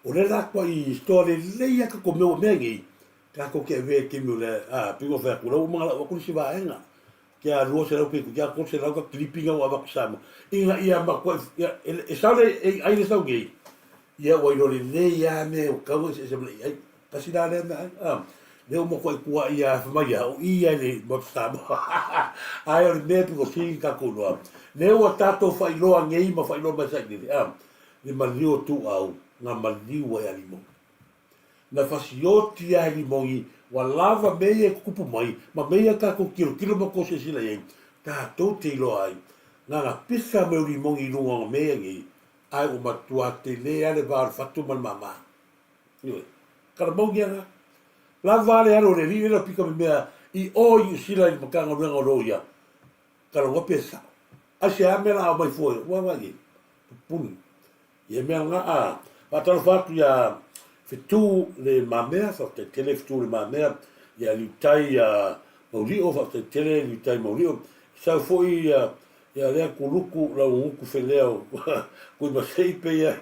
o lea la tua i stoa lelei lava tatou mea ua mea nei, tatou te avea i le taimi o le, a, pei ona fai atu, o la ua uma ona lau atu le isi vaega. Ke a 200 pe ke a 300 ka kilipi na ua avatu i Samoa ina ia matuai ia e sao le AI le sau nei ia ua iloa lelei lava mea ua tatau ona eseese ma le AI. Tasi la lea mea a lea ua matuai tuai lava fai mai a o i ia i le Maota Samoa ae o le mea e pito sili ona tatou iloa lea ua tatou faailoa nei ma faailoa mai sailele a le maliu o Tuuau na maliu ai a Limogi. Na fasioti lava e Limogi ua lava mea ia e tutupu mai ma mea ia tatou tilotilo ma tou silasila i ai, tatou te iloa ai na ona pisa mai o Limogi i luga o mea ia nei, ae ua matua tele lava le va o le fatu ma le mama. Ioe. Kalamoni lava na. Lava le alu o le alii lea na pika me mea i o i Niu Sila i le Matagaluega o Loia, kalaua pe sao. Aisea mea la aumai fua ua vaai i ai? Pupuni. Ia mea lena a faatalofa atu ia Fetu le Mamea, faafetai tele Fetu le Mamea, ia Liutai ia Maulio, faafetai tele Liutai Maulio. Sau foi ia ia lea Kuluku Laugutu Felea o Kuimasei pe ia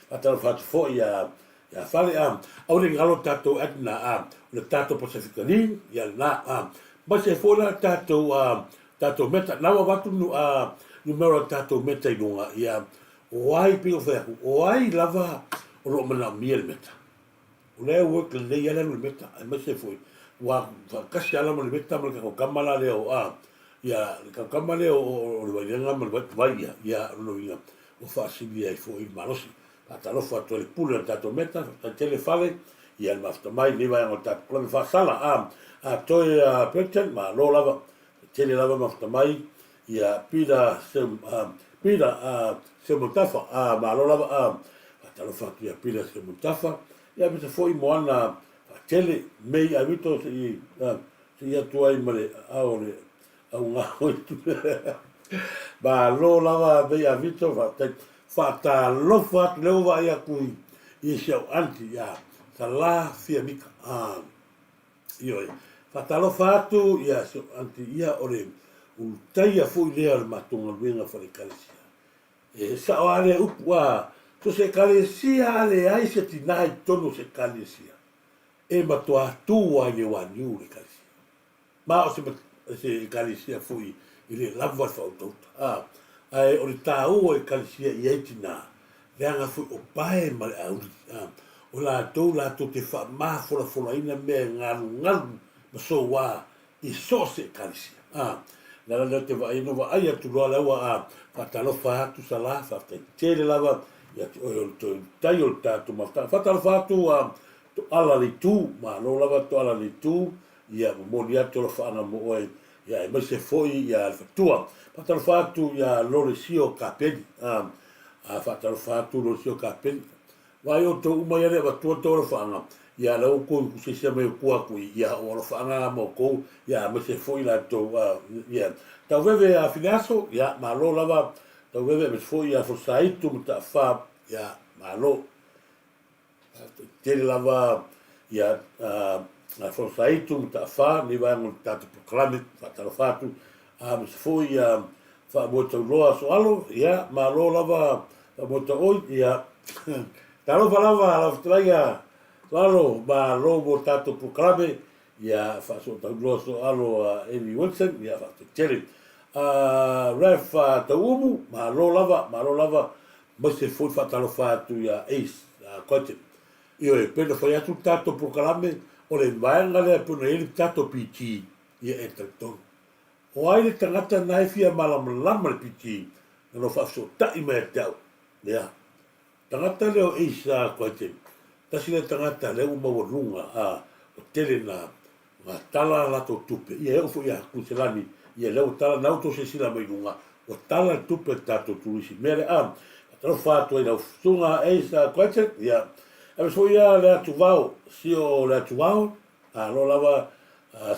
faatalofa atu foi ia ia Fale a aua ne i galo tatou Edna a o le tatou Pasefika League ia lena a maise foi la tatou a tatou meta na ua avatu nu a numera o tatou meta i luga ia o ai pei ona fai atu o ai lava o lo o manaomia le meta o lea work lelei lava le alu i le meta aemaise foi ua faatasi lava ma le meta ma le tatou tama la lea o a ia le tatou tama lea o le vailega ma le vai ia ia o lona uiga ua faasili ai foi le malosi. Faatalofa atu ai le pule o le tatou meta, faafetai tele Fale, ia le mafuta mai lenei vaega o le tatou polokalame faasala a a toe a Burton, malo lava, tele lava mafuta mai, ia Peter Seu a Peter a Seumanutafa, a malo lava a faatalofa atu ia Peter Seumanutafa, ia aemaise foi Moana. Faatele mei avito se'i se'i atu ai ma le aao o le augao i Malo lava mei avito faafetai. Faatalofa atu lea ua vaai atu i si au aunty ia Sala Fiamika. Ioe. Faatalofa atu ia si au aunty ia o le ulutaia foi lea o le matou galuega faale-ekalesia. E sao lava lea upu, a so se ekalesia a leai se tina i totonu o se ekalesia, e matuā tu lava i le waniu le ekalesia. Ma o se, se ekalesia foi e le lava le faautauta. A, ae o le tāua o ekalesia i ai tina, leaga foi o pae ma le auli. A, o latou latou te faamafolafolaina mea e galugalu ma soua i so o se Ekalesia. A, le ala lea ou te vaai ai, na vaai atu loa la ua a faatalofa atu Sala, faafetai tele lava ia te oe o le toe tai o le tatou mafutaga. Faatalofa atu a Toala Leitu, malo lava Toala Leitu, ia momoli atu alofaaga mo oe, ia aemaise foi ia le fatua. Faatalofa atu ia Lolesio Kapeni, a, a faatalofa atu Lolesio Kapeni. Vaai outou uma ia le avatua outou alofaaga, ia la ua kou kusesia mai o tua atu i ia o alofaaga na ma outou, ia aemaise foi latou a ia Tauveve a Fineaso, ia malo lava Tauveve aemaise foi ia Fosaitu ma Taafa, ia malo. Tele lava ia a Fosaitu ma Taafa nei vaega o le tatou polokalame, faatalofa atu aemaise foi ia Faamoetauloa Soalo, ia malo lava Faamoetaoi, ia talofa lava lau fetalaiga Soalo, malo mo tatou polokalame, ia Faasootauloa Soalo a Amy Wilson, ia faafetai tele. Rev Tauumu, malo lava, malo lava, aemaise foi faatalofa atu ia Ace Quentin. Ioe, pei ona fai atu le tatou polokalame, o le vaega lea pei ona i ai le tatou PT, ia e talitonu. O ai le tagata na e fia malamalama le PT na lo faafesootai mai ia te au? Ia. Tagata lea o Ace Quaiten, tasi lea tagata lea ua maualuga a ua tele na na tala a latou tupe, ia e oo foi ia Kuiselani, ia lea ua tala, na outou silasila mai luga, ua tala le tupe a le tatou turisi. Mea lea a, faatalofa atu ai i lau susuga Ace Quaiten, ia, aemaise foi ia le Atuvao, sio le Atuvao, Malo lava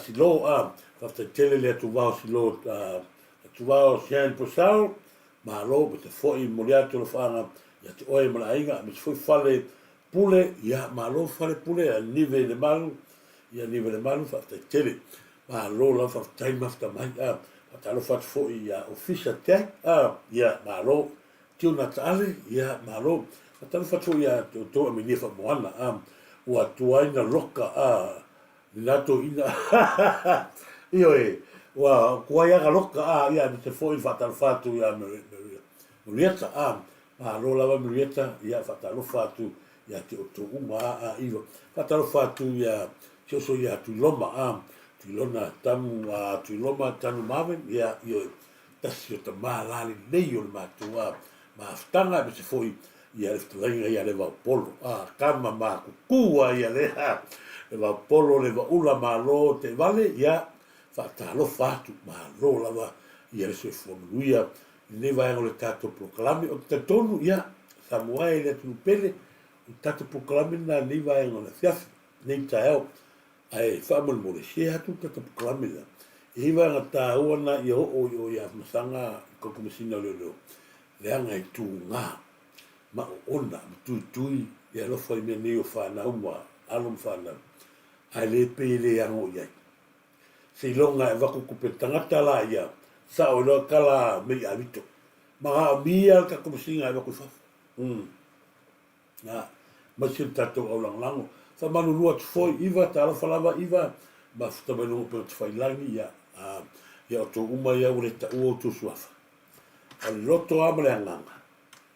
Silo a, faafetai tele le atuvao Silo atuvao Sian Purcell, malo ma te foi momoli atu alofaaga ia te oe ma le aiga aemaise foi fale pule, ia malo fale pule a Nive Lemalu, ia Nive Lemalu faafetai tele. Malo lava faafetai mafuta mai a, faatalofa atu foi ia Ofisa Jack a, ia malo Tiuna Taale, ia malo. Faatalofa atu foi ia te outou Amelia Faamoana, a, ua tuai na loka, a, lena toeaina, ioe, ua tuai lava na loka, a, ia aemaise foi le faatalofa atu ia Murieta, a, malo lava Murieta, ia faatalofa atu ia te outou uma, a, a, iwa. Faatalofa atu ia si oso ia Tuiloma, a, Tuilona Tamu, a, Tuiloma Tanu Marvin, ia, ioe. Tasi o tama la lelei o le matou a mafutaga aemaise foi ia le fetalaiga ia Levaopolo a kama makuku a ia lea Levaopolo Levaula malo Teevale ia faatalofa atu malo lava ia le soifua manuia i lenei vaega o le tatou polokalame ou te talitonu ia Samoa e le atunuu pele o le tatou polokalame lena i lenei vaega o le afiafi lenei taeao Ae faamolemole, share atu le tatou polokalame lea. E i ai vaega taua na ia oo i o i Afamasaga i ka Komesina o Leoleo, leaga e tuga ma oona ma tuitui le alofa i mea nei o fanau ma alo ma fanau, ae le pei e le ano i ai. Seiloga e avatu tupe le tagata la ia, sao ai loa tala mei avito. Manaomia le tatou Komesina e avatu i fafo. Na, aemaise le tatou aulagolago. Faamalulu atu foi, Iva, talofa lava Iva, mafuta mai luga o upega tafailagi, ia, a, ia outou uma ia ua le taua outou suafa. O le loto lava ma le agaga,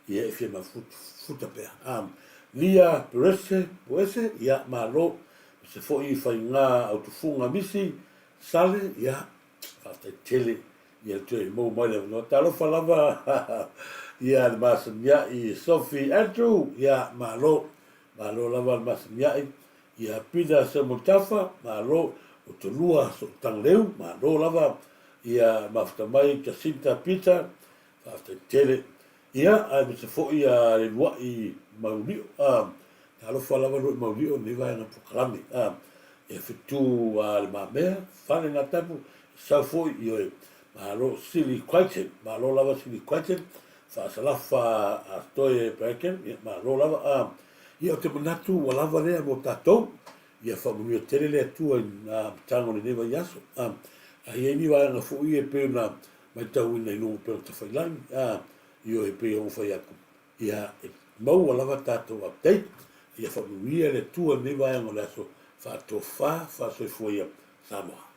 ia e fia mafuta pea. A, Lia Perese, Poese, ia, malo, aemaise foi faiga autufuga misi, Sale, ia, Faafetai tele ia toe maua mai le avanoa. Talofa lava ia le masaniai Sophie Andrew, ia malo, malo lava le masaniai ia Peter Semutafa, malo, o tolua Sootagaleu, malo lava ia mafuta mai Jacinta Peter, faafetai tele. Ia aemaise foi ia le luai Maulio, a. Talofa lava lo i mauli o nei vaega polokalame. E fetu a le mamea, fale nā tapu, sau foi i oe. Malo Sili Crichton, malo lava Sili Crichton, faasalafa a Stoe Bracken, ia malo lava. A, ia o te manatu ua lava lea mo tatou, ia faamanuia tele le Atua i nā amataga o lenei vaiaso. A, a i ai ni vaega foi e pei ona matauina i luga o upega tafailagi, a, ioe pei ona ou fai atu, ia e maua lava tatou update, ia faamanuia le Atua i lenei vaega o le aso, faatofa, faasoifua ia Samoa.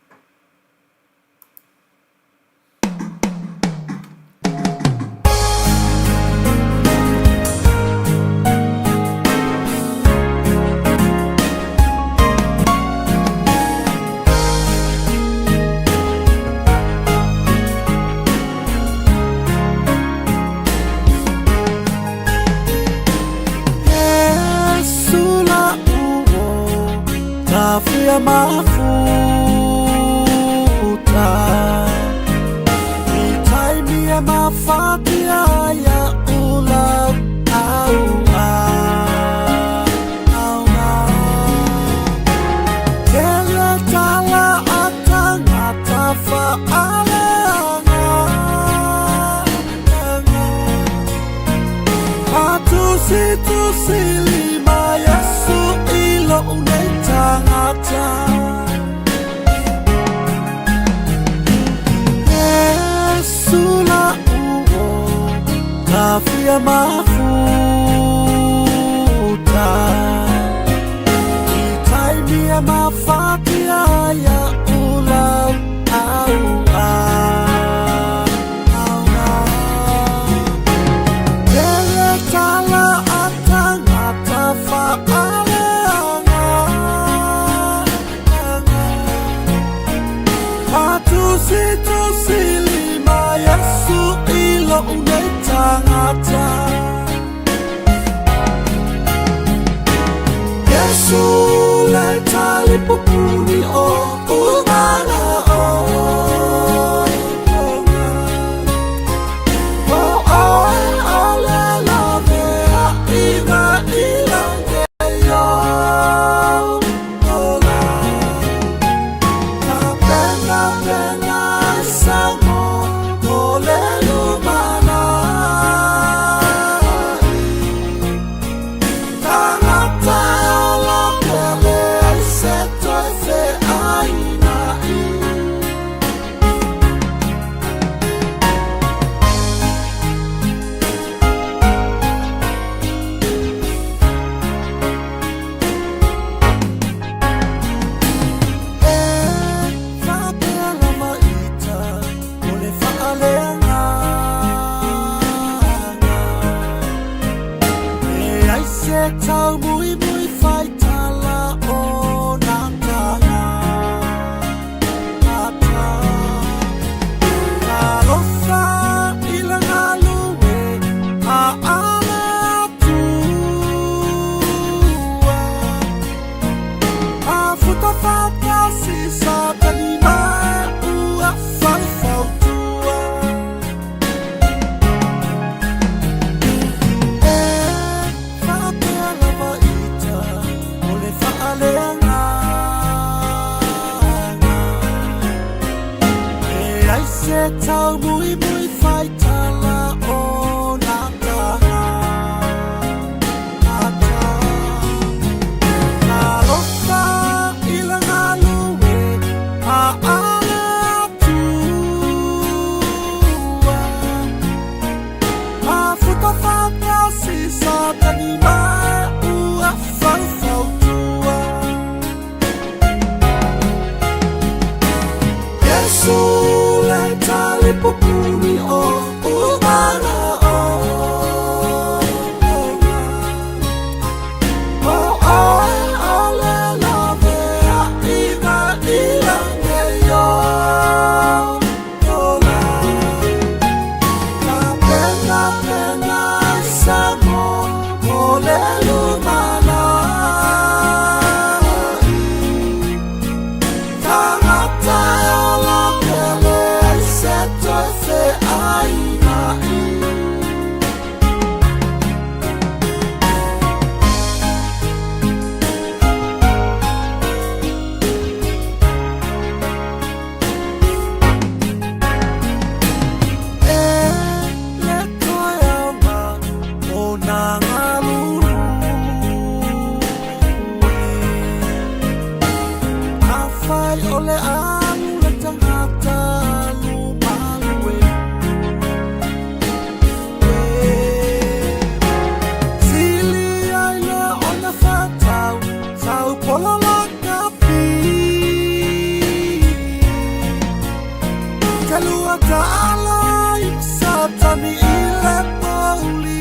Talua taala i Satani i le pouliuli.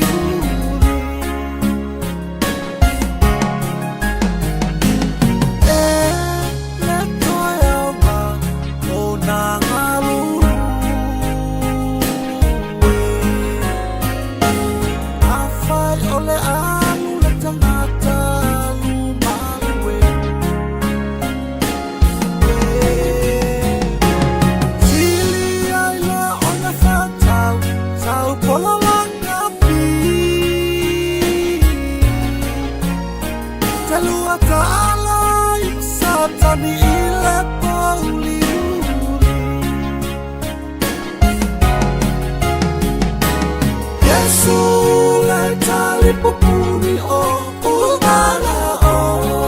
E le toe aoga o nā galulue. Afai o le alu le tagata alu malue. Sili ai loa ona faatau sau pololaga pi. Talua taala i Satani i le pouliuli. Iesu le talipupuni o umala ona.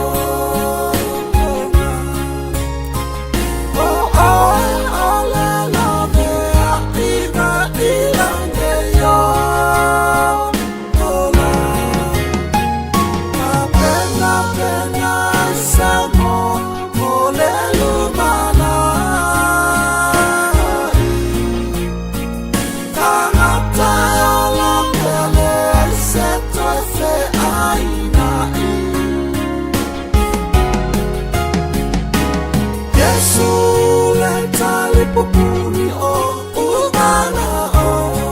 O oe o le laveaiga i lagi ola. Tapenapena ai se mo mo le lumanai. Tagata e ola pea leai se toe feaina'i. Iesu le talipupuni o umala ona.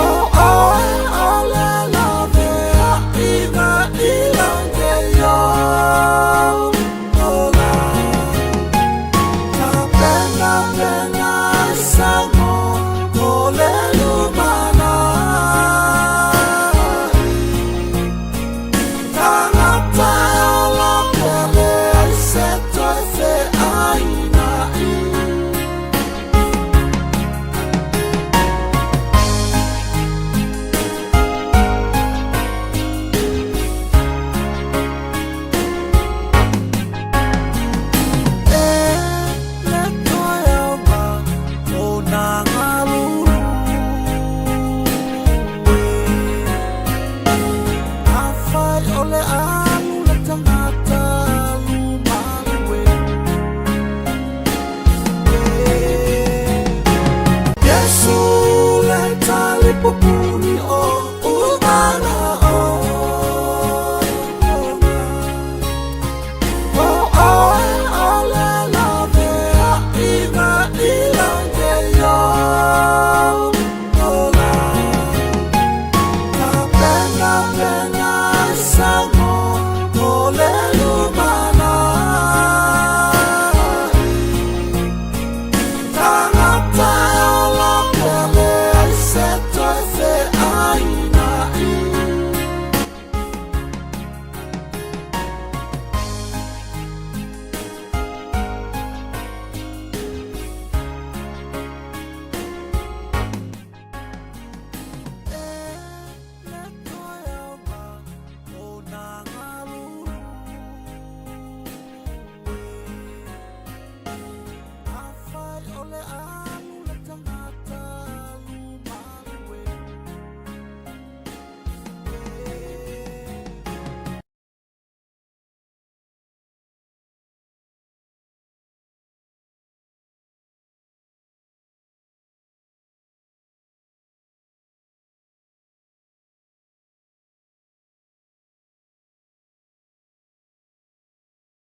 O oe o le laveaiga i lagi ola. Tapenapena ai se mo mo le lumanai. Tagata e ola pea leai se toe feaina'i. E le toe aoga o nā galulue. Afai o le alu le tagata alu malue. Iesu le talipupuni.